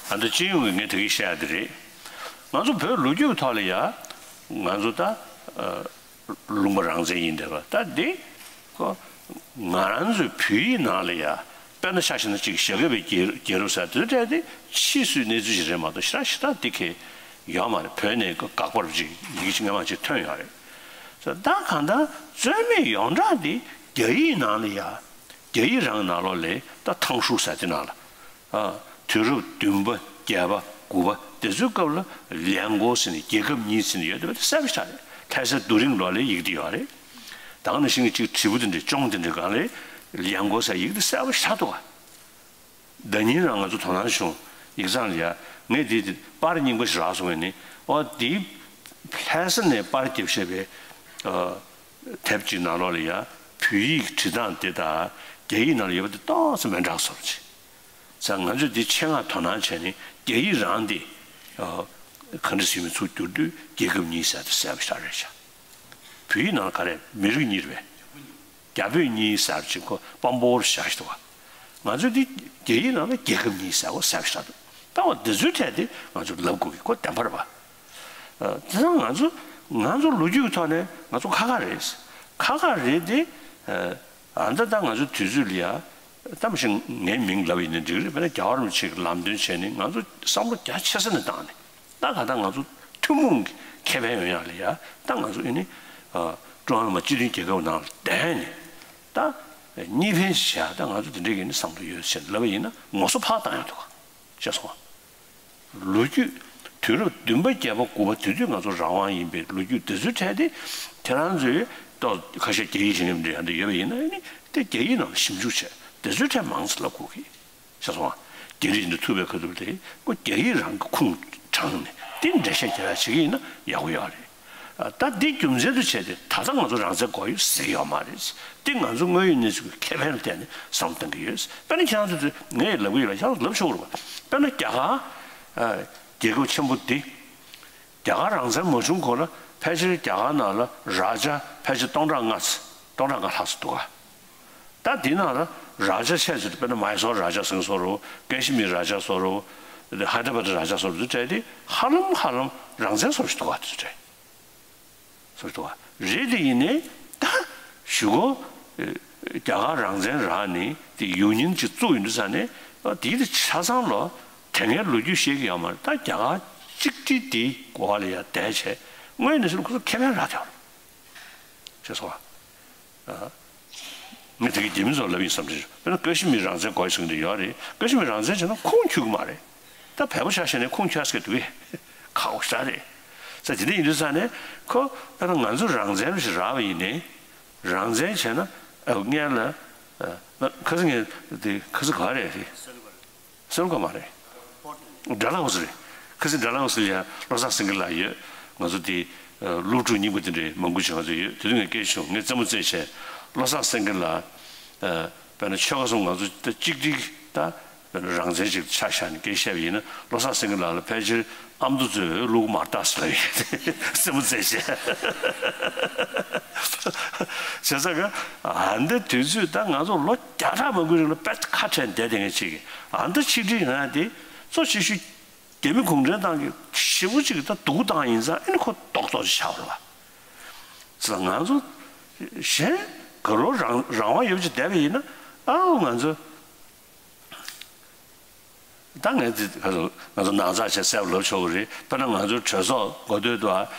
ཨ་ད་སྤྱི་ཡོངས་ཀྱི་ངས་ད་གིན་བཤད་ཡ་དེ་རེད། ང་ཚོ་བོད་ལོ་རྒྱུས་ཐོག་ལ་ཡ། ང་ཚོ་ད། ཨ། ལུང་པ་རང་བཙན་ཡིན་བསྡད་པ་ད་འདི། ཁོ། ང་རང་ཚོའི་བོད་ཡིག་ནང་ལ་ཡ། དཔེར་ན་ཆ་བཞག་ན་ཅིག་ཞྭ་སྒབ་པའི་རྒྱལ་རྒྱལ་རབས་ཟེར་དེ་འདྲ་དེ་ཕྱིས་སུའི་གནས་ཚུལ་ཞིག་རེད་མ་གཏོགས་ཞེ་དྲག་ཞེ་དྲག་འདི་གས་ཡོད་མ་རེད། བོད་ནས་དགག་པར་ཅིག་ཡི་གེ་ཅིག་སྔ་མ་ཅིག་ཐོན་ཡོད་རེད། ད་གང་ལྟར་རྩོད་མེད་ཡོངས་གྲགས་འདི་རྒྱ་ཡིག་ནང་ལ་ཡ། རྒྱ་ཡིག་རང་ནང་ལོགས་ལ་ད་ཐང་ཧྲུའུ་ཟེར་དེ་ནང་ལ། ཨ། དུས་རབས་བདུན་པ་བརྒྱད་པ་དགུ་པ་དེ་ཚོའི་སྐབས་ལ་ལིའང་གོ་ཟེར་ནས་རྒྱལ་ཁབ་གཉིས་ཟེར་ནས་ཡོད་དེ་བས་གསལ་པོ་ཞིག་རེད། ལྷ་སའི་རྡོ་རིང་ལོགས་ལ་ཡིག་དེ་ཡོད་རེད། ད་ག་ནང་བཞིན་གྱི་ཅིག་དྲིལ་བུ་དེ་འདྲའི་ཅོང་དེ་འདྲའི་སྒང་ལ་ལིའང་གོ་ཟེར་ཡིག་དེ་གསལ་པོ་ཞིག་འདུག་ག། ཟླ་ཉིན་རང་ང་ཚོ་དོ་སྣང་བྱུང་། ཡིག་ཚང་ལ་ཡ། ངས་དེ་དེ་པར་རྙིང་པ་ཞིག་རག་སོང་བས་ནི། ཨོ་དེའི་ལྷ་ས་ནས་པར་རྒྱབ་བཞག་པའི། ཨ། དེབ་ཅིག་ནང་ལོགས་ལ་ཡ། བོད་ཡིག་བྲིས་སྟངས་དེ་དང་རྒྱ་ཡིག་ནང་ལ་ཡོད་པ་དེ་ཏོག་ཙམ་མི་འདྲ་བཟོ་འདྲ་ཅིག་ཙང་ང་ཚོས་འདི་ཆེད་མངགས་དོ་སྣང་བྱས་ནས་རྒྱ་ཡིག་རང་འདི། ཨ། ག་འདྲ་ཟེར་མིན་ཚུར་བསྒྱུར་དུས་རྒྱལ་ཁབ་གཉིས་ཟེར་དེ་གསལ་པོ་ཞིག་རེད་ཤག་བོད་ཡིག་ནང་ལ་ག་རེ་མི་རིགས་གཉིས་རེད་པས། རྒྱ་བོད་གཉིས་ཟེར་ཅིག་ཁོ་པམ་པོར་བཞག་ཤི་འདུག་བ། ང་ཚོས་འདི་རྒྱ་ཡིག་ནང་ལ་རྒྱལ་ཁབ་གཉིས་ཟེར་བ་གསལ་པོ་ཞིག་འདུག་ད་བ་འདི་ཚོའི་གྲས་དེ་ང་ཚོས་ལབ་དགོས་ཀྱི་ཁོ་བདེན་པ་རེད་པ། ཨ། དེ་ཙང་ང་ཚོ་ང་ཚོ་ལོ་རྒྱུས་ཀྱི་ཐོག་ནས་ང་ཚོ་ཁག་ཁག་རེད། ཁག་ཁག་རེད་དེ། ཨ། ད་ལྟ་ང་ཚོ་དུས་ཚོད་ལ་ཡ། ད་མི་ཤེས་ངའི་མིང་ལབ་ཡིན་ན་འགྲིག་རེད། དཔེར་ན་རྒྱལ་བ་རིན་པོ་ཆེ་གི་ལམ་སྟོན་བྱས་ནས་ང་ཚོ་བསམ་བློ་རྒྱ་ཆེ་ས་ནས་བཏང་ནས། ད་ག་ད་ང་ཚོ་ཐུན་མོང་གི་ཁེ་ཕན་ཡོང་ཡག་ལ་ཡ། ད་ང་ཚོ་ཨེ་ནི། ཨ། ཀྲུང་ཧྭ་མི་དམངས་སྤྱི་མཐུན་རྒྱལ་ཁབ་ནང་ལ་བསྡད་ནས། ད་གཉིས་ཕན་ཞིག་བྱ་ཡག་ད་ང་ཚོ་དེ་འདྲ་ཡིན་ན་བསམ་བློ་ཡོད་ཟེར་ལབ་པ་ཡིན་ན་ངོ་སོ་ཕར་བཏང་ཡག་འདུག་ག། ཤེས་སོང་ང་། ལོ་རྒྱུས། དུས་རབས་བདུན་པ་བརྒྱད་པ་དགུ་པ་དེ་དུས་ང་ཚོ་རང་དབང་ཡིན་པའི་ལོ་རྒྱུས་དེ་ཚོའི་གྲས་དེ། ཁྱེད་རང་ཚོས་ཏོག་ཁ་ཤས་རྒྱ་ཡིག་ཤེས་མཁན་འདྲ་ཡང་འདྲ་ཡོད་པ་ཡིན་ན་ཨེ་ནི་དེ་རྒྱ་ཡིག་ནང་ལ་ཞིབ་འཇུག་བྱས་དེ་ཚོའི་གྲས་མང་ཙམ་ལབ་དགོས་ཀྱི། ཤེས་སོང་ང་། རྒྱ་རིགས་འདི་ཐུག་པའི་ཁ་ཐུག་དེ་ཁོ་རྒྱ་ཡིག་རང་གི་ཁུངས་དྲངས་ནས་དེ་འགྲེལ་བཤད་རྒྱག་ཡག་བྱེད་ཀྱི་ཡིན་ན་ཡག་པོ་ཡོད་རེད། ཨ། ད་འདི་རྒྱུ་མཚན་དུ་བྱས་ཏེ་ད་ལྟ་ང་ཚོ་རང་བཙན་དགོས་ཡོད་ཟེར་གྱི་ཡོད་མ་རེད། འདི་ང་ཚོ་དངོས་ཡོད་གནས་ཚུལ་གྱི་ཁེ་ཕན་ལ་བརྟེན་ནས་བསམ་བཏང་གི་ཡོད། དཔེར་ན་ཁྱེད་རང་ཚོ་ཚོས་ངས་ལབ་གི་ཡོད་ལ་ཁྱེད་རང་ཚོ་ལབ་ཆོག་གི་རེད་པ། དཔེར་ན་རྒྱ་གར། ཨ། རྒྱལ་ཁབ་ཆེན་པོ་འདི། རྒྱ་གར་རང་བཙན་མ་བྱུང་གོང་ལ་ཕལ་ཆེར་རྒྱ་གར་ནང་ལ་རཱ་ཇ་ཕལ་ཆེར་སྟོང་ཕྲག་ལྔ་ཙམ་སྟོང་ཕྲག་ལྔ་ལྷག་ཙམ་འདུག་ག། ད་འདི་ནང་ལ་རཱ་ཇ་ཆེ་ཤོས་དེ་དཔེར་ན་མའི་སོར་རཱ་ཇ་ཟེར་མཁན་བཟོ་འདྲ་བོ། ཀ་ཤི་མིར་རཱ་ཇ་བཟོ་འདྲ་བོ། དེ་ཧའི་ཏྲ་བྷ་དི་རཱ་ཇ་བཟོ་འདྲ་བོ་དེ་གྲས་དེ་ཧ་ལམ་ཧ་ལམ་རང་བཙན་བཟོ་འདྲ་ཞིག་འདུག་ག། དེ་ཚོ་གྲས་བཟོ་འདྲ་བོ་རེད། དེ་ཡིན་ནའི་ད་གཞུག་གུ་རྒྱ་གར་རང་བཙན་རག་ནས་དེ་ཡུ་ནི་ཡན་ཅིག་བཙུགས་ཡོང་དུས་ཙ་ནས་དེའི་དེ་ཆ་ཚང་ལོ་དེ་སྔའི་ལོ་རྒྱུས་ཤེས་ཀྱི་ཡོད་མ་རེད། ད་རྒྱ་གར་གཅིག་སྒྲིལ་དེའི་འོག་ལ་ཡ་བསྡད་བྱས་དངོས་གནས་སུ་ཁོ་ཚོ་ཁེ་ཕན་རག་བསྡད་པ་རེད། ཤེས་སོང་ང་། ཨ། ངས་དེ་གའི་རྒྱ་མི་ཚོར་ལབ་ཡིན་བསམ་གྱི་རེད། དཔེར་ན་ཀ་ཤི་མིར་རང་བཙན་དགོས་ཟེར་གྱི་འདི་ཡོད་རེད། ཀ་ཤི་མིར་རང་བཙན་བྱས་ན་ཁུངས་འཁྱོལ་གྱི་མ་རེད། ད་བལ་པོ་ཆ་བཞག་ནས་ཁུངས་འཁྱོལ་ས་གི་འདུག་གས། ཁག་པོ་ཞེ་དྲག་རེད། ས་དེ་འདྲ་ཡིན་དུས་ཙ་ནས་ཁོ་དཔེར་ན་ང་ཚོ་རང་བཙན་ཞིག་རག་པ་ཡིན་ནའི། རང་བཙན་བྱས་ན་ཨ་སྔོན་ལ། ཨ། ཁ་སང་ངས་དེ་ཁ་སང་ག་རེད་རེད། སེམས་ཁ་མ་རེད། ཌལ་ཧོ་སི་རེད། ཁ་སང་ཌལ་ཧོ་སི་ལ་ཡ་བློ་བཟང་སེང་གེ་ལགས་ཡོད། ང་ཚོ་དེ་ཨ་སློབ་ཕྲུག་རྙིང་པ་དེ་འདྲའི་མང་པོ་ཞིག་ང་ཚོ་ཡོད། དེ་དུས་ངས་སྐད་ཆ་བྱུང་། ངས་རྩེད་མོ་རྩེས་བྱས་བློ་བཟང་སེང་གེ་ལགས། ཨ་དཔེར་ན་ཆོལ་ཁ་གསུམ་ང་ཚོ་ད་གཅིག་སྒྲིལ་ད་དཔེར་ན་རང་བཙན་ཞིག་ཆ་བཞག་ནས་སྐད་བཤད་པ་ཡིན་ན་བློ་བཟང་སེང་གེ་ལགས་ལ་ཕལ་ཆེར་ཨ་མདོ་ཚོས་འོས་བླུག་མ་རེད་ཟེར་ལབ་ཡོད། རྩེད་མོ་རྩེས་བྱས། བྱས་ཙང་ཀ་ཨ་འདི་དུས་ཚོད་ད་ང་ཚོ་ལོ་བརྒྱ་ཕྲག་མང་པོའི་རིང་ལ་དཔེ་ཁ་བྲལ་བསྡད་བསྡད་མཁན་ཅིག་གིས་ཨ་འདི་ཆིག་སྒྲིལ་ཡོང་ཡ་དེ་གཙོ་ཆེ་ཤོས་རྒྱ་མི་གུང་ཁྲན་ཏང་གི་ཞེ་པོ་ཅིག་གིས་ད་སྡུག་བཏང་ཡིན་ཙང་ཨ་ནི་ཁོ་རྡོག་རྡོག་ཅིག་ཆགས་པ་རེད་པ། ཙང་ང་ཚོ་གཞན་ དགའ་རབ་རང་རང་དབང་ཡོད་ཅིག་བསྡད་པ་ཡིན་ན། ཨའོ་ང་ཚོ་ད་ངས་འདི་ག་ཚོད་ང་ཚོ་ནང་ཚགས་བྱས་གསལ་པོ་ལབ་ཆོག་གི་རེད། དཔེར་ན་ང་ཚོའི་གྲོས་ཚོགས་འགོ་སྟོད་དུ་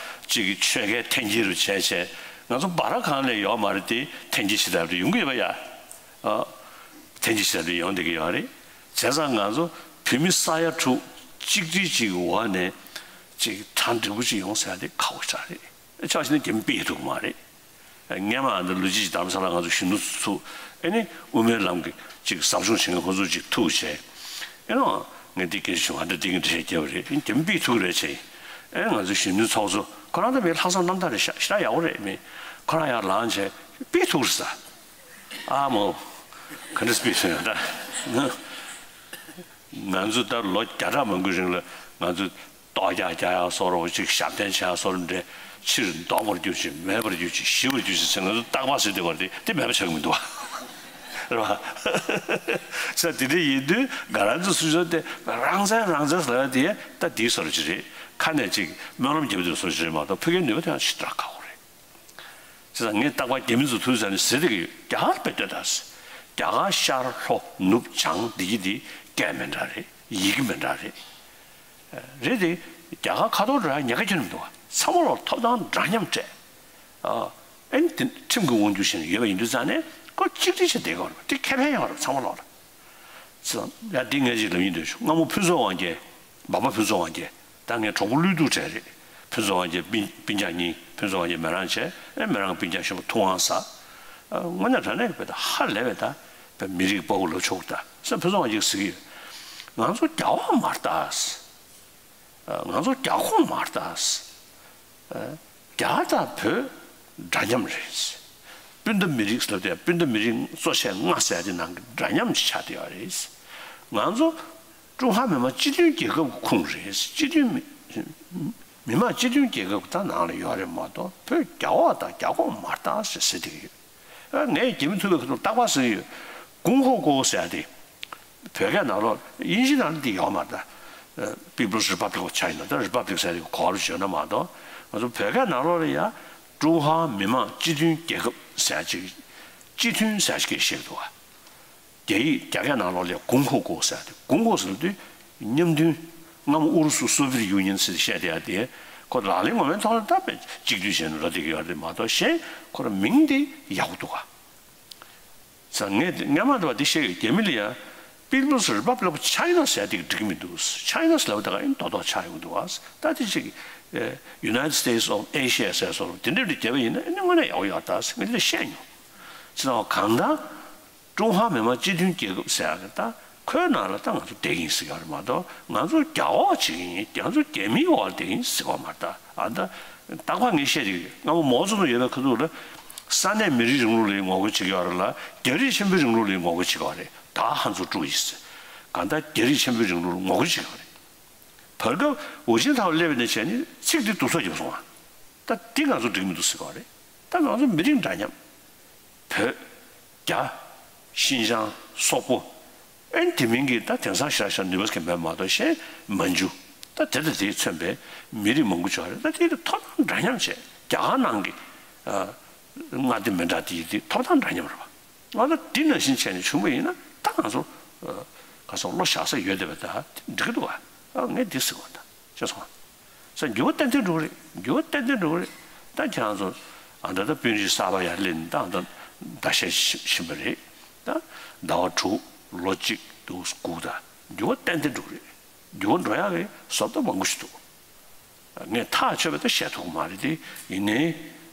ཅིག་གི་ཆོལ་ཁའི་འཐེན་འཁྱེར་རུ་བྱས་བྱས། ང་ཚོ་སྦ་ར་གང་ལས་ཡོད་མ་རེད་དེ། འཐེན་འཁྱེར་བྱེད་ཐབས་རེ་ཡོང་གི་ཡོད་པ་ཡ། ཨ། འཐེན་འཁྱེར་བྱེད་ཐབས་རེ་ཡོང་བསྡད་ཀྱི་ཡོད་རེད། བྱས་ཙང་ང་ཚོ་བོད་མི་ས་ཡ་དྲུག་གཅིག་སྒྲིལ་གཅིག་གི་འོག་ནས་ཅིག་གྲ་འགྲིག་པོ་ཅིག་ཡོང་ཟེར་ཡ་དེ་ཁག་པོ་ཞེ་དྲག་རེད། ཆ་བཞག་ན་རྒྱ་མི་ཕུད་ཐུབ་ཀྱི་མ་རེད། སྔོན་མ་འདི་ལོ་གཅིག་རྡ་རམ་ས་ལ་ང་ཚོ་གཞོན་ནུ་ཚོ་ཨེ་ནི་དབུ་མའི་ལམ་གྱི་ཅིག་ཟབ་སྦྱོང་བྱེད་མཁན་ཁོ་ཚོ་ཅིག་ཐུག་བྱས། ཨེ་ནོ། ངས་འདི་སྐད་ཆ་བྱུང་ང་འདྲ་འདི་གི་འདྲ་བཤད་རྒྱབ་རེད། རྒྱ་མི་ཕུད་ཐུབ་རེད་བྱས། ཨེ་ང་ཚོ་གཞོན་ནུ་ཚོགས་གཙོ་ཁོ་རང་ད་མི་ལྷག་བསམ་རྣམ་དག་རེད། ཤ་ཤ་ཡག་པོ་རེད། མི་ཁོ་རང་ཡར་ལངས་བྱས་ཕུད་ཐུབ་རེད་ས། ཨ་མོ། ག་འདྲ་ཕུད་ཐུབ་ཡོང་ད། ང་ཚོ་ད་ལོ་བརྒྱ་ཕྲག་མང་པོའི་རིང་ལ་ང་ཚོ་ལྟོ་རྒྱག་རྒྱག་ཡག་བཟོ་འདྲ་ཅིག་ཞབས་བརྟན་བྱེད་ཡག་བཟོ་འདྲ་ཕྱིར་ལྡོག་པར་གྱུར་ཅིག་མེད་པར་གྱུར་ཅིག་ཞི་བར་གྱུར་ཅིག་ཟེར་ང་ཚོ་རྟག་པར་ཟེར་བསྡད་པ་དེ་དེ་མེད་པ་ཆགས་ཀྱི་མི་འདུག་བ། རེད་བ། ས་དེ་འདྲ་ཡིན་དུས་ང་རང་ཚོ་སུ་ཚོད་དེ་རང་བཙན་རང་བཙན་ཟེར་ཡ་དེ་ད་དེའི་བཟོ་འདྲ་ཅིག་རེད། ཁ་ནས་ཅིག་སྨོན་ལམ་རྒྱབ་དུས་བཟོ་འདྲ་ཅིག་རེད་མ་གཏོགས་ཕ་གིའི་ནུས་པ་དེ་ཡང་ཞེ་དྲག་ཁག་པོ་རེད། བྱས་ཙང་ངས་རྟག་པར་རྒྱ་མི་ཚོ་ཐུག་ཟེར་ནས་ཟེར་བསྡད་ཀྱི་ཡོད། རྒྱ་གར་དཔེ་ལྟོས་དང་། རྒྱ་གར་ཤར་ལྷོ་ནུབ་བྱང་འདི་གི་འདི་སྐད་མི་འདྲ་རེད། ཡི་གེ་མི་འདྲ་རེད། རེད་དེ། རྒྱ་གར་ཁ་ཐོར་འགྲོ་ཡ་ཉེན་ཁ་ཁྱོན་མི་འདུག་བ། ཚང་མ་ལོག་ཐོབ་ཐང་འདྲ་མཉམ་སྤྲད། ཨ། ཨེ་ནི་དེ་ཁྲིམས་ཀྱི་དབང་སྒྱུར་བྱས་ནས་ཡོད་པ་ཡིན་དུས་ཙང་ནས་ཁོ་གཅིག་སྒྲིལ་བྱས་བསྡད་དགོས་རེད། དེ་ཁེ་ཕན་ཡོད་རེད་ཚང་མ་ལོག་ལ། ཙང་ཡ་འདི་ངས་ཅིག་ལབ་ཡིན་འདོད་བྱུང་། སྔ་མོ་ཕུན་ཚོགས་དབང་རྒྱལ། འབའ་པ་ཕུན་ཚོགས་དབང་རྒྱལ། ད་ངའི་གྲོགས་པོ་བློ་གྲོས་གྲས་རེད། ཕུན་ཚོགས་དབང་རྒྱལ་སྤུན་སྤུན་ཀྱག་གཉིས། ཕུན་ཚོགས་དབང་རྒྱལ་མེ་རང་བྱས། ཨེ་མེ་རང་སྤུན་ཀྱག་གཞོན་པ་ཐུབ་དབང་ཟེར། ཨ། དངོས་གནས་དྲང་གནས་ཀྱི་བོད་ད་ཧ་ལས་པའི་ད་བོད་མི་རིགས་དཔའ་བོ་ལབ་ཆོག་གི། ད་སེ་ཕུན་ཚོགས་དབང་རྒྱལ་ཟེར་གྱི་ཡོད། ང་ཚོ་རྒྱ་དབང་མ་རེད་ད། ཨ། ང་ཚོ་རྒྱ་ཁོངས་མ་རེད་ད། ཨ། རྒྱ་དང་བོད་འདྲ་མཉམ་རེད། སྤུན་ཟླ་མི་རིགས་ཟེར་དེ་སྤུན་ཟླ་མི་རིགས་གཙོ་ཆེ་ལྔ་ཟེར་དེ་ནང་གི་འདྲ་མཉམ་ཞིག་ཆགས་བསྡད་ཡོད་རེད། ང་ཚོ་ཀྲུང་ཧྭ་མི་དམངས་སྤྱི་མཐུན་རྒྱལ་ཁབ་ཀྱི་ཁོངས་རེད། སྤྱི་མཐུན་མི་མི་དམངས་སྤྱི་མཐུན་རྒྱལ་ཁབ་ཀྱི་ད་ནང་ལ་ཡོད་རེད་མ་གཏོགས་བོད་རྒྱ་འོག་དང་རྒྱ་ཁོངས་མ་རེད་ད་ཟེར་ཟེར་བསྡད་ཀྱི་ཡོད། ཨ། ངས་རྒྱ་མི་ཐུག་པའི་ཁ་ཐུག་རྟག་པར་ཟེར་གྱི་ཡོད། ཀུང་ཧོ་ཀོ་ཟེར་ཡ་དེ། བོད་སྐད་ནང་ལོགས་དབྱིན་ཇི་ནང་ལ་འདི་ཡོད་མ་རེད་ད། People's Republic of China། ད་Republic་ཟེར་ཡ་དེ་གོ་བ་རུ་བརྗོད་ན་མ་གཏོགས་ང་ཚོ་བོད་སྐད་ནང་ལོགས་ལ་ཡ་ཀྲུང་ཧྭ་མི་དམངས་སྤྱི་མཐུན་རྒྱལ་ཁབ་ཟེར་ཡ་ཅིག་སྤྱི་མཐུན་ཟེར་ཡ་ཅིག་བཤད་འདུག་བ། རྒྱ་ཡིག་རྒྱ་སྐད་ནང་ལོགས་ལ་ཀུང་ཧོ་ཀོ་ཟེར་ཡ་དེ། ཀུང་ཧོ་ཟེར་དུས་མཉམ་མཐུན། སྔ་མོ་ཨུ་རུ་སུ་སོ་བྷི་ཡེ་ཡུ་ནི་ཡན་ཟེར་བཤད་བསྡད་ཡ་དེ་ཁོ་ལག་ལེན་ངོ་མའི་ཐོག་ལ་ད་དཔེ་གཅིག་སྡུད་བྱས་ནས་འགྲོ་བསྡད་ཀྱི་ཡོད་རེད་མ་གཏོགས་གཞན་ཁོ་རང་མིང་དེ་ཡག་པོ་འདུག་ག། ཙང་ངས་སྔ་མ་དུ་བ་འདི་བཤད་ཡོད། རྒྱ་མི་ལ་ཡ་People's Republic of China་ཟེར་ཡ་དེ་གི་འགྲིག་གི་མི་འདུག China་ཟེར་ལབ་ད་ག་ཨིན་ཏོག་ཏོག་ཆགས་ཡོང་གི་འདུག་བ། ད་དེ་ཅིག་ཨེ་United States of Asia་ཟེར་སོགས་དེ་འདྲ་འདྲ་བརྒྱབ་པ་ཡིན་ན་ཨ་ནི་དངོས་གནས་ཡག་པོ་ཡོད་ད་ཟེར་ངས་དེ་འདྲ་བཤད་མྱོང་། ཙང་གང་ལྟར། ཀྲུང་ཧྭ་མི་དམངས་སྤྱི་མཐུན་རྒྱལ་ཁབ་ཟེར་ཡག་གི་ད་ཁོའི་ནང་ལ་ད་ང་ཚོ་བསྡད་ཀྱི་ཡིན་ཟེར་གྱི་ཡོད་རེད་མ་གཏོགས་ང་ཚོ་རྒྱ་འོག་བྱེད་ཀྱི་ཡིན། ང་ཚོ་རྒྱ་མིའི་འོག་ལ་བསྡད་ཀྱི་ཡིན་ཟེར་གྱི་ཡོད་མ་རེད་ད། ཨ་ད་རྟག་པར་ངས་བཤད་ཀྱི་ཡོད། སྔ་མོ་མའོ་ཙེ་ཏུང་ཡོད་པའི་ཁ་ཐུག་ལ་ས་གནས་མི་རིགས་རིང་ལུགས་ལ་ངོ་རྒོལ་བྱེད་ཀྱི་ཡོད་རེད་ལ་རྒྱ་རིགས་ཆེན་པོའི་རིང་ལུགས་ལ་ངོ་རྒོལ་བྱེད་ཀྱི་ཡོད་རེད། ད་ཧན་ཙོ་ཀྲུའུ་ཡིན་ཟེར། གང་ལྟར་རྒྱ་རིགས་ཆེན་པོའི་རིང་ལུགས་ལ་ངོ་རྒོལ་བྱེད་ཀྱི་ཡོད་རེད། བར་སྐབས་ཝུ་ཅིན་ཐའོ་སླེབས་པ་ནས་བྱས་ནས་ཚིག་འདི་སྡུག་ཚོགས་བརྒྱབ་སོང་ང་། ད་འདི་ང་ཚོ་འགྲིག་མི་འདུག་ཟེར་གྱི་ཡོད་རེད། ད་ང་ཚོ་མི་རིགས་འདྲ་མཉམ། བོད། རྒྱ། ཤིན་ཅང་། སོག་པོ། ཨེ་དེ་མིན་གྱི་ད་དེང་སང་ཤར་ཤར་ནུས་པ་གང་མེད་མ་གཏོགས་གཞན་མན་ཇུ། ད་དེ་དང་དེས་མཚོན་པའི་མི་རིགས་མང་པོ་ཅིག་ཡོད་རེད། ད་དེ་ཐོབ་ཐང་འདྲ་མཉམ་བྱས་རྒྱ་གར་ནང་གི་ཨ་མངའ་སྡེ་མི་འདྲ་དེ་ཡི་དེ་ཐོབ་ཐང་འདྲ་མཉམ་རེད་བ། ང་ད་འདི་ནང་བཞིན་བྱས་ནས་བྱུང་བ་ཡིན་ན་ད་ང་ཚོ་ཨ་ག་ཚོད་བློ་བཞག་ས་ཡོད་བསྡད་པ་ད་འགྲིག་གི་འདུག་བ། ཨ་ངས་འདི་ཟེར་བ་ད་ཤེས་སོང་བ། ས་འགྱུར་བ་ཏན་ཏན་འགྲོ་གི་རེད། འགྱུར་བ་ཏན་ཏན་འགྲོ་གི་རེད། ད་ཁྱེད་རང་ཚོ་ཨ་ད་ད་དཔོན་རིགས་གསར་པ་ཡར་སླེབས་ནས་ད་ཨ་ད་ཟླ་ཤས་ཕྱིན་པ་རེད། ད་ཟླ་བ་དྲུག་ལོ་གཅིག་འདུག་སྒུག་ད་འགྱུར་བ་ཏན་ཏན་འགྲོ་གི་རེད། འགྱུར་བ་འགྲོ་ཡག་གི་བཟོ་ལྟ་མང་པོ་ཞིག་འདུག་ངས་ཐག་ཆོད་པ་ད་བཤད་ཐུབ་ཀྱི་མ་རེད་དེ། ཡིན་ནའི་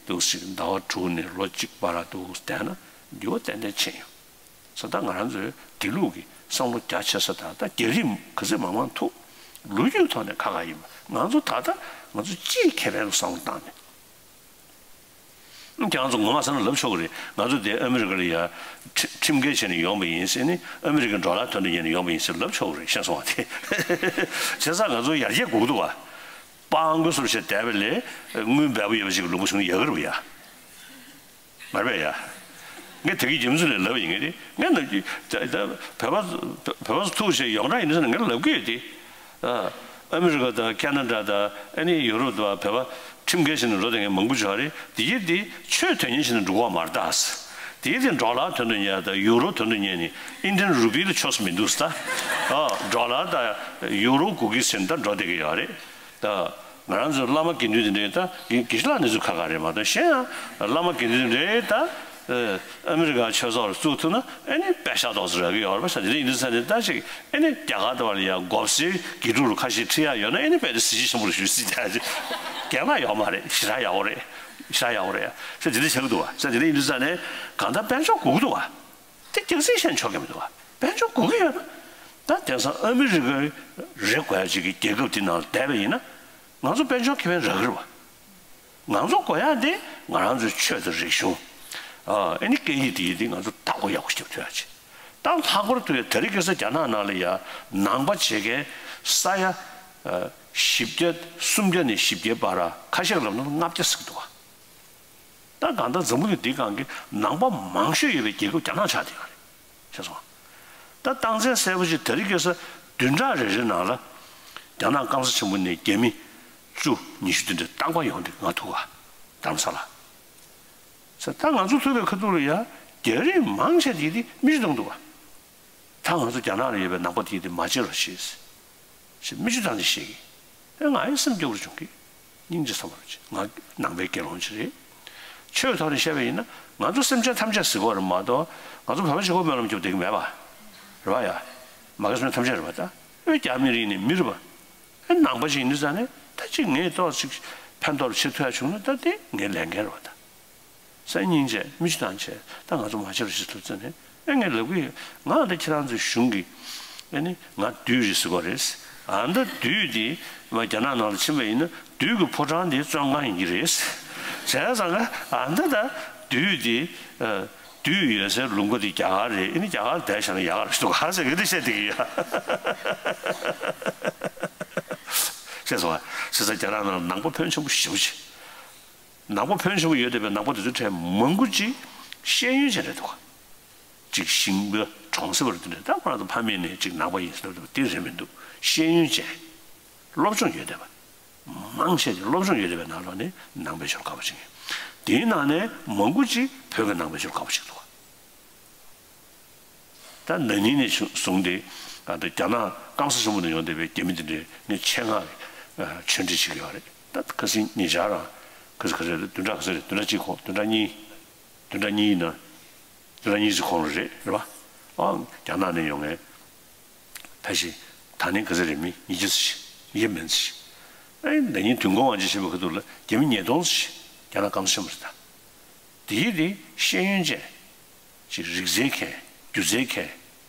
འདུག་སེ་ཟླ་བ་དྲུག་ནས་ལོ་གཅིག་བར་ལ་འདུག་བསྡད་ན་འགྱུར་བ་ཏན་ཏན་ཕྱིན་ཡོང་། ས་ད་ང་རང་ཚོའི་དེ་ལུགས་ཀྱི་བསམ་བློ་རྒྱ་ཆེ་ས་དང་ད་རྒྱ་རིགས་ག་ཚོད་མང་མང་ཐུག་ལོ་རྒྱུས་ཐོག་ནས་ཁ་ཁ་ཡིན་པ་ང་ཚོ་ད་ལྟ་ང་ཚོ་སྤྱིའི་ཁེ་ཕན་ལ་བསམ་བློ་བཏང་ནས། ཁྱེད་རང་ཚོ་ངོ་མ་ཟེར་ན་ལབ་ཆོག་གི་རེད། ང་ཚོ་དེ་ཨ་མི་རི་ཀ་ལ་ཡ་ཁྲི་ཁྲིམས་འགལ་བྱས་ནས་ཡོང་པ་ཡིན་ཟེར་ནས་ཨ་མི་རི་ཀའི་ཌོ་ལར་ཐོན་ནས་ཡིན་ནས་ཡོང་པ་ཡིན་ཟེར་ལབ་ཆོག་གི་རེད། ཤེས་སོང་བ་དེ། བྱས་ཙང་ང་ཚོ་ཡར་རྒྱས་སྒུག་འདུག་བ། སྤང་དགོས་བཟོ་བྱས་བསྡད་པ་ལས་དངུལ་འབེལ་པོ་ཡོད་པ་ཞིག་ལུང་པ་བྱུང་ན་ཡག་གི་རེད་བ་ཡ། མ་རེད་པས་ཡ། ངས་དེ་གི་རྒྱུ་མཚན་ལས་ལབ་ཡིན་ངེས་རེད། ངས་ན་ད་ད་བོད་པ་བོད་པ་ཚོ་ཐུག་བྱས་ཡོངས་གྲགས་ཡིན་ན་ངས་ལབ་གི་ཡོད་དེ། ཨ་ཨ་མི་རི་ཀ་དང་ཁེ་ན་ཌ་དང་ཨ་ནི་ཡུ་རོབ་དང་བོད་པ་ཁྲིམས་འགལ་བྱས་ནས་འགྲོ་བསྡད་མཁན་མང་པོ་ཅིག་ཡོད་རེད། དེ་གི་དེ་ཆོས་དོན་གཉེར་བྱས་ནས་འགྲོ་གི་ཡོད་མ་རེད་ད། དེའི་དེ་ཌོ་ལར་དོན་དུ་གཉེར་དང་ཡུ་རོ་དོན་དུ་གཉེར་ནས་ཨིན་ཌི་ཡན་རུ་པི་ལ་ཆོགས་སུ་མི་འདུག་ཟེར། ད་ཨ་ཌོ་ལར་དང་ཡུ་རོ་སྒུག་གི་ཟེར་ནས་ད་འགྲོ་བསྡད་ཀྱི་ཡོད་རེད། ད་ང་རང་ཚོའི་བླ་མ་དགེ་འདུན་དེ་འདྲའི་ད་དགེ་བཤེས་ལགས་གནས་ཚུལ་ཁག་ཁག་རེད་མ་གཏོགས། གཞན་ཡང་བླ་མ་དགེ་འདུན་དེ་འདྲའི་ད་ཨ་མི་རི་ཀ་ཆོས་ཚོགས་ལ་བཙུགས་ཐུབ་ན་ཨ་ནི་པད་ཤག་ཏོག་ཙམ་རག་གི་ཡོད་རེད་པ། ས་དེ་འདྲ་ཡིན་དུས་ཙང་ནས་ད་ཅིག་ཨ་ནི་རྒྱ་གར་དུ་བ་ལ་ཡ་མགོ་སེར་དགེ་ཕྲུག་ལ་ཁ་ཤས་ཁྲིད་ཡག་ཡོད་ན་ཨ་ནི་དཔེ་དེ་གཟི་བརྗིད་ཆེན་པོ་རེད་ཞུ་སྲིད་ཀྱི་རྒན་ལགས་ཡོད་མ་རེད། ཞེ་དྲག་ཡག་པོ་རེད། ཞེ་དྲག་ཡག་པོ་རེད། ས་དེ་འདྲ་ཆགས་ཀྱི་འདུག་བ། ས་དེ་འདྲ་ཡིན་དུས་ཙང་ནས་གང་ལྟར་དཔལ་འབྱོར་དགོས་ཀྱི་འདུག་བ། དེ་རྒྱག་སྲིད་བཤད་ཆོག་གི་མི་འདུག་བ། དཔལ་འབྱོར་དགོས་ཀྱི་ཡོད་ན། ད་དེང་སང་ཨ་མི་རི་ཀའི་རེ་དགོས་ཡ་ཅིག་གི་རྒྱལ་ཁབ་དེ་ནང་ལ་བསྡད་པ་ཡིན་ན། ང་ཚོ་དཔལ་འབྱོར་ཁེ་ཕན་རག་གི་རེད་བ། ང་ཚོ་དགོས་ཡ་དེ་ང་རང་ཚོའི་ཆོས་དང་རིག་གཞུང་། ཨ་ཨ་ནི་སྐད་ཡིག་དེ་ཡིན་དེ་ང་ཚོ་བདག་པོ་ཡག་པོ་ཞིག་ཐུབ་ཡ་ཅིག་ད་ལྷག་པར་དུ་ཡ་དེ་རིང་ཁ་སང་རྒྱ་ནག་ནང་ལ་ཡ་ནང་པ་བྱེད་མཁན་ས་ཡ་ཨ་བཞི་བརྒྱ་སུམ་བརྒྱ་ནས་བཞི་བརྒྱའི་བར་ཁ་ཤས་ལབ་ན་ལྔ་བརྒྱ་ཟེར་གྱི་འདུག་བ། ད་གང་ལྟར་འཛམ་བུ་གླིང་འདིའི་སྒང་གི་ནང་པ་མང་ཤོས་ཡོད་པའི་རྒྱལ་ཁབ་རྒྱ་ནག་ཆགས་བསྡད་ཡོད་རེད། ཤེས་སོང་། ད་རྟགས་མཚན་གསལ་པོ་ཅིག་དེ་རིང་ཁ་སང་བདུན་ཕྲག་རེ་རེའི་ནང་ལ་རྒྱ་ནག་སྐམ་ས་ཆེན་པོ་ནས་རྒྱ་མི་བཅུ་ཉི་ཤུ་དེ་འདྲ་བཏང་པ་ཡོང་དུས་ང་ཐུག་ག་རྡ་རམ་ས་ལ། ས་ད་ང་ཚོ་ཐུག་པའི་ཁ་ཐུག་ལ་ཡ་རྒྱ་རིགས་མང་ཆེ་དེ་དེ་མི་ཤི་བཏང་འདུག་ག་ད་ང་ཚོ་རྒྱ་ནག་ལ་ཡོད་པའི་ནང་པ་དེ་དེ་མ་བྱེད་རོགས་ཞེས། ཞེས་མི་ཆུ་དང་ནི་ཞིག་ཨེ་ང་ཡི་སེམས་སྐྱོ་བོར་བྱུང་གི། སྙིང་རྗེ་ཚ་བོར་བྱེད། ང་ནང་པའི་དགེ་སློང་ཅིག་རེད། ཆོས་ཐོག་ནས་བཤད་པ་ཡིན་ན་ང་ཚོ་སེམས་ཅན་ཐམས་ཅད་ཟེར་གོ་རེད་མ་གཏོགས་ང་ཚོ་བོད་པ་ཞིག་ཁོ་སྨོན་ལམ་རྒྱབ་བསྡད་ཀྱི་མེད་པ། རེད་པ་ཡ། མ་གི་སྨོན་ཐམས་ཅད་རེད་པ་ད། ཨེ་རྒྱ་མི་རིགས་ནི་མི་རེད་པ། ཨེ་ནང་པ་ཞིག་ཡིན་དུས་ཙང་ནས་ད་ཅིག་ངས་ཏོག་ཅིག་ཕན་ཐོགས་ཆེ་ཐུབ་ཡ་བྱུང་ན་ད་དེ་ངའི་ལས་འགན་རེད་པ་ད། སང་ཉིན་བྱས་མི་ཆུ་དང་བྱས་ད་ང་ཚོ་མ་བྱེད་རོགས་ཞེས་ཐུགས་བརྩེ་ནས་ཨེ་ངས་ལབ་གི་ཡོད། ང་ད་ཁྱེད་རང་ཚོའི་གཞུང་གི་ཨེ་ནི་ང་བདུད་རེད་ཟེར་གོ་རེད། ཨ་ད་བདུད་དེ་མ་རྒྱ་ནག་ནང་ལ་ཕྱིན་པ་ཡིན་ན་བདུད་ཀྱི་ཕོ་བྲང་དེ་བཙོན་ཁང་ཡིན་གྱི་རེད། བྱས་ཙང་ང་ཨ་ད་ད་བདུད་དེ་བདུད་ཡོད་སའི་ལུང་པ་དེ་རྒྱ་གར་རེད། ཨེ་ནི་རྒྱ་གར་བསྡད་བཞག་ན་ཡག་ག་རེད་འདུག་ག་ཟེར་གི་འདི་བཤད་བསྡད་ཀྱི་ཡོད། ཤེས་སོང་ཨ། བྱས་ཙང་རྒྱ་ནག་ནང་ནང་པ་ཕོན་ཆེན་པོ་ཞེ་པོ་ཅིག་ནང་པ་ཕོན་ཆེན་པོ་ཡོད་བསྡད་པའི་ནང་པ་དེ་ཚོའི་གྲས་མང་པོ་ཅིག་ཤེས་ཡོན་ཅན་རེད་འདུག་ཅིག་ཞིང་པ་གྲོང་གསེབ་པ་དེ་འདྲ་ད་ཁོ་རང་ཚོ་ཕ་མེས་ནས་ཅིག་ནང་པ་ཡིན་ཟེར་ལབ་དེ་རེད་མི་འདུག་ཤེས་ཡོན་ཅན། སློབ་སྦྱོང་ཡོད་བསྡད་པ། མང་ཆེ་དེ་སློབ་སྦྱོང་ཡོད་བསྡད་པའི་ནང་ལོགས་ནས་ནང་པའི་ཆོས་དགའ་པོ་ཅིག་ཡིན། དེའི་ནང་ནས་མང་པོ་ཅིག་བོད་ཀྱི་ནང་པའི་ཆོས་དགའ་པོ་ཅིག་འདུག་ད་ན་ནིང་ནས་བཟུང་སྟེ་ད་རྒྱ་ནག་སྐམ་ས་ཆེན་པོ་ནས་ཡོང་བསྡད་པའི་རྒྱ་མི་དེ་འདྲས་ངས་ཆེད་མངགས་ཆོས་འབྲེལ་བྱེད་ཀྱི་ཡོད་རེད། ད་ཁ་སང་ཉེ་ཆར་རང་ཁ་སང་ག་ཚོད་རེད། བདུན་ཕྲག་ག་ཚོད་རེད། བདུན་ཕྲག་གཅིག་གོང་བདུན་ཕྲག་གཉིས་བདུན་ཕྲག་གཉིས་ཡིན་ན་བདུན་ཕྲག་གཉིས་ཙམ་གོང་རེད་རེད་པ། ཨ་རྒྱ་ནག་ནས་ཡོང་མཁན་ཕལ་ཆེར་ད་ནི་ག་ཚོད་རེད། མི་ཉིས་བརྒྱ་ཙམ་ཞིག་ཡིན་མིན་ཙམ་ཞིག་ཨ་ནི་ན་ནིང་བདུན་གོང་དབང་ཆེན་བཞེས་པའི་ཁ་ཐུག་ལ་རྒྱ་མི་ཉིས་སྟོང་ཙམ་ཞིག་རྒྱ་ནག་སྐམ་ས་ཆེན་པོ་རེད་ད། དེའི་རིགས་ཤེས་ཡོན་ཅན། ཅིག་རིག་རྩལ་མཁན། སྒྱུ་རྩལ་མཁན།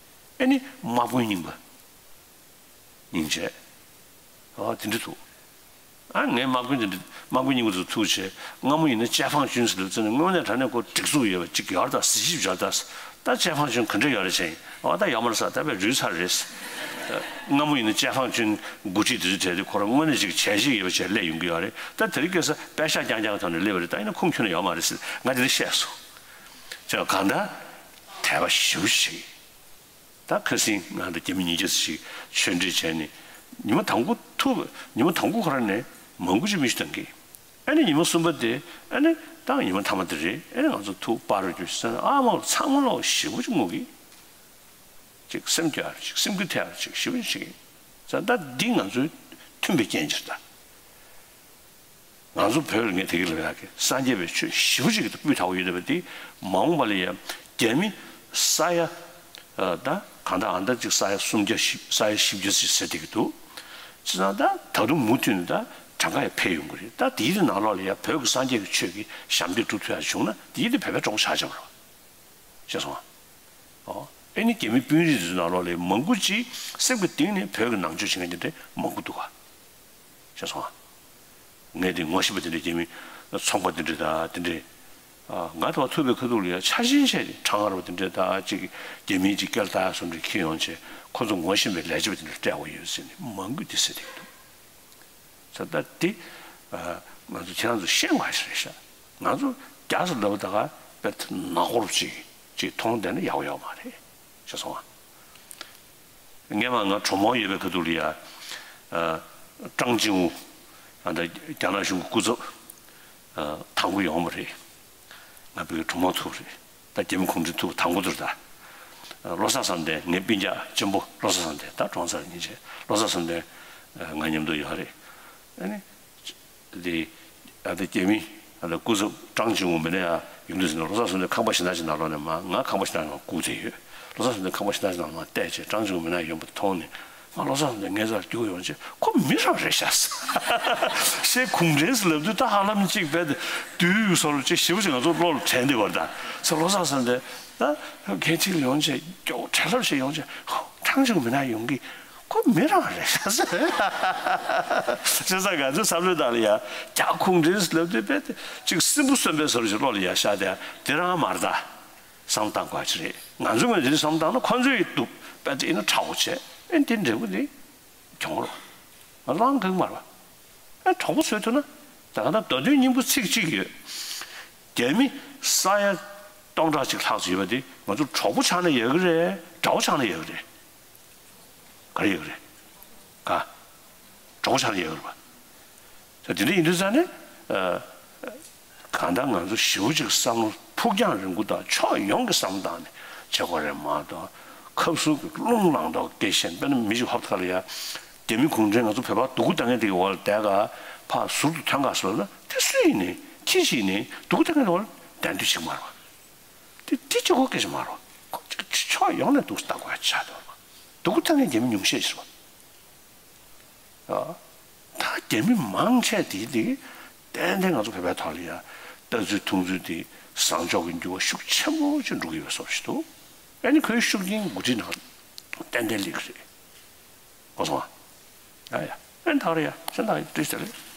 ཨེ་ནི་དམག་དཔོན་རྙིང་པ། སྙིང་རྗེ། ཨ་དེ་འདྲ་འདུག་ཨ་ངས་དམག་དཔོན་དེ་འདྲ་དམག་དཔོན་རྙིང་པ་ཚོ་ཐུག་བྱས་སྔ་མོ་ཡིན་ན་ཅའེ་ཕང་ཅུན་ཟེར་ལབ་ཙང་ནས་དངོས་གནས་དྲང་གནས་ཁོ་སྒྲིག་འཛུགས་ཡོད་པ་ཅིག་ཡོད་རེད་ད། གཟི་བརྗིད་ཡོད་རེད་ད། ད་ཅའེ་ཕང་ཅུན་ག་འདྲ་ཡོད་རེད་ཅེས་ཨ་ད་ཡོད་མ་རེད་ས་ད་བས་རུལ་ཚར་རེད། སྔ་མོ་ཡིན་ན་ཅའེ་ཕང་ཅུན་འགོ་ཁྲིད་དེ་ཚོ་གྲས་དེ་ཁོ་རང་དངོས་གནས་ཅིག་བྱས་རྗེས་ཡོད་པ་བྱས་སླེབས་ཡོང་གི་ཡོད་རེད། ད་དེ་རིང་ཁ་སང་པད་ཤག་རྐྱང་རྐྱང་གི་ཐོག་ནས་སླེབས་པ་རེད། ད་ཡིན་ན་ཁུངས་འཁྱོལ་ནས་ཡོད་མ་རེད་ཟེར་ང་དེ་འདྲ་བཤད་སོང་། ཅེས་གང་ལྟར་དད་པ་ཞེ་པོ་ཞིག་ད་ཁ་སང་ང་ཚོ་རྒྱ་མི་ཉིས་བརྒྱ་ཙམ་ཞིག་ཆོས་འབྲེལ་བྱས་ནས་ཉི་མ་དང་པོ་ཐུག་ཉི་མ་དང་པོ་ཁོ་རང་ནས་མང་པོ་ཅིག་མི་ཞིག་བཏང་གི། ཨ་ནི་ཉི་མ་གསུམ་པ་དེ་ཨ་ནི་ད་ཉི་མ་མཐའ་མ་དེ་རེད། ཨ་ནི་ང་ཚོ་ཐུག་པར་རྒྱུ་ཟེར་ན་ཨ་མ་ཚང་མ་ལོག་ཞེ་པོ་ཅིག་ངུ་གི། ཅིག་སེམས་སྐྱོ་ཡ་ཅིག་སེམས་འགུལ་ཐེབས་ཡ་ཅིག་ཞེ་པོ་ཅིག་བྱེད་གི། ད་འདི་ང་ཚོའི་མཐུན་པའི་རྐྱེན་ཅིག་རེད་ད། ང་ཚོ་བོད་ལ་ངས་དེ་གི་ལབ་ཡག་གི་སངས་རྒྱས་པའི་ཆོས་ཞེ་པོ་ཅིག་གི་སྤུས་དག་པོ་ཡོད་བསྡད་པ་འདི་མ་འོངས་པ་ལ་ཡང་རྒྱ་མི་ས་ཡ་ད་གང་ལྟར་ཨ་ད་ཅིག་ས་ཡ་སུམ་བརྒྱ་བཞི་ས་ཡ་བཞི་བརྒྱ་ཅིག་ཟེར་བསྡད་ཀྱི་འདུག་བྱས་ཙང་ད་ད་དུང་མུ་མཐུད་ནས་ད་གྲངས་ཀ་ཡང་འཕེལ་ཡོང་གི་རེད། ད་དེའི་དེ་ནང་ལོགས་ལ་ཡང་བོད་ཀྱི་སངས་རྒྱས་ཀྱི་ཆོས་ཀྱི་ཞབས་འདེགས་སྒྲུབ་ཐུབ་ཡག་བྱུང་ན་དེའི་དེ་བོད་པའི་གྲོགས་པོ་ཆགས་ཆགས་པ་རེད། ཤེས་སོང་ཨ། ཨོ། ཨེ་ནི་རྒྱ་མི་དཔོན་རིགས་ཚོའི་ནང་ལོགས་ལ་མང་པོ་ཅིག་སེམས་ཀྱི་གཏིང་ནས་བོད་ཀྱི་ནང་ཆོས་བྱེད་མཁན་དེ་འདྲ་མང་པོ་འདུག་ག་ཤེས་སོང་ཨ། ངས་དེ་ངོ་ཤེས་པ་དེ་འདྲ་རྒྱ་མི་ཚོང་པ་དེ་འདྲ་དང་དེ་འདྲ། ཨ་ང་དང་ཐུག་པའི་ཁ་ཐུག་ལ་ཡང་ཆ་ཤས་ཆེ་ནས་ཁྲང་ངར་བ་དེ་འདྲ་དང་ཅིག་རྒྱ་མིའི་ཅིག་སྐད་ལྟ་སོགས་འདྲ་འཁྱེར་ཡོང་བྱས་ཁོ་ཚོ་ངོ་ཤེས་པའི་ལས་བྱེད་པ་དེ་འདྲ་སྤྲད་དགོས་ཡོད་ཟེར་ནས་མང་པོས་དེ་ཟེར་བསྡད་ཀྱི་འདུག་ད་ལྟ་དེ་ང་ཚོ་ཁྱེད་རང་ཚོ་ཤེས་དགོས་ཡ་ཞིག་རེད་ཤག་ང་ཚོ་རྒྱ་ས་ལབ་ད་ག་དཔེ་ནག་པོ་ཅིག་ཅིག་མཐོང་བསྡད་ན་ཡག་པོ་ཡོད་མ་རེད་ཤག་སོང་ཨ། སྔས་མ་ང་གྲོགས་མོ་ཡོད་པའི་ཁ་ཐུག་ལ་ཡ་ཀྲང་ཅིང་ཝུ་ཨ་ད་རྒྱ་ནག་གཞུང་གི་སྐུ་ཚབ་དང་པོ་ཡོང་བ་རེད། ང་བོད་ཀྱི་གྲོགས་མོ་ཐུག་རེད། ད་རྒྱ་མི་གུང་ཁྲན་ཐུག་དང་པོ་དུར་ད། བློ་བཟང་བསམ་གཏན་ངའི་སྤུན་ཀྱག་གཅེན་པོ་བློ་བཟང་བསམ་གཏན་ད་གྲོངས་ཚར་ཉིན་བྱས་བློ་བཟང་བསམ་གཏན་ང་མཉམ་དུ་ཡོད་རེད། ཨ་ནི། དེ། ཨ་དེ་རྒྱ་མི། ཨ་དེ་སྐུ་ཚབ་ཀྲང་ཅིང་ཝུ་མི་ནས་ཡ་ཡོང་དུས་ཟིན་ན་བློ་བཟང་བསམ་གཏན་ཁང་པ་ཞིག་ན་ཞིག་ན་ལོག་ནས་མ་ང་ཁང་པ་ཞིག་ན་ཞིག་ན་སྒུག་བསྡད་ཡོད། བློ་བཟང་བསམ་གཏན་ཁང་པ་ཞིག་ན་ཞིག་ན་མ་བལྟས་བྱས་ཀྲང་ཅིང་ཝུ་མི་ན་ཡོང་པ་མཐོང་ནས། ང་བློ་བཟང་བསམ་གཏན་ངའི་རྩར་རྒྱུགས་ཡོང་བྱས་ཁོ་མི་རང་རེད་ཤག་ཟེར། གུང་ཁྲན་ཟེར་ལབ་དུས་ད་ཧ་ལམ་གཅིག་བས་དུས་ཡུག་སོར་གཅིག་ཞེ་པོ་ཅིག་ང་ཚོ་བློ་ལ་དྲན་བསྡད་པ་རེད་ད། ཟེར་བློ་བཟང་བསམ་གཏན་ད་གལ་ཆེ་ལ་ཡོང་བྱས་མགྱོགས་བྲེལ་ལྷབ་བྱས་ཡོང་བྱས་ཧོ་ཀྲང་ཅིང་ཝུ་མི་ན་ཡོང་གི་ཁོ་མི་རང་རེད་ཤག་ཟེར། བྱས་ཙང་ང་ཚོའི་བསམ་བློའི་ནང་ལ་ཡ་རྒྱ་གུང་ཁྲན་ཟེར་ལབ་དུས་བས་དུས་གཅིག་སྲིན་བུ་གསོན་པའི་སོར་གཅིག་བློ་ལ་ཡ་ཤར་དེ་དེ་རང་མ་རེད་ད། བསམ་བཏང་དགོས་ཀྱི་རེད། ང་ཚོ་ངོས་འཛིན་བསམ་བཏང་ན་ཁོ་ཚོས་ཡིན་འདུག་པས་དེ་ཡིན་ན་ཁྲ་བོ་བྱས་ཨེ་འདི་འབྲས་བུ་འདི་གྱོང་རོགས་ང་ལང་གང་མ་རེད་པ། ཨེ་གྲོགས་པོ་བཟོས་ཐུབ་ན་ད་ག་ད་མདོ་དོན་སྙིང་པོ་ཚིག་གཅིག་ཡོད། རྒྱ་མི་ས་ཡ་སྟོང་ཕྲག་གཅིག་ལྷག་ཙམ་ཡོད་པ་འདི་ང་ཚོ་གྲོགས་པོ་ཆགས་ན་ཡག་གི་རེད་དགྲ་བོ་ཆགས་ན་ཡག་གི་རེད། ག་རེ་ཡོད་རེད། ག་གྲོགས་ཆགས་ན་ཡོད་རེད་པ། ད་དེ་འདྲ་ཡིན་དུས་ཙང་ནས། གང་ལྟར་ང་ཚོ་ཞེ་པོ་ཅིག་བསམ་བློ་ཕུགས་རྒྱང་རིང་པོ་དང་ཕྱོགས་ཡོངས་ཀྱི་བསམ་བློ་བཏང་ནས་བྱེད་དགོས་རེད་མ་གཏོགས་ཁབ་སུ་གི་རླུང་ལངས་མདོག་སྐད་བཤད་དཔེར་ན་མི་ཞིག་ཧོབ་ཐག་ལ་ཡ། རྒྱ་མི་གུང་ཁྲན་ང་ཚོ་བོད་པ་སྡུག་གུ་ལྟ་མཁན་དེ་གི་འོག་ལ་བསྡད་ག་ཕར་ཟུར་དུ་ཐོན་ག་སོང་ན་དེ་སུ་ཡིན་ནའི་ཁྱི་ཞིག་ཡིན་ནའི་སྡུག་གུ་ལྟ་མཁན་དེ་འོག་ལ་བསྡད་འདོད་ཅིག་མ་རེད་པ། དེ་དེ་གཅིག་པོ་སྐད་ཆ་མ་རེད་པ། ཁོ་ཅིག་ཕྱོགས་ཡོངས་ནས་སྡུག་ལྟ་དགོས་ཡ་ཆགས་འདུག་པ། སྡུག་གུ་ལྟ་མཁན་རྒྱ་མི་ཉུང་ཤས་ཤིག་རེད་པ། ད་རྒྱ་མི་མང་ཆེ་དེ་དེ་ཏན་ཏན་ང་ཚོ་བོད་པའི་ཐོག་ལ་ཡ་ལྟ་ཚུལ་མཐོང་ཚུལ་དེ་བཟང་ཕྱོགས་ཀྱི་འགྱུར་བ་ཤུགས་ཆེན་པོ་ཅིག་འགྲོ་གི་ཡོད་བཟོ་ཞིག་འདུག་ཨ་ནི་ཁོའི་ཤུགས་རྐྱེན་འགོ་ཁྲིད་ནང་ཏན་ཏན་སླེབས་ཀྱི་རེད། གོ་སོང་ཨ། ཡ་ཡ་ཨ་ནི་ད་ག་རེད་ཡ་སེམས་ཐག་བཀྲིས་བདེ་ལེགས།